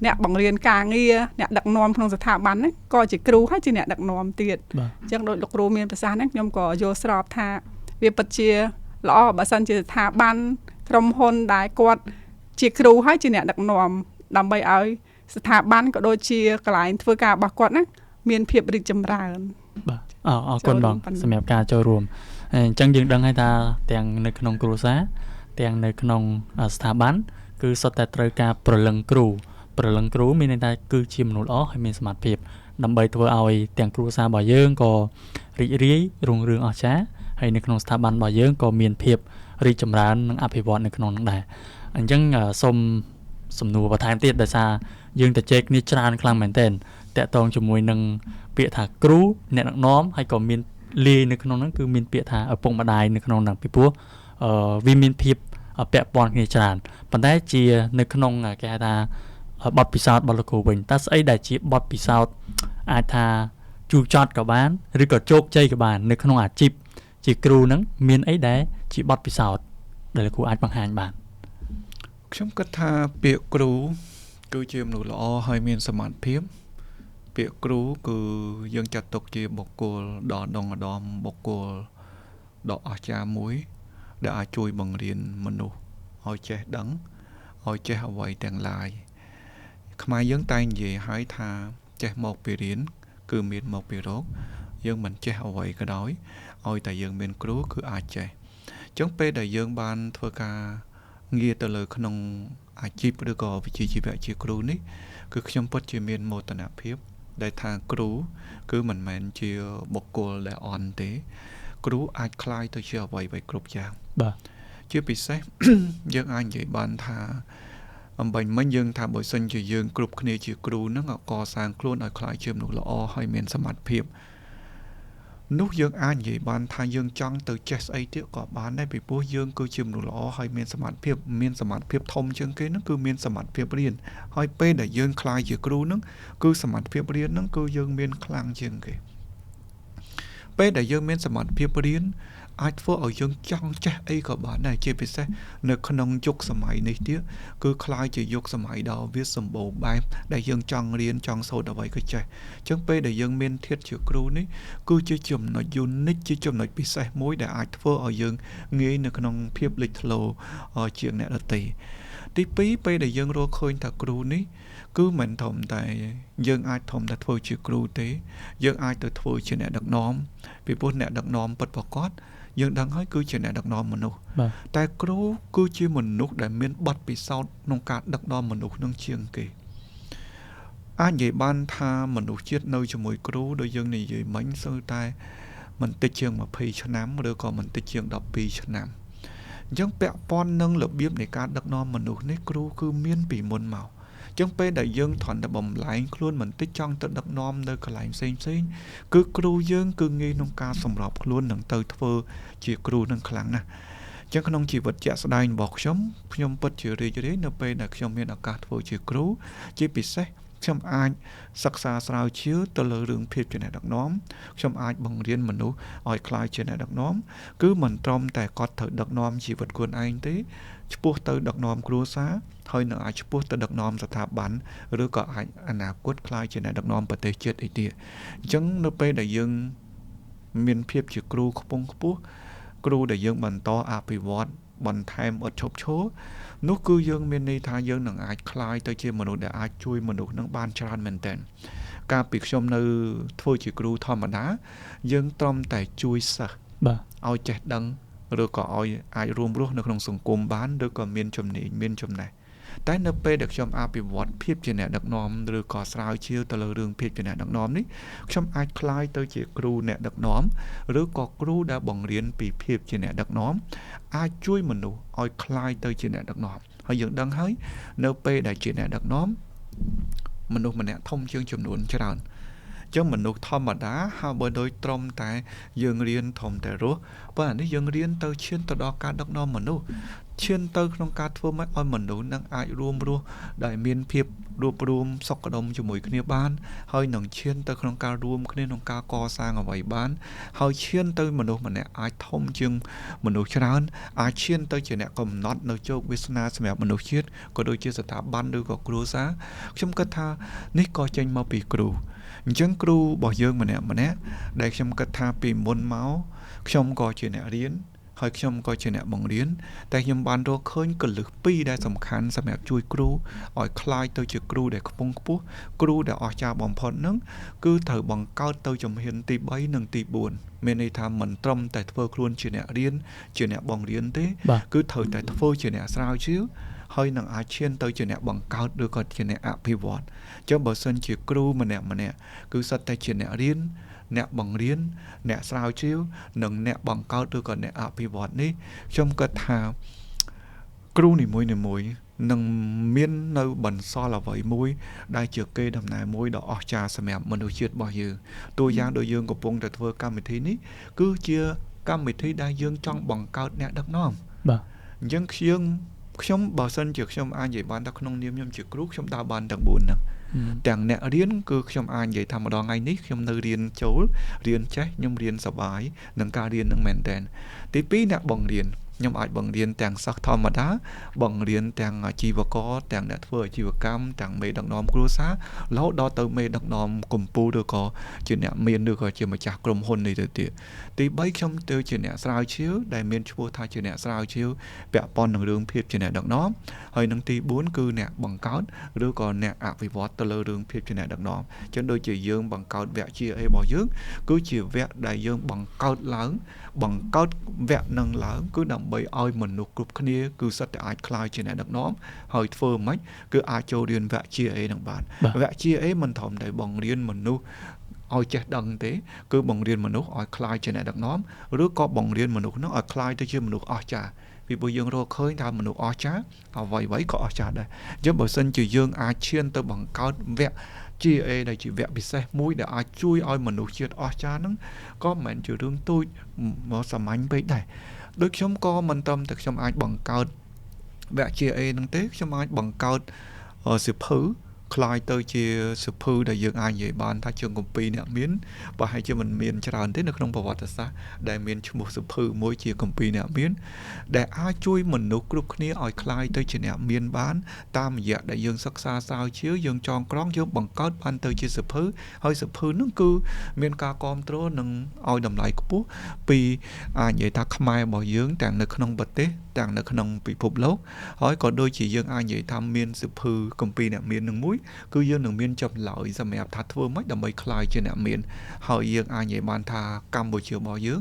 អ្នកបង្រៀនការងារអ្នកដឹកនាំក្នុងស្ថាប័នហ្នឹងក៏ជាគ្រូហើយជាអ្នកដឹកនាំទៀតអញ្ចឹងដោយលោកគ្រូមានប្រសាសន៍ហ្នឹងខ្ញុំក៏យល់ស្របថាវាពិតជាល្អបើសិនជាស្ថាប័នក្រុមហ៊ុនដែលគាត់ជាគ្រូហើយជាអ្នកដឹកនាំដើម្បីឲ្យស្ថាប័នក៏ដូចជាកន្លែងធ្វើការរបស់គាត់ហ្នឹងមានភាពរីកចម្រើនបាទអរគុណបងសម្រាប់ការចូលរួមអញ្ចឹងយើងដឹងហើយថាទាំងនៅក្នុងគ្រួសារទាំងនៅក្នុងស្ថាប័នគឺសុទ្ធតែត្រូវការព្រលឹងគ្រូមានន័យថាគឺជាមនុស្សល្អហើយមានសមត្ថភាពដើម្បីធ្វើឲ្យទាំងគ្រួសាររបស់យើងក៏រីករាយរុងរឿងអស្ចារ្យហើយនៅក្នុងស្ថាប័នរបស់យើងក៏មានភាពរីកចម្រើននិងអភិវឌ្ឍនៅក្នុងនោះដែរអញ្ចឹងសូមសំណួរបន្ថែមទៀតដោយសារយើងទៅជែកគ្នាច្រើនខ្លាំងមែនទែនតាក់ទងជាមួយនឹងពាក្យថាគ្រូអ្នកដឹកនាំហើយក៏មានលាយនៅក្នុងហ្នឹងគឺមានពាក្យថាឪពុកម្ដាយនៅក្នុងហ្នឹងពីព្រោះវាមានភាពពាក់ព័ន្ធគ្នាច្រើនប៉ុន្តែជានៅក្នុងគេហៅថាបទពិសោធន៍របស់លោកគ្រូវិញតើស្អីដែលជាបទពិសោធន៍អាចថាជូរចត់ក៏បានឬក៏ជោគជ័យក៏បាននៅក្នុងអាជីពជាគ្រូហ្នឹងមានអីដែលជាបទពិសោធន៍ដែលលោកគ្រូអាចបង្ហាញបានខ្ញុំគិតថាពាក្យគ្រូគឺជាមនុស្សល្អហើយមានសមត្ថភាពពាក្យគ្រូគឺយើងចាត់ទុកជាបុគ្គលដ៏ដងឧត្តមបុគ្គលដ៏អស្ចារ្យមួយដែលអាចជួយបង្រៀនមនុស្សឲ្យចេះដឹងឲ្យចេះអ្វីទាំងឡាយខ្មែរយើងតែងនិយាយហើយថាចេះមកពីរៀនគឺមានមកពីរកយើងមិនចេះអ្វីក៏ដោយឲ្យតែយើងមានគ្រូគឺអាចចេះអញ្ចឹងពេលដែលយើងបានធ្វើការងារទៅលើក្នុងអាជីពឬក៏វិជ្ជាជីវៈជាគ្រូនេះគឺខ្ញុំពិតជាមានមោទនភាពដែលថាគ្រូគឺមិនមែនជាបុគ្គលដែលអន់ទេគ្រូអាចក្លាយទៅជាអ្វីៗគ្រប់យ៉ាងបាទជាពិសេស យើងអាចនិយាយបានថាអំបញ្ញមិញយើងថាបើសិនជាយើងគ្រប់គ្នាជាគ្រូហ្នឹងកសាងខ្លួនឲ្យក្លាយជាមនុស្សល្អហើយមានសមត្ថភាពនោះយើងអាចនិយាយបានថាយើងចង់ទៅចេះស្អីទៀតក៏បានដែរពីព្រោះយើងគឺជាមនុស្សល្អហើយមានសមត្ថភាពមានសមត្ថភាពធំជាងគេហ្នឹងគឺមានសមត្ថភាពរៀនហើយពេលដែលយើងក្លាយជាគ្រូហ្នឹងគឺសមត្ថភាពរៀនហ្នឹងគឺយើងមានខ្លាំងជាងគេពេលដែលយើងមានសមត្ថភាពរៀនអាចធ្វើឲ្យយើងចង់ចេះអីក៏បានដែរជាពិសេសនៅក្នុងយុគសម័យនេះទៀតគឺក្លាយជាយុគសម័យដ៏វាសម្បូរបែបដែលយើងចង់រៀនចង់សូត្រអ្វីក៏ចេះអញ្ចឹងពេលដែលយើងមានធាតុជាគ្រូនេះគឺជាចំណុច unique ជាចំណុចពិសេសមួយដែលអាចធ្វើឲ្យយើងងាយនៅក្នុងភាពលេចធ្លោជាងអ្នកដទៃទី2ពេលដែលយើងរកឃើញថាគ្រូនេះគឺមិនធំតែយើងអាចធំតែធ្វើជាគ្រូទេយើងអាចទៅធ្វើជាអ្នកដឹកនាំពីព្រោះអ្នកដឹកនាំពិតប្រាកដយើងដឹងហើយគឺជាអ្នកដឹកនាំមនុស្សតែគ្រូគឺជាមនុស្សដែលមានបទពិសោធន៍ក្នុងការដឹកនាំមនុស្សនឹងជាងគេអាចនិយាយបានថាមនុស្សជាតិនៅជាមួយគ្រូដូចយើងនិយាយមិញសឹងតែមិនតិចជាង20ឆ្នាំឬក៏មិនតិចជាង12ឆ្នាំ អញ្ចឹងពាក់ព័ន្ធនឹងរបៀបនៃការដឹកនាំមនុស្សនេះគ្រូគឺមានពីមុនមកចឹងពេលដែលយើងត្រង់តែបំលែងខ្លួនបន្តិចចង់ទៅដឹកនាំនៅកន្លែងផ្សេងផ្សេងគឺគ្រូយើងគឺងាយក្នុងការសម្របខ្លួននឹងទៅធ្វើជាគ្រូនឹងខ្លាំងណាស់ចឹងក្នុងជីវិតជាក់ស្ដែងរបស់ខ្ញុំខ្ញុំពិតជារីករាយនៅពេលដែលខ្ញុំមានឱកាសធ្វើជាគ្រូជាពិសេសខ្ញុំអាចសិក្សាស្រាវជ្រាវទៅលើរឿងភាពជាអ្នកដឹកនាំខ្ញុំអាចបង្រៀនមនុស្សឲ្យក្លាយជាអ្នកដឹកនាំគឺមិនត្រឹមតែគាត់ត្រូវដឹកនាំជីវិតខ្លួនឯងទេឆ្ពោះទៅដឹកនាំគ្រួសារហើយនឹងអាចឆ្ពោះទៅដឹកនាំស្ថាប័នឬក៏អាចអនាគតក្លាយជាអ្នកដឹកនាំប្រទេសជាតិអីទៀតអញ្ចឹងនៅពេលដែលយើងមានភាពជាគ្រូខ្ពង់ខ្ពស់គ្រូដែលយើងបន្តអភិវឌ្ឍបន្ថែមឥតឈប់ឈរនោះគឺយើងមានន័យថាយើងនឹងអាចក្លាយទៅជាមនុស្សដែលអាចជួយមនុស្សនឹងបានច្រើនមែនទែនកាលពីខ្ញុំនៅធ្វើជាគ្រូធម្មតាយើងត្រឹមតែជួយសិស្សបាទឲ្យចេះដឹងឬក៏ឲ្យអាចរួមរស់នៅក្នុងសង្គមបានឬក៏មានជំនាញមានចំណេះតែនៅពេលដែលខ្ញុំអភិវឌ្ឍភាពជាអ្នកដឹកនាំឬក៏ស្រាវជ្រាវទៅលើរឿងភាពជាអ្នកដឹកនាំនេះខ្ញុំអាចក្លាយទៅជាគ្រូអ្នកដឹកនាំឬក៏គ្រូដែលបង្រៀនពីភាពជាអ្នកដឹកនាំអាចជួយមនុស្សឲ្យក្លាយទៅជាអ្នកដឹកនាំហើយយើងដឹងហើយនៅពេលដែលជាអ្នកដឹកនាំមនុស្សម្នាក់ធំជាងចំនួនច្រើនចឹងមនុស្សធម្មតាហើយបើដូចត្រឹមតែយើងរៀនធំតែរស់ប៉ុន្តែនេះយើងរៀនទៅឈានទៅដល់ការដឹកនាំមនុស្សឈានទៅក្នុងការធ្វើម៉េចឲ្យមនុស្សនឹងអាចរួមរស់ដែលមានភាពរួបរួមសុខដុមជាមួយគ្នាបានហើយនឹងឈានទៅក្នុងការរួមគ្នាក្នុងការកសាងអ្វីបានហើយឈានទៅមនុស្សម្នាក់អាចធំជាងមនុស្សច្រើនអាចឈានទៅជាអ្នកកំណត់នៅជោគវាសនាសម្រាប់មនុស្សជាតិក៏ដូចជាស្ថាប័នឬក៏គ្រួសារខ្ញុំគិតថានេះក៏ចេញមកពីគ្រូអញ្ចឹងគ្រូរបស់យើងម្នាក់ម្នាក់ដែលខ្ញុំគិតថាពីមុនមកខ្ញុំក៏ជាអ្នករៀនហើយខ្ញុំក៏ជាអ្នកបង្រៀនតែខ្ញុំបានរកឃើញគន្លឹះពីរដែលសំខាន់សម្រាប់ជួយគ្រូឲ្យក្លាយទៅជាគ្រូដែលខ្ពង់ខ្ពស់គ្រូដែលអស្ចារ្យបំផុតហ្នឹងគឺត្រូវបង្កើតទៅជំហានទី3និងទី4មានន័យថាមិនត្រឹមតែធ្វើខ្លួនជាអ្នករៀនជាអ្នកបង្រៀនទេគឺត្រូវតែធ្វើជាអ្នកស្រាវជ្រាវហើយនឹងអាចឈានទៅជាអ្នកបង្កើតឬក៏ជាអ្នកអភិវឌ្ឍចឹងបើសិនជាគ្រូម្នាក់ម្នាក់គឺសុទ្ធតែជាអ្នករៀនអ្នកបង្រៀនអ្នកស្រាវជ្រាវនិងអ្នកបង្កើតឬក៏អ្នកអភិវឌ្ឍនេះខ្ញុំគិតថាគ្រូនីមួយៗនឹងមាននៅបន្សល់អ្វីមួយដែលជាកេរដំណែលមួយដ៏អស្ចារ្យសម្រាប់មនុស្សជាតិរបស់យើងតួយ៉ាងដូចយើងកំពុងតែធ្វើកម្មវិធីនេះគឺជាកម្មវិធីដែលយើងចង់បង្កើតអ្នកដឹកនាំបាទអញ្ចឹងខ្ញុំបើសិនជាខ្ញុំអាចនិយាយបានថាក្នុងនាមខ្ញុំជាគ្រូខ្ញុំដើរបានទាំង4ហ្នឹងទាំងអ្នករៀនគឺខ្ញុំអាចនិយាយថាម្ដងថ្ងៃនេះខ្ញុំនៅរៀនចូលរៀនចេះខ្ញុំរៀនសប្បាយនឹងការរៀននឹងមែនតើទី2អ្នកបង្រៀនខ្ញុំអាចបង្រៀនទាំងសិស្សធម្មតាបង្រៀនទាំងអាជីវករទាំងអ្នកធ្វើអាជីវកម្មទាំងមេដឹកនាំគ្រួសាររហូតដល់ទៅមេដឹកនាំកម្ពុជាឬក៏ជាអ្នកមានឬក៏ជាម្ចាស់ក្រុមហ៊ុននេះទៅទៀតទី3ខ្ញុំទៅជាអ្នកស្រាវជ្រាវដែលមានឈ្មោះថាជាអ្នកស្រាវជ្រាវពាក់ព័ន្ធនឹងរឿងភាពជាអ្នកដឹកនាំហើយនឹងទី4គឺអ្នកបង្កើតឬក៏អ្នកអភិវឌ្ឍទៅលើរឿងភាពជាអ្នកដឹកនាំអញ្ចឹងដូចជាយើងបង្កើតវគ្គ GA របស់យើងគឺជាវគ្គដែលយើងបង្កើតឡើងបង្កើតវគ្គនឹងឡើងគឺដើម្បីឲ្យមនុស្សគ្រប់គ្នាគឺសុទ្ធតែអាចក្លាយជាអ្នកដឹកនាំហើយធ្វើម៉េចគឺអាចចូលរៀនវគ្គ GA នឹងបានវគ្គ GA មិនត្រឹមតែបង្រៀនមនុស្សឲ្យចេះដឹងទេគឺបង្រៀនមនុស្សឲ្យក្លាយជាអ្នកដឹកនាំឬក៏បង្រៀនមនុស្សនោះឲ្យក្លាយទៅជាមនុស្សអស្ចារ្យពីព្រោះយើងរកឃើញថាមនុស្សអស្ចារ្យអ្វីៗក៏អស្ចារ្យដែរអញ្ចឹងបើសិនជាយើងអាចឈានទៅបង្កើតវគ្គ GA ដែលជាវគ្គពិសេសមួយដែលអាចជួយឲ្យមនុស្សជាតិអស្ចារ្យហ្នឹងក៏មិនមែនជារឿងទូចមកសាមញ្ញពេកដែរដូចខ្ញុំក៏មិនត្រឹមតែខ្ញុំអាចបង្កើតវគ្គ GA ហ្នឹងទេខ្ញុំអាចបង្កើតសៀវភៅក្លាយទៅជាសៀវភៅដែលយើងអាចនិយាយបានថាជាគម្ពីរអ្នកមានប្រហែលជាមិនមានច្រើនទេនៅក្នុងប្រវត្តិសាស្ត្រដែលមានឈ្មោះសៀវភៅមួយជាគម្ពីរអ្នកមានដែលអាចជួយមនុស្សគ្រប់គ្នាឲ្យក្លាយទៅជាអ្នកមានបានតាមរយៈដែលយើងសិក្សាស្រាវជ្រាវយើងចងក្រងយើងបង្កើតបានទៅជាសៀវភៅហើយសៀវភៅនោះគឺមានការគ្រប់គ្រងនិងឲ្យតម្លៃខ្ពស់ពីអាចនិយាយថាខ្មែររបស់យើងទាំងនៅក្នុងប្រទេសទាំងនៅក្នុងពិភពលោកហើយក៏ដូចជាយើងអាចនិយាយថាមានសៀវភៅគម្ពីរអ្នកមាននឹងមួយគឺយើងនឹងមានចម្លើយសម្រាប់ថាធ្វើម៉េចដើម្បីក្លាយជាអ្នកមានហើយយើងអាចនិយាយបានថាកម្ពុជារបស់យើង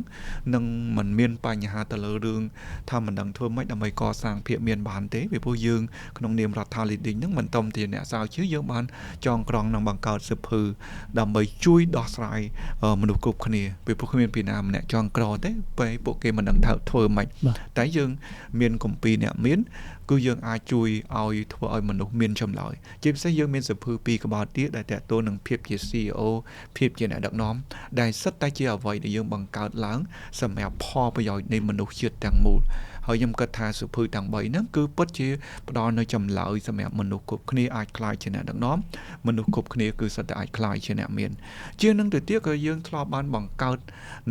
នឹងមិនមានបញ្ហាទៅលើរឿងថាមិនដឹងធ្វើម៉េចដើម្បីកសាងភាពមានបានទេពីព្រោះយើងក្នុងនាមរដ្ឋា leading ហ្នឹងមិនត្រឹមតែអ្នកស្រាវជ្រាវយើងបានចងក្រងនិងបង្កើតសៀវភៅដើម្បីជួយដោះស្រាយមនុស្សគ្រប់គ្នាពីព្រោះគ្មានពីណាម្នាក់ចងក្រទេពេលពួកគេមិនដឹងថាធ្វើម៉េចតែយើង មានគម្ពីរអ្នកមានគឺយើងអាចជួយឲ្យធ្វើឲ្យមនុស្សមានចម្លើយជាពិសេសយើងមានសៀវភៅពីរក្បាលទៀតដែលតាក់ទងនឹងភាពជា CEO ភាពជាអ្នកដឹកនាំដែលសិតតែជាអ្វីដែលយើងបង្កើតឡើងសម្រាប់ផលប្រយោជន៍នៃមនុស្សជាតិទាំងមូលហើយខ្ញុំគិតថាសៀវភៅទាំង3ហ្នឹងគឺពិតជាផ្ដល់នូវចម្លើយសម្រាប់មនុស្សគ្រប់គ្នាអាចក្លាយជាអ្នកដឹកនាំមនុស្សគ្រប់គ្នាគឺសិតតែអាចក្លាយជាអ្នកមានជាងនឹងទៅទៀតក៏យើងធ្លាប់បានបង្កើត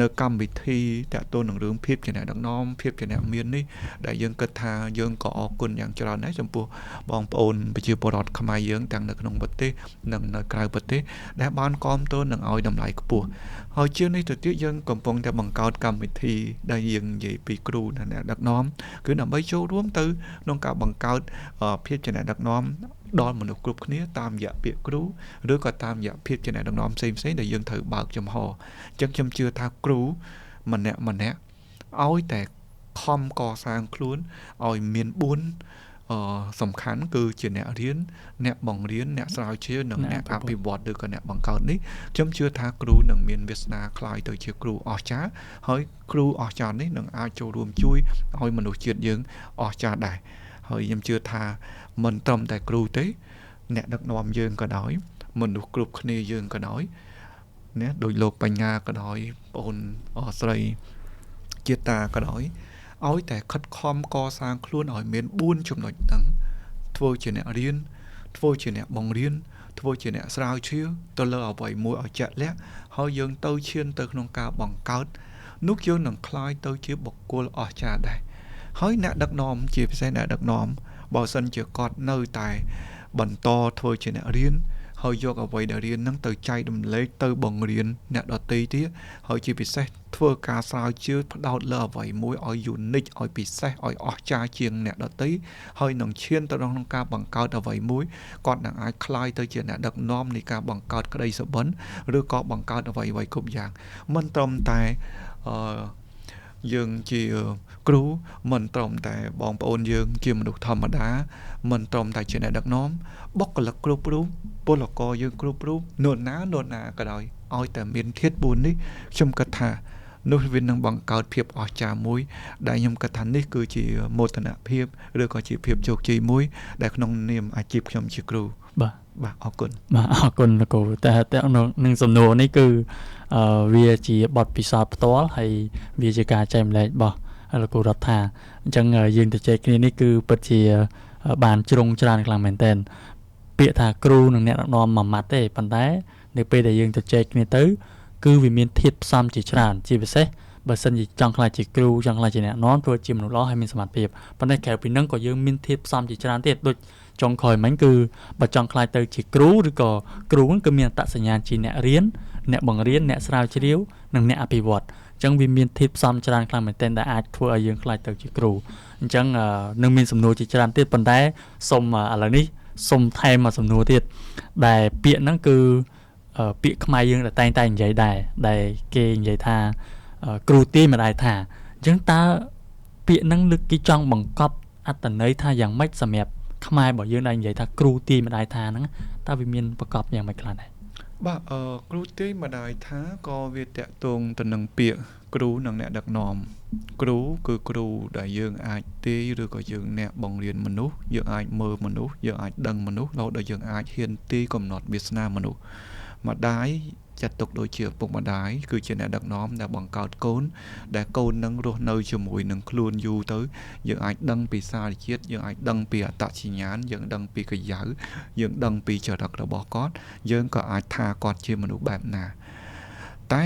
នៅកម្មវិធីតាក់ទងនឹងរឿងភាពជាអ្នកដឹកនាំភាពជាអ្នកមាននេះដែលយើងគិតថាយើងក៏អរគុណយ៉ាងច្រើនដែរចំពោះបងប្អូនប្រជាពលរដ្ឋខ្មែរយើងទាំងនៅក្នុងប្រទេសនិងនៅក្រៅប្រទេសដែលបានគាំទ្រនិងឲ្យតម្លៃខ្ពស់ហើយជាងនេះទៅទៀតយើងកំពុងតែបង្កើតកម្មវិធីដែលយើងនិយាយពីគ្រូនិងអ្នកដឹកនាំគឺដើម្បីចូលរួមទៅក្នុងការបង្កើតភាពជាអ្នកដឹកនាំដល់មនុស្សគ្រប់គ្នាតាមរយៈពាក្យគ្រូឬក៏តាមរយៈភាពជាអ្នកដឹកនាំផ្សេងៗដែលយើងត្រូវបើកចំហអញ្ចឹងខ្ញុំជឿថាគ្រូម្នាក់ម្នាក់ឲ្យតែខំកសាងខ្លួនឲ្យមាន4សំខាន់គឺជាអ្នករៀនអ្នកបង្រៀនអ្នកស្រាវជ្រាវនិងអ្នកអភិវឌ្ឍឬក៏អ្នកបង្កើតនេះខ្ញុំជឿថាគ្រូនឹងមានវាសនាក្លាយទៅជាគ្រូអស្ចារ្យហើយគ្រូអស្ចារ្យនេះនឹងអាចចូលរួមជួយឲ្យមនុស្សជាតិយើងអស្ចារ្យដែរហើយខ្ញុំជឿថាមិនត្រឹមតែគ្រូទេអ្នកដឹកនាំយើងក៏ដោយមនុស្សគ្រប់គ្នាយើងក៏ដោយណាដោយលោកបញ្ញាក៏ដោយបងស្រីជាតាក៏ដោយឲ្យតែខិតខំកសាងខ្លួនឲ្យមាន4ចំណុចហ្នឹងធ្វើជាអ្នករៀនធ្វើជាអ្នកបង្រៀនធ្វើជាអ្នកស្រាវជ្រាវទៅលើអ្វីមួយឲ្យជាក់លាក់ហើយយើងទៅឈានទៅក្នុងការបង្កើតនោះយើងនឹងក្លាយទៅជាបុគ្គលអស្ចារ្យដែរហើយអ្នកដឹកនាំជាពិសេសអ្នកដឹកនាំបើសិនជាគាត់នៅតែបន្តធ្វើជាអ្នករៀនហើយយកអ្វីដែលរៀនហ្នឹងទៅចែករំលែកទៅបង្រៀនអ្នកដទៃទៀតហើយជាពិសេសធ្វើការស្រាវជ្រាវផ្ដោតលើអ្វីមួយឲ្យ unique ឲ្យពិសេសឲ្យអស្ចារ្យជាងអ្នកដទៃហើយនឹងឈានទៅក្នុងការបង្កើតអ្វីមួយគាត់នឹងអាចក្លាយទៅជាអ្នកដឹកនាំនៃការបង្កើតក្តីសុបិនឬក៏បង្កើតអ្វីៗគ្រប់យ៉ាងមិនត្រឹមតែយើងជាគ្រូមិនត្រឹមតែបងប្អូនយើងជាមនុស្សធម្មតាមិនត្រឹមតែជាអ្នកដឹកនាំបុគ្គលិកគ្រប់រូបពលករយើងគ្រប់រូបនួនណាក៏ដោយឲ្យតែមានធាតុ4នេះខ្ញុំគិតថានោះវានឹងបង្កើតភាពអស្ចារ្យមួយដែលខ្ញុំគិតថានេះគឺជាមោទនភាពឬក៏ជាភាពជោគជ័យមួយដែលក្នុងនាមអាជីពខ្ញុំជាគ្រូបាទអរគុណបាទអរគុណលោកគ្រូតែនឹងសំណួរនេះគឺវាជាបទពិសោធន៍ផ្ទាល់ហើយវាជាការចែករំលែករបស់លោកគ្រូរដ្ឋាអញ្ចឹងយើងទៅចែកគ្នានេះគឺពិតជាបានជ្រុងច្រើនខ្លាំងមែនទែនពាក្យថាគ្រូនិងអ្នកដឹកនាំមួយម៉ាត់ទេប៉ុន្តែនៅពេលដែលយើងទៅចែកគ្នាទៅគឺវាមានធាតុផ្សំជាច្រើនជាពិសេសបើសិនជាចង់ក្លាយជាគ្រូចង់ក្លាយជាអ្នកនាំធ្វើជាមនុស្សល្អហើយមានសមត្ថភាពប៉ុន្តែក្រៅពីនឹងក៏យើងមានធាតុផ្សំជាច្រើនទៀតដូចចុងក្រោយមិញគឺបើចង់ក្លាយទៅជាគ្រូឬក៏គ្រូគឺមានអត្តសញ្ញាណជាអ្នករៀនអ្នកបង្រៀនអ្នកស្រាវជ្រាវនិងអ្នកអភិវឌ្ឍអញ្ចឹងវាមានធាតុផ្សំច្រើនខ្លាំងមែនទែនដែលអាចធ្វើឲ្យយើងក្លាយទៅជាគ្រូអញ្ចឹងនឹងមានសំណួរជាច្រើនទៀតប៉ុន្តែសូមឥឡូវនេះសូមថែមមួយសំណួរទៀតដែលពាក្យហ្នឹងគឺពាក្យខ្មែរយើងដែលតែងតែនិយាយដែរដែលគេនិយាយថាគ្រូទាយម្ដាយថាអញ្ចឹងតើពាក្យហ្នឹងលើកគេចង់បង្កប់អត្ថន័យថាយ៉ាងម៉េចសម្រាប់ខ្មែររបស់យើងដែលនិយាយថាគ្រូទាយម្ដាយថាហ្នឹងតើវាមានប្រកបយ៉ាងម៉េចខ្លះដែរបាទគ្រូទាយម្ដាយថាក៏វាតាក់ទងទៅនឹងពាក្យគ្រូនិងអ្នកដឹកនាំគ្រូគឺគ្រូដែលយើងអាចទាយឬក៏យើងអ្នកបង្រៀនមនុស្សយើងអាចមើលមនុស្សយើងអាចដឹងមនុស្សរហូតដល់យើងអាចហ៊ានទាយកំណត់វាសនាមនុស្សម្ដាយចាត់ទុកដូចជាឪពុកម្ដាយគឺជាអ្នកដឹកនាំដែលបង្កើតកូនដែលកូននឹងរស់នៅជាមួយនឹងខ្លួនយូរទៅយើងអាចដឹងពីសារជាតិយើងអាចដឹងពីអត្តសញ្ញាណយើងដឹងពីកាយយើងដឹងពីចរិតរបស់គាត់យើងក៏អាចថាគាត់ជាមនុស្សបែបណាតែ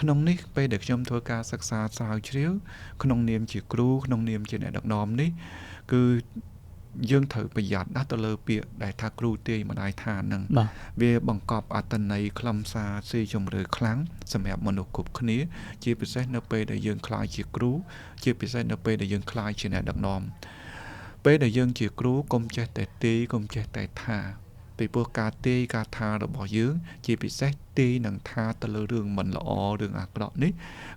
ក្នុងនេះពេលដែលខ្ញុំធ្វើការសិក្សាស្រាវជ្រាវក្នុងនាមជាគ្រូក្នុងនាមជាអ្នកដឹកនាំនេះគឺយើងត្រូវប្រយ័ត្នណាស់ទៅលើពាក្យដែលថាគ្រូទាយម្ដាយថាហ្នឹងវាបង្កប់អត្ថន័យខ្លឹមសារស៊ីជម្រៅខ្លាំងសម្រាប់មនុស្សគ្រប់គ្នាជាពិសេសនៅពេលដែលយើងក្លាយជាគ្រូជាពិសេសនៅពេលដែលយើងក្លាយជាអ្នកដឹកនាំពេលដែលយើងជាគ្រូកុំចេះតែទាយកុំចេះតែថាពីព្រោះការទាយការថារបស់យើងជាពិសេសទាយនិងថាទៅលើរឿងមិនល្អរឿងអាក្រក់នេះ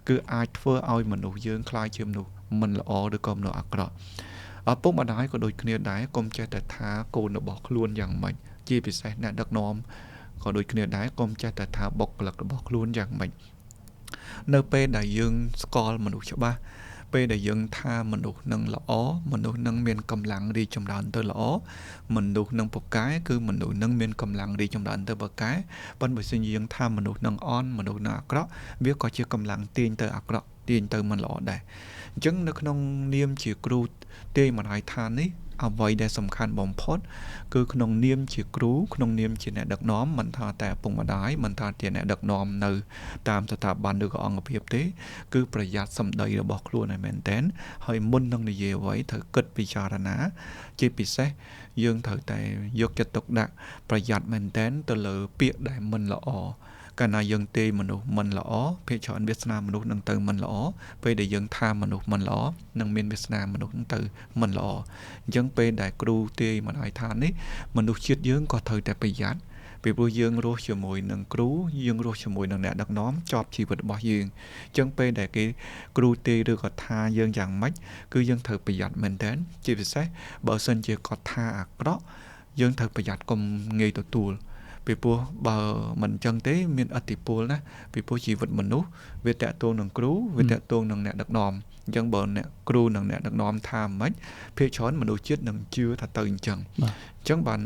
គឺអាចធ្វើឲ្យមនុស្សយើងក្លាយជាមនុស្សមិនល្អឬក៏មនុស្សអាក្រក់ឪពុកម្ដាយក៏ដូចគ្នាដែរកុំចេះតែថាកូនរបស់ខ្លួនយ៉ាងម៉េចជាពិសេសអ្នកដឹកនាំក៏ដូចគ្នាដែរកុំចេះតែថាបុគ្គលិករបស់ខ្លួនយ៉ាងម៉េចនៅពេលដែលយើងស្គាល់មនុស្សច្បាស់ ពេលដែលយើងថាមនុស្សនឹងល្អមនុស្សនឹងមានកម្លាំងរីកចម្រើនទៅល្អមនុស្សនឹងពូកែគឺមនុស្សនឹងមានកម្លាំងរីកចម្រើនទៅពូកែប៉ុន្តែបើសិនយើងថាមនុស្សនឹងអន់មនុស្សនឹងអាក្រក់វាក៏ជាកម្លាំងទាញទៅអាក្រក់ទាញទៅមិនល្អដែរអញ្ចឹងនៅក្នុងនាមជាគ្រូទាយម្ដាយថានេះអ្វីដែលសំខាន់បំផុតគឺក្នុងនាមជាគ្រូក្នុងនាមជាអ្នកដឹកនាំមិនថាតែឪពុកម្ដាយមិនថាជាអ្នកដឹកនាំនៅតាមស្ថាប័នឬក៏អង្គភាពទេគឺប្រយ័ត្នសម្ដីរបស់ខ្លួនឲ្យមែនទែនហើយមុននឹងនិយាយអ្វីត្រូវគិតពិចារណាជាពិសេសយើងត្រូវតែយកចិត្តទុកដាក់ប្រយ័ត្នមែនទែនទៅលើពាក្យដែលមិនល្អកាលណាយើងទេមនុស្សមិនល្អភាគច្រើនវាសនាមនុស្សនឹងទៅមិនល្អពេលដែលយើងថាមនុស្សមិនល្អនឹងមានវាសនាមនុស្សនឹងទៅមិនល្អអញ្ចឹងពេលដែលគ្រូទេម្ដាយថានេះមនុស្សជាតិយើងក៏ត្រូវតែប្រយ័ត្នពីព្រោះយើងរស់ជាមួយនឹងគ្រូយើងរស់ជាមួយនឹងអ្នកដឹកនាំជាប់ជីវិតរបស់យើងអញ្ចឹងពេលដែលគេគ្រូទេឬក៏ថាយើងយ៉ាងម៉េចគឺយើងត្រូវប្រយ័ត្នមែនទែនជាពិសេសបើសិនជាគាត់ថាអាក្រក់យើងត្រូវប្រយ័ត្នកុំងាយទទួលពីព្រោះបើមិនអញ្ចឹងទេមានឥទ្ធិពលណាពីព្រោះជីវិតមនុស្សវាតាក់ទងនឹងគ្រូវាតាក់ទងនឹងអ្នកដឹកនាំអញ្ចឹងបើអ្នកគ្រូនិងអ្នកដឹកនាំថាម៉េចភាគច្រើនមនុស្សជាតិនឹងជឿថាទៅអញ្ចឹងអញ្ចឹងបាន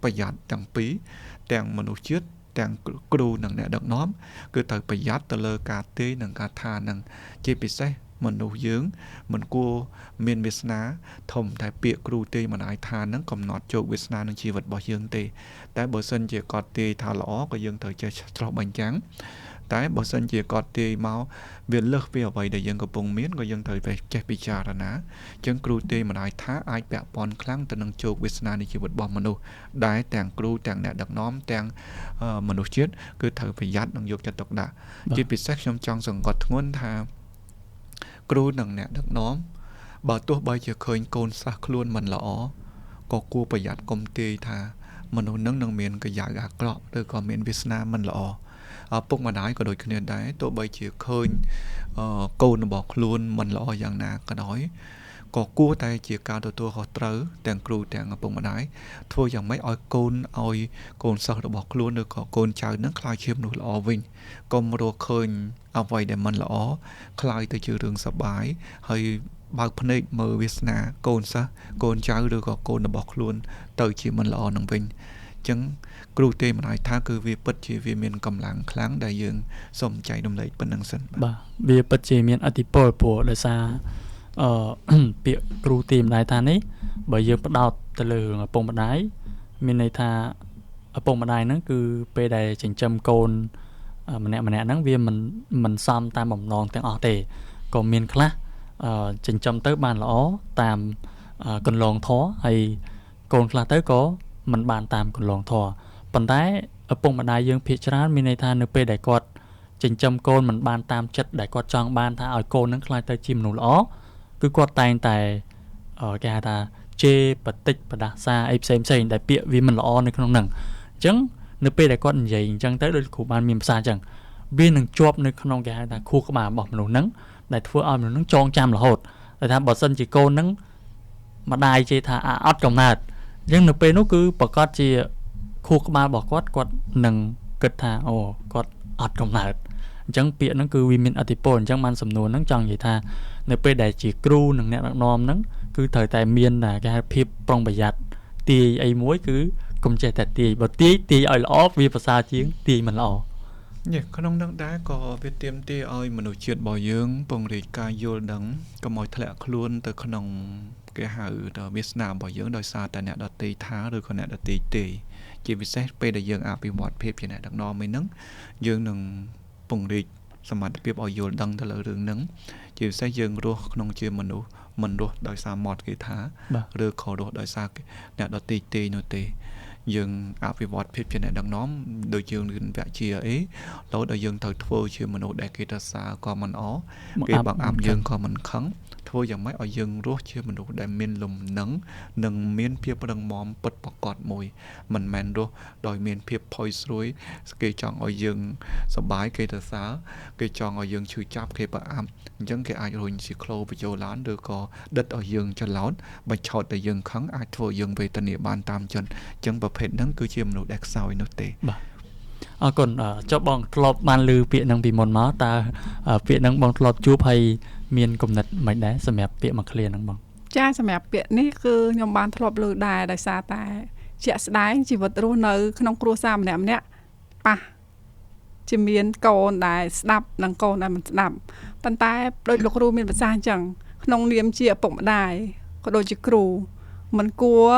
ប្រយ័ត្នទាំងពីរទាំងមនុស្សជាតិទាំងគ្រូនិងអ្នកដឹកនាំគឺត្រូវប្រយ័ត្នទៅលើការទេនិងការថានឹងជាពិសេសមនុស្សយើងមិនគួរមានវាសនាធំតែពាក្យគ្រូទេម្ដាយថានឹងកំណត់ជោគវាសនានឹងជីវិតរបស់យើងទេតែបើសិនជាគាត់ទេថាល្អក៏យើងត្រូវចេះឆ្លុះបញ្ចាំងតែបើសិនជាគាត់ទេមកវាលើសពីអ្វីដែលយើងកំពុងមានក៏យើងត្រូវចេះពិចារណាអញ្ចឹងគ្រូទេម្ដាយថាអាចពាក់ព័ន្ធខ្លាំងទៅនឹងជោគវាសនានៃជីវិតរបស់មនុស្សដែលទាំងគ្រូទាំងអ្នកដឹកនាំទាំងមនុស្សជាតិគឺត្រូវប្រយ័ត្ននិងយកចិត្តទុកដាក់ជាពិសេសខ្ញុំចង់សង្កត់ធ្ងន់ថាគ្រូនិងអ្នកដឹកនាំបើទោះបីជាឃើញកូនសិស្សខ្លួនមិនល្អក៏គួរប្រយ័ត្នកុំទាយថាមនុស្សនឹងមានកាយាអាក្រក់ឬក៏មានវាសនាមិនល្អឪពុកម្ដាយក៏ដូចគ្នាដែរទោះបីជាឃើញកូនរបស់ខ្លួនមិនល្អយ៉ាងណាក៏ដោយក៏គួរតែជាការទទួលខុសត្រូវទាំងគ្រូទាំងឪពុកម្ដាយធ្វើយ៉ាងម៉េចឲ្យកូនឲ្យកូនសិស្សរបស់ខ្លួនឬក៏កូនចៅនឹងក្លាយជាមនុស្សល្អវិញកុំរកឃើញអ្វីដែលមិនល្អក្លាយទៅជារឿងសប្បាយហើយបើកភ្នែកមើលវាសនាកូនសិស្សកូនចៅឬក៏កូនរបស់ខ្លួនទៅជាមិនល្អនឹងវិញអញ្ចឹងគ្រូទេម្ដាយថាគឺវាពិតជាវាមានកម្លាំងខ្លាំងដែលយើងសូមចែករំលែកប៉ុណ្្នឹងសិនបាទវាពិតជាមានឥទ្ធិពលព្រោះដោយសារពាក្យគ្រូទេម្ដាយថានេះបើយើងផ្ដោតទៅលើរឿងឪពុកម្ដាយមានន័យថាឪពុកម្ដាយហ្នឹងគឺពេលដែលចិញ្ចឹមកូនម្នាក់ម្នាក់ហ្នឹងវាមិនសមតាមបំណងទាំងអស់ទេក៏មានខ្លះចិញ្ចឹមទៅបានល្អតាមកន្លងធម៌ហើយកូនខ្លះទៅក៏មិនបានតាមកន្លងធម៌ប៉ុន្តែឪពុកម្ដាយយើងភាគច្រើនមានន័យថានៅពេលដែលគាត់ចិញ្ចឹមកូនមិនបានតាមចិត្តដែលគាត់ចង់បានថាឲ្យកូនហ្នឹងក្លាយទៅជាមនុស្សល្អគឺគាត់តែងតែគេហៅថាជេរបតិចបដាសាអីផ្សេងផ្សេងដែលពាក្យវាមិនល្អនៅក្នុងហ្នឹងអញ្ចឹងនៅពេលដែលគាត់និយាយអញ្ចឹងទៅដូចគ្រូបានមានភាសាអញ្ចឹងវានឹងជាប់នៅក្នុងគេហៅថាខួរក្បាលរបស់មនុស្សហ្នឹងដែលធ្វើឲ្យមនុស្សហ្នឹងចងចាំរហូតដែលថាបើសិនជាកូនហ្នឹងម្ដាយជេរថាអត់កំណើតអញ្ចឹងនៅពេលនោះគឺប្រកាសជាខួរក្បាលរបស់គាត់គាត់នឹងគិតថាអូគាត់អត់កំណើតអញ្ចឹងពាក្យហ្នឹងគឺវាមានឥទ្ធិពលអញ្ចឹងបានសំណួរហ្នឹងចង់និយាយថានៅពេលដែលជាគ្រូនិងអ្នកដឹកនាំហ្នឹងគឺត្រូវតែមានគេហៅភាពប្រុងប្រយ័ត្នទាយអីមួយគឺកុំចេះតែទាយបើទាយទាយឲ្យល្អវាប្រសើរជាងទាយមិនល្អនេះក្នុងនឹងដែរក៏វាទាមទារឲ្យមនុស្សជាតិរបស់យើងពង្រីកការយល់ដឹងកុំឲ្យធ្លាក់ខ្លួនទៅក្នុងគេហៅថាវាសនារបស់យើងដោយសារតែអ្នកដទៃថាឬក៏អ្នកដទៃទេជាពិសេសពេលដែលយើងអភិវឌ្ឍភាពជាអ្នកដឹកនាំឯហ្នឹងយើងនឹងពង្រីកសមត្ថភាពឲ្យយល់ដឹងទៅលើរឿងហ្នឹងជាពិសេសយើងរស់ក្នុងជាមនុស្សមិនរស់ដោយសារមាត់គេថាឬក៏រស់ដោយសារអ្នកដទៃទេនោះទេយើងអភិវឌ្ឍភាពជាអ្នកដឹកនាំដូចយើងរៀនវគ្គជាអីរហូតដល់យើងត្រូវធ្វើជាមនុស្សដែលគេសរសើរក៏មិនអគេបង្អាប់យើងក៏មិនខឹងធ្វើយ៉ាងម៉េចឲ្យយើងរស់ជាមនុស្សដែលមានលំនឹងនិងមានភាពរឹងមាំពិតប្រាកដមួយមិនមែនរស់ដោយមានភាពផុយស្រួយគេចង់ឲ្យយើងសប្បាយគេសរសើរគេចង់ឲ្យយើងឈឺចាប់គេប្រអាប់អញ្ចឹងគេអាចរុញស៊ីក្លូបញ្ចូលឡានឬក៏ដិតឲ្យយើងច្រឡោតបើឆោតតែយើងខឹងអាចធ្វើយើងវេទនាបានតាមជនអញ្ចឹងប្រភេទហ្នឹងគឺជាមនុស្សដែលខ្សោយនោះទេបាទ អរគុណចុះបងធ្លាប់បានឮពាក្យហ្នឹងពីមុនមកតើពាក្យហ្នឹងបងធ្លាប់ជួបហើយមានគំនិតមិនដែរសម្រាប់ពាក្យមួយឃ្លាហ្នឹងបងចាសម្រាប់ពាក្យនេះគឺខ្ញុំបានធ្លាប់ឮដែរដោយសារតែជាក់ស្ដែងជីវិតរស់នៅក្នុងគ្រួសារម្នាក់ម្នាក់ប៉ះជាមានកូនដែលស្ដាប់និងកូនដែលមិនស្ដាប់ប៉ុន្តែដោយលោកគ្រូមានប្រសាសន៍អញ្ចឹងក្នុងនាមជាឪពុកម្ដាយក៏ដូចជាគ្រូមិនគួរ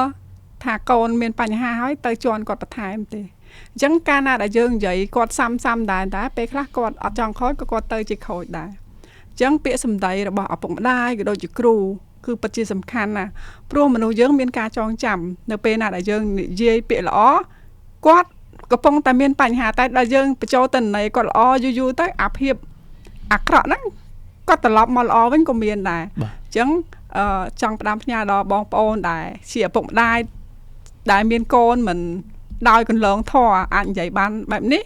ថាកូនមានបញ្ហាហើយទៅជន់គាត់បន្ថែមទេអញ្ចឹងកាលណាដែលយើងនិយាយគាត់សាំៗដែរតែពេលខ្លះគាត់អត់ចង់ខូចក៏គាត់ទៅជាខូចដែរអញ្ចឹងពាក្យសម្ដីរបស់ឪពុកម្ដាយក៏ដូចជាគ្រូគឺពិតជាសំខាន់ណាស់ព្រោះមនុស្សយើងមានការចងចាំនៅពេលណាដែលយើងនិយាយពាក្យល្អគាត់កំពុងតែមានបញ្ហាតែដល់យើងបញ្ចូលទិន្នន័យគាត់ល្អយូរយូរទៅអាភាពអាក្រក់ហ្នឹងគាត់ត្រឡប់មកល្អវិញក៏មានដែរអញ្ចឹងចង់ផ្ដាំផ្ញើដល់បងប្អូនដែលជាឪពុកម្ដាយដែលមានកូនមិនដោយកន្លងធរអាចនិយាយបានបែបនេះ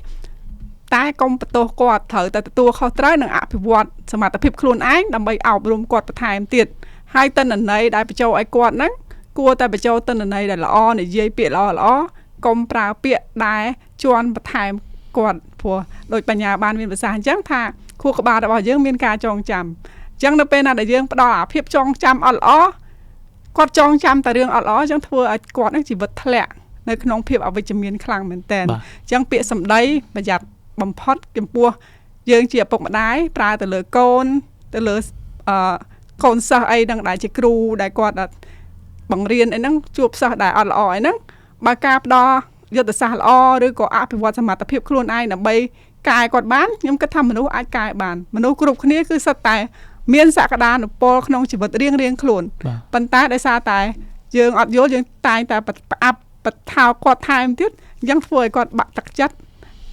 តែកុំបន្ទោសគាត់ត្រូវតែទទួលខុសត្រូវនិងអភិវឌ្ឍសមត្ថភាពខ្លួនឯងដើម្បីអប់រំគាត់បន្ថែមទៀតហើយទិន្នន័យដែលបញ្ចូលឲ្យគាត់ហ្នឹងគួរតែបញ្ចូលទិន្នន័យដែលល្អនិយាយពាក្យល្អល្អកុំប្រើពាក្យដែលជន់បន្ថែមគាត់ព្រោះដោយបញ្ញាបានមានប្រសាសន៍អញ្ចឹងថាខួរក្បាលរបស់យើងមានការចងចាំអញ្ចឹងនៅពេលណាដែលយើងផ្ដល់អាភាពចងចាំអត់ល្អគាត់ចងចាំតែរឿងអត់ល្អអញ្ចឹងធ្វើឲ្យគាត់នឹងជីវិតធ្លាក់នៅក្នុងភាពអវិជ្ជមានខ្លាំងមែនទែនអញ្ចឹងពាក្យសម្ដីប្រយ័ត្នបំផុតចំពោះយើងជាឪពុកម្ដាយប្រើទៅលើកូនទៅលើកូនសិស្សអីហ្នឹងដែលជាគ្រូដែលគាត់បង្រៀនអីហ្នឹងជួបសិស្សដែលអត់ល្អអីហ្នឹងបើការផ្ដល់យុទ្ធសាស្ត្រល្អឬក៏អភិវឌ្ឍសមត្ថភាពខ្លួនឯងដើម្បីកែគាត់បានខ្ញុំគិតថាមនុស្សអាចកែបានមនុស្សគ្រប់គ្នាគឺសុទ្ធតែមានសក្តានុពលក្នុងជីវិតរៀងៗខ្លួនប៉ុន្តែដោយសារតែយើងអត់យល់យើងតែងតែផ្អាប់បថោគាត់ថែមទៀតអញ្ចឹងធ្វើឲ្យគាត់បាក់ទឹកចិត្ត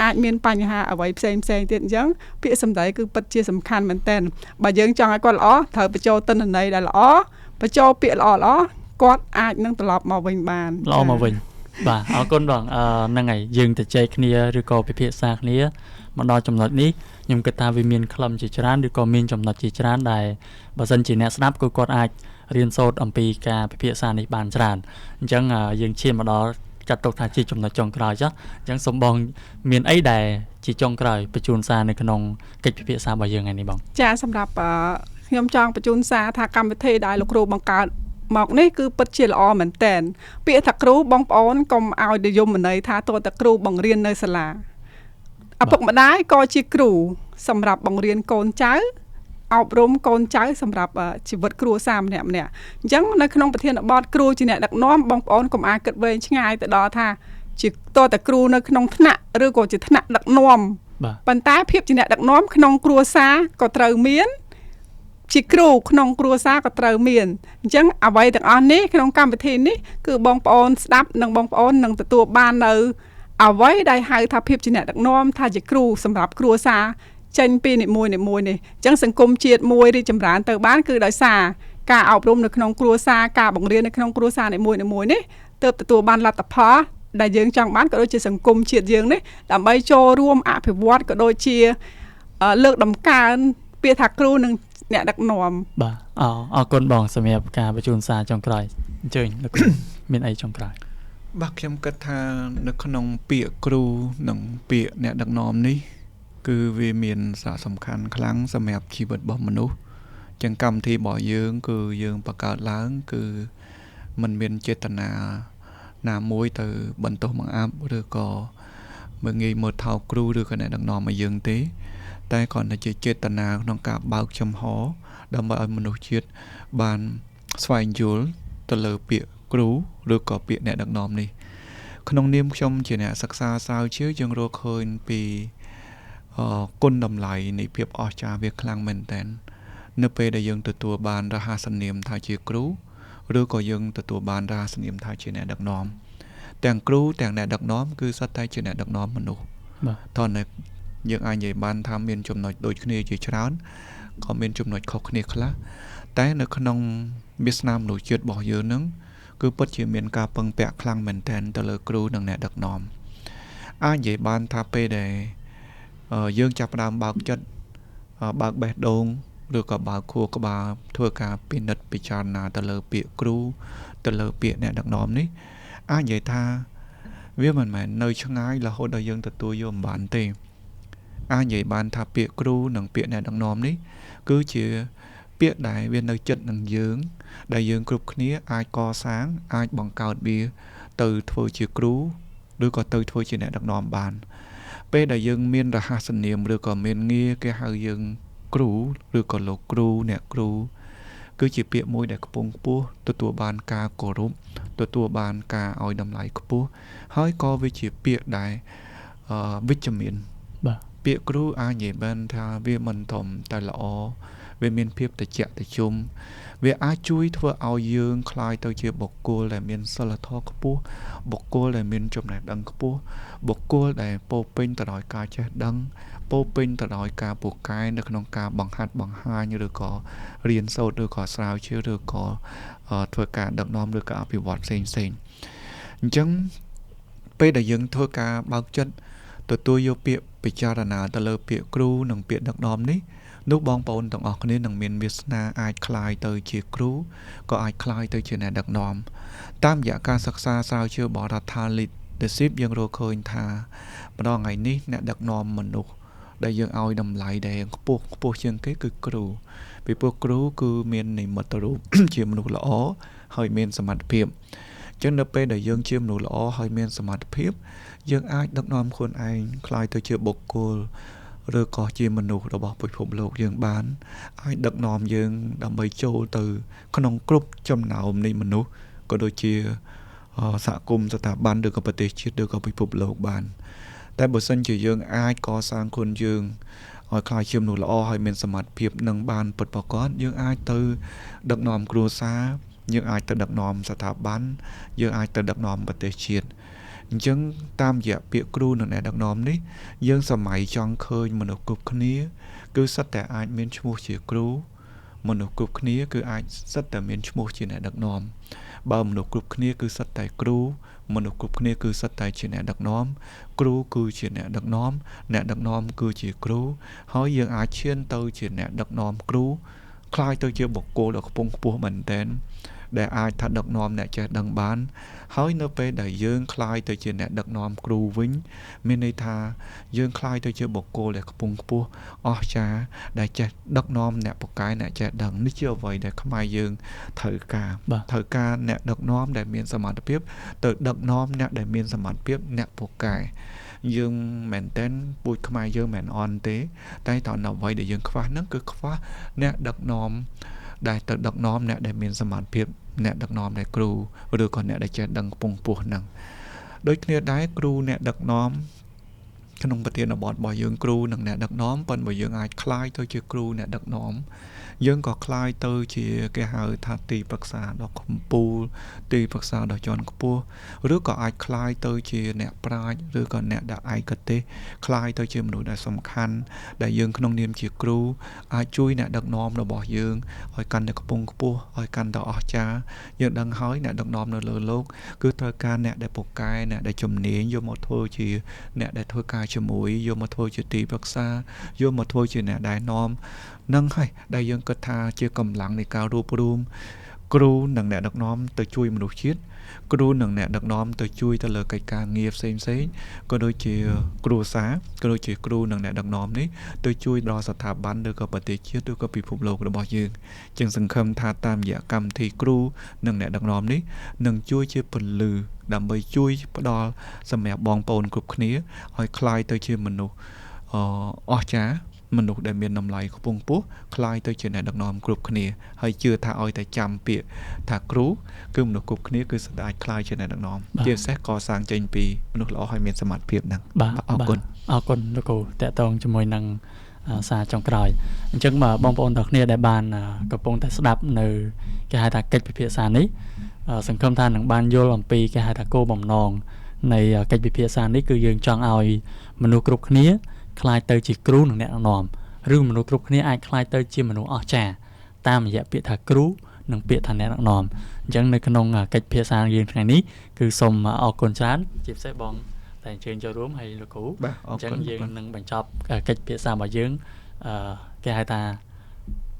អាចមានបញ្ហាអ្វីផ្សេងផ្សេងទៀតអញ្ចឹងពាក្យសម្ដីគឺពិតជាសំខាន់មែនទែនបើយើងចង់ឲ្យគាត់ល្អត្រូវបញ្ចូលទិន្នន័យដែលល្អបញ្ចូលពាក្យល្អល្អគាត់អាចនឹងត្រឡប់មកវិញបានល្អមកវិញបាទអរគុណបងហ្នឹងហើយយើងទៅចែកគ្នាឬក៏ពិភាក្សាគ្នាមកដល់ចំណុចនេះខ្ញុំគិតថាវាមានខ្លឹមជាច្រើនឬក៏មានចំណុចជាច្រើនដែលបើសិនជាអ្នកស្ដាប់គឺគាត់អាចរៀនសូត្រអំពីការពិភាក្សានេះបានច្រើនអញ្ចឹងយើងឈានមកដល់ចាត់ទុកថាជាចំណុចចុងក្រោយចុះអញ្ចឹងសូមបងមានអីដែលជាចុងក្រោយបញ្ជូនសារនៅក្នុងកិច្ចពិភាក្សារបស់យើងថ្ងៃនេះបងចាសម្រាប់ខ្ញុំចង់បញ្ជូនសារថាកម្មវិធីដែលលោកគ្រូបង្កើតមកនេះគឺពិតជាល្អមែនទែនពាក្យថាគ្រូបងប្អូនកុំឲ្យនិយមន័យថាតើតើគ្រូបង្រៀននៅសាលាឪពុកម្ដាយក៏ជាគ្រូសម្រាប់បង្រៀនកូនចៅអប់រំកូនចៅសម្រាប់ជីវិតគ្រួសារម្នាក់ម្នាក់អញ្ចឹងនៅក្នុងប្រធានបទគ្រូជាអ្នកដឹកនាំបងប្អូនកុំអាចគិតវែងឆ្ងាយទៅដល់ថាជាតើតើគ្រូនៅក្នុងថ្នាក់ឬក៏ជាថ្នាក់ដឹកនាំប៉ុន្តែភាពជាអ្នកដឹកនាំក្នុងគ្រួសារក៏ត្រូវមានជាគ្រូក្នុងគ្រួសារក៏ត្រូវមានអញ្ចឹងអ្វីទាំងអស់នេះក្នុងកម្មវិធីនេះគឺបងប្អូនស្ដាប់និងបងប្អូននឹងទទួលបាននៅអ្វីដែលហៅថាភាពជាអ្នកដឹកនាំថាជាគ្រូសម្រាប់គ្រួសារចេញពីនីមួយៗនេះអញ្ចឹងសង្គមជាតិមួយរីកចម្រើនទៅបានគឺដោយសារការអប់រំនៅក្នុងគ្រួសារការបង្រៀននៅក្នុងគ្រួសារនីមួយៗនេះទើបទទួលបានលទ្ធផលដែលយើងចង់បានក៏ដូចជាសង្គមជាតិយើងនេះដើម្បីចូលរួមអភិវឌ្ឍក៏ដូចជាលើកតម្កើងពាក្យថាគ្រូនិងអ្នកដឹកនាំបាទអរគុណបងសម្រាប់ការបញ្ជូនសារចុងក្រោយអញ្ជើញលោកមានអីចុងក្រោយបាទខ្ញុំគិតថានៅក្នុងពាក្យគ្រូនិងពាក្យអ្នកដឹកនាំនេះគឺវាមានសារៈសំខាន់ខ្លាំងសម្រាប់ជីវិតរបស់មនុស្សចឹងកម្មវិធីរបស់យើងគឺយើងបង្កើតឡើងគឺมันមានចេតនាណាមួយទៅបន្ទោសបង្អាប់ឬក៏មើលងាយមើលថោកគ្រូឬក៏អ្នកដឹកនាំឲ្យយើងទេតែគ្រាន់តែជាចេតនាក្នុងការបើកចំហដើម្បីឲ្យមនុស្សជាតិបានស្វែងយល់ទៅលើពាក្យគ្រូឬក៏ពាក្យអ្នកដឹកនាំនេះក្នុងនាមខ្ញុំជាអ្នកសិក្សាស្រាវជ្រាវយើងរកឃើញពីគុណតម្លៃនៃភាពអស្ចារ្យវាខ្លាំងមែនទែននៅពេលដែលយើងទទួលបានរហស្សនាមថាជាគ្រូឬក៏យើងទទួលបានរហស្សនាមថាជាអ្នកដឹកនាំទាំងគ្រូទាំងអ្នកដឹកនាំគឺសុទ្ធតែជាអ្នកដឹកនាំមនុស្សបាទតោះយើងអាចនិយាយបានថាមានចំណុចដូចគ្នាជាច្រើនក៏មានចំណុចខុសគ្នាខ្លះតែនៅក្នុងវាសនាមនុស្សជាតិរបស់យើងនឹងគឺពិតជាមានការពឹងពាក់ខ្លាំងមែនទែនទៅលើគ្រូនិងអ្នកដឹកនាំអាចនិយាយបានថាពេលដែលយើងចាប់ផ្ដើមបើកចិត្តបើកបេះដូងឬក៏បើកខួរក្បាលធ្វើការពិនិត្យពិចារណាទៅលើពាក្យគ្រូទៅលើពាក្យអ្នកដឹកនាំនេះអាចនិយាយថា វាមិនមែននៅឆ្ងាយរហូតដល់យើងទទួលយកមិនបានទេអាចនិយាយបានថាពាក្យគ្រូនិងពាក្យអ្នកដឹកនាំនេះគឺជាពាក្យដែលវានៅចិត្តនឹងយើងដែលយើងគ្រប់គ្នាអាចកសាងអាចបង្កើតវាទៅធ្វើជាគ្រូឬក៏ទៅធ្វើជាអ្នកដឹកនាំបានពេលដែលយើងមានរហស្សនាមឬក៏មានងារគេហៅយើងគ្រូឬក៏លោកគ្រូអ្នកគ្រូគឺជាពាក្យមួយដែលខ្ពង់ខ្ពស់ទទួលបានការគោរពទទួលបានការឲ្យតម្លៃខ្ពស់ហើយក៏វាជាពាក្យដែលវិជ្ជមានបាទពាក្យគ្រូអាចនិយាយបានថាវាមិនត្រឹមតែល្អវាមានភាពត្រជាក់ត្រជុំវាអាចជួយធ្វើឲ្យយើងក្លាយទៅជាបុគ្គលដែលមានសីលធម៌ខ្ពស់បុគ្គលដែលមានចំណេះដឹងខ្ពស់បុគ្គលដែលពោពេញទៅដោយការចេះដឹងពោពេញទៅដោយការពូកែនៅក្នុងការបង្ហាត់បង្ហាញឬក៏រៀនសូត្រឬក៏ស្រាវជ្រាវឬក៏ធ្វើការដឹកនាំឬក៏អភិវឌ្ឍផ្សេងផ្សេងអញ្ចឹងពេលដែលយើងធ្វើការបើកចិត្តទទួលយកពាក្យពិចារណាទៅលើពាក្យគ្រូនិងពាក្យដឹកនាំនេះនោះបងប្អូនទាំងអស់គ្នានឹងមានវាសនាអាចក្លាយទៅជាគ្រូក៏អាចក្លាយទៅជាអ្នកដឹកនាំតាមរយៈការសិក្សាស្រាវជ្រាវរបស់រដ្ឋា Leadership យើងរកឃើញថាម្ដងថ្ងៃនេះអ្នកដឹកនាំមនុស្សដែលយើងឲ្យតម្លៃដែលខ្ពស់ខ្ពស់ជាងគេគឺគ្រូពីព្រោះគ្រូគឺមាននិមិត្តរូប ជាមនុស្សល្អហើយមានសមត្ថភាពអញ្ចឹងនៅពេលដែលយើងជាមនុស្សល្អហើយមានសមត្ថភាពយើងអាចដឹកនាំខ្លួនឯងក្លាយទៅជាបុគ្គលឬក៏ជាមនុស្សរបស់ពិភពលោកយើងបានអាចដឹកនាំយើងដើម្បីចូលទៅក្នុងគ្រប់ចំណោមនៃមនុស្សក៏ដូចជាសហគមន៍ស្ថាប័នឬក៏ប្រទេសជាតិឬក៏ពិភពលោកបានតែបើសិនជាយើងអាចកសាងខ្លួនយើងឲ្យក្លាយជាមនុស្សល្អហើយមានសមត្ថភាពនឹងបានពិតប្រាកដយើងអាចទៅដឹកនាំគ្រួសារយើងអាចទៅដឹកនាំស្ថាប័នយើងអាចទៅដឹកនាំប្រទេសជាតិអញ្ចឹងតាមរយៈពាក្យគ្រូនិងអ្នកដឹកនាំនេះយើងសម័យចង់ឃើញមនុស្សគ្រប់គ្នាគឺសិតតែអាចមានឈ្មោះជាគ្រូមនុស្សគ្រប់គ្នាគឺអាចសិតតែមានឈ្មោះជាអ្នកដឹកនាំបើមនុស្សគ្រប់គ្នាគឺសិតតែគ្រូមនុស្សគ្រប់គ្នាគឺសិតតែជាអ្នកដឹកនាំគ្រូគឺជាអ្នកដឹកនាំអ្នកដឹកនាំគឺជាគ្រូហើយយើងអាចឈានទៅជាអ្នកដឹកនាំគ្រូក្លាយទៅជាបុគ្គលដ៏ខ្ពង់ខ្ពស់មែនទែនដែលអាចថាដឹកនាំអ្នកចេះដឹងបានហើយនៅពេលដែលយើងក្លាយទៅជាអ្នកដឹកនាំគ្រូវិញមានន័យថាយើងក្លាយទៅជាបុគ្គលដែលខ្ពង់ខ្ពស់អស្ចារ្យដែលចេះដឹកនាំអ្នកពូកែអ្នកចេះដឹងនេះជាអ្វីដែលខ្មែរយើងត្រូវការត្រូវការអ្នកដឹកនាំដែលមានសមត្ថភាពទៅដឹកនាំអ្នកដែលមានសមត្ថភាពអ្នកពូកែយើងមែនទែនពូជខ្មែរយើងមិនអន់ទេតែតើអ្វីដែលយើងខ្វះហ្នឹងគឺខ្វះអ្នកដឹកនាំដែលទៅដឹកនាំអ្នកដែលមានសមត្ថភាពអ្នកដឹកនាំដែលគ្រូឬក៏អ្នកដែលចេះដឹងខ្ពង់ខ្ពស់ហ្នឹងដូចគ្នាដែរគ្រូអ្នកដឹកនាំក្នុងប្រធានបទរបស់យើងគ្រូនិងអ្នកដឹកនាំប៉ុន្តែបើយើងអាចក្លាយទៅជាគ្រូអ្នកដឹកនាំយើងក៏ក្លាយទៅជាគេហៅថាទីប្រឹក្សាដ៏កំពូលទីប្រឹក្សាដ៏ជាន់ខ្ពស់ឬក៏អាចក្លាយទៅជាអ្នកប្រាជ្ញឬក៏អ្នកដែលឯកទេសក្លាយទៅជាមនុស្សដែលសំខាន់ដែលយើងក្នុងនាមជាគ្រូអាចជួយអ្នកដឹកនាំរបស់យើងឲ្យកាន់តែខ្ពង់ខ្ពស់ឲ្យកាន់តែអស្ចារ្យយើងដឹងហើយអ្នកដឹកនាំនៅលើលោកគឺត្រូវការអ្នកដែលពូកែអ្នកដែលជំនាញយកមកធ្វើជាអ្នកដែលធ្វើការជាមួយយកមកធ្វើជាទីប្រឹក្សាយកមកធ្វើជាអ្នកដែលនាំនឹងហើយដែលយើងគិតថាជាកម្លាំងនៃការរួបរួមគ្រូនិងអ្នកដឹកនាំទៅជួយមនុស្សជាតិគ្រូនិងអ្នកដឹកនាំទៅជួយទៅលើកិច្ចការងារផ្សេងផ្សេងក៏ដូចជាគ្រួសារក៏ដូចជាគ្រូនិងអ្នកដឹកនាំនេះទៅជួយដល់ស្ថាប័នឬក៏ប្រទេសជាតិឬក៏ពិភពលោករបស់យើងជាងសង្ឃឹមថាតាមរយៈកម្មវិធីគ្រូនិងអ្នកដឹកនាំនេះនឹងជួយជាពន្លឺដើម្បីជួយផ្ដល់សម្រាប់បងប្អូនគ្រប់គ្នាឲ្យក្លាយទៅជាមនុស្សអស្ចារ្យមនុស្សដែលមានតម្លៃខ្ពង់ខ្ពស់ក្លាយទៅជាអ្នកដឹកនាំគ្រប់គ្នាហើយជឿថាឲ្យតែចាំពាក្យថាគ្រូគឺមនុស្សគ្រប់គ្នាគឺស្ដាយក្លាយជាអ្នកដឹកនាំជាពិសេសកសាងចេញពីមនុស្សល្អហើយមានសមត្ថភាពហ្នឹងបាទអរគុណអរគុណលោកគ្រូតាក់ទងជាមួយនឹងសារចុងក្រោយអញ្ចឹងបាទបងប្អូនទាំងគ្នាដែលបានកំពុងតែស្ដាប់នៅគេហៅថាកិច្ចពិភាក្សានេះសង្ឃឹមថានឹងបានយល់អំពីគេហៅថាគោលបំណងនៃកិច្ចពិភាក្សានេះគឺយើងចង់ឲ្យមនុស្សគ្រប់គ្នាក្លាយទៅជាគ្រូនិងអ្នកដឹកនាំឬមនុស្សគ្រប់គ្នាអាចក្លាយទៅជាមនុស្សអស្ចារ្យតាមរយៈពាក្យថាគ្រូនិងពាក្យថាអ្នកដឹកនាំអញ្ចឹងនៅក្នុងកិច្ចពិភាក្សាយើងថ្ងៃនេះគឺសូមអរគុណច្រើនជាពិសេសបងតែអញ្ជើញចូលរួមហើយលោកគ្រូអញ្ចឹងយើងនឹងបញ្ចប់កិច្ចពិភាក្សារបស់យើងគេហៅថា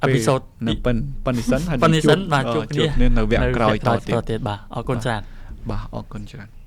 អេពីសូតនៅប៉ុណ្ណេះសិនហើយប៉ុណ្ណេះសិនបាទជួបគ្នានៅវគ្គក្រោយតទៀតបាទអរគុណច្រើនបាទអរគុណច្រើន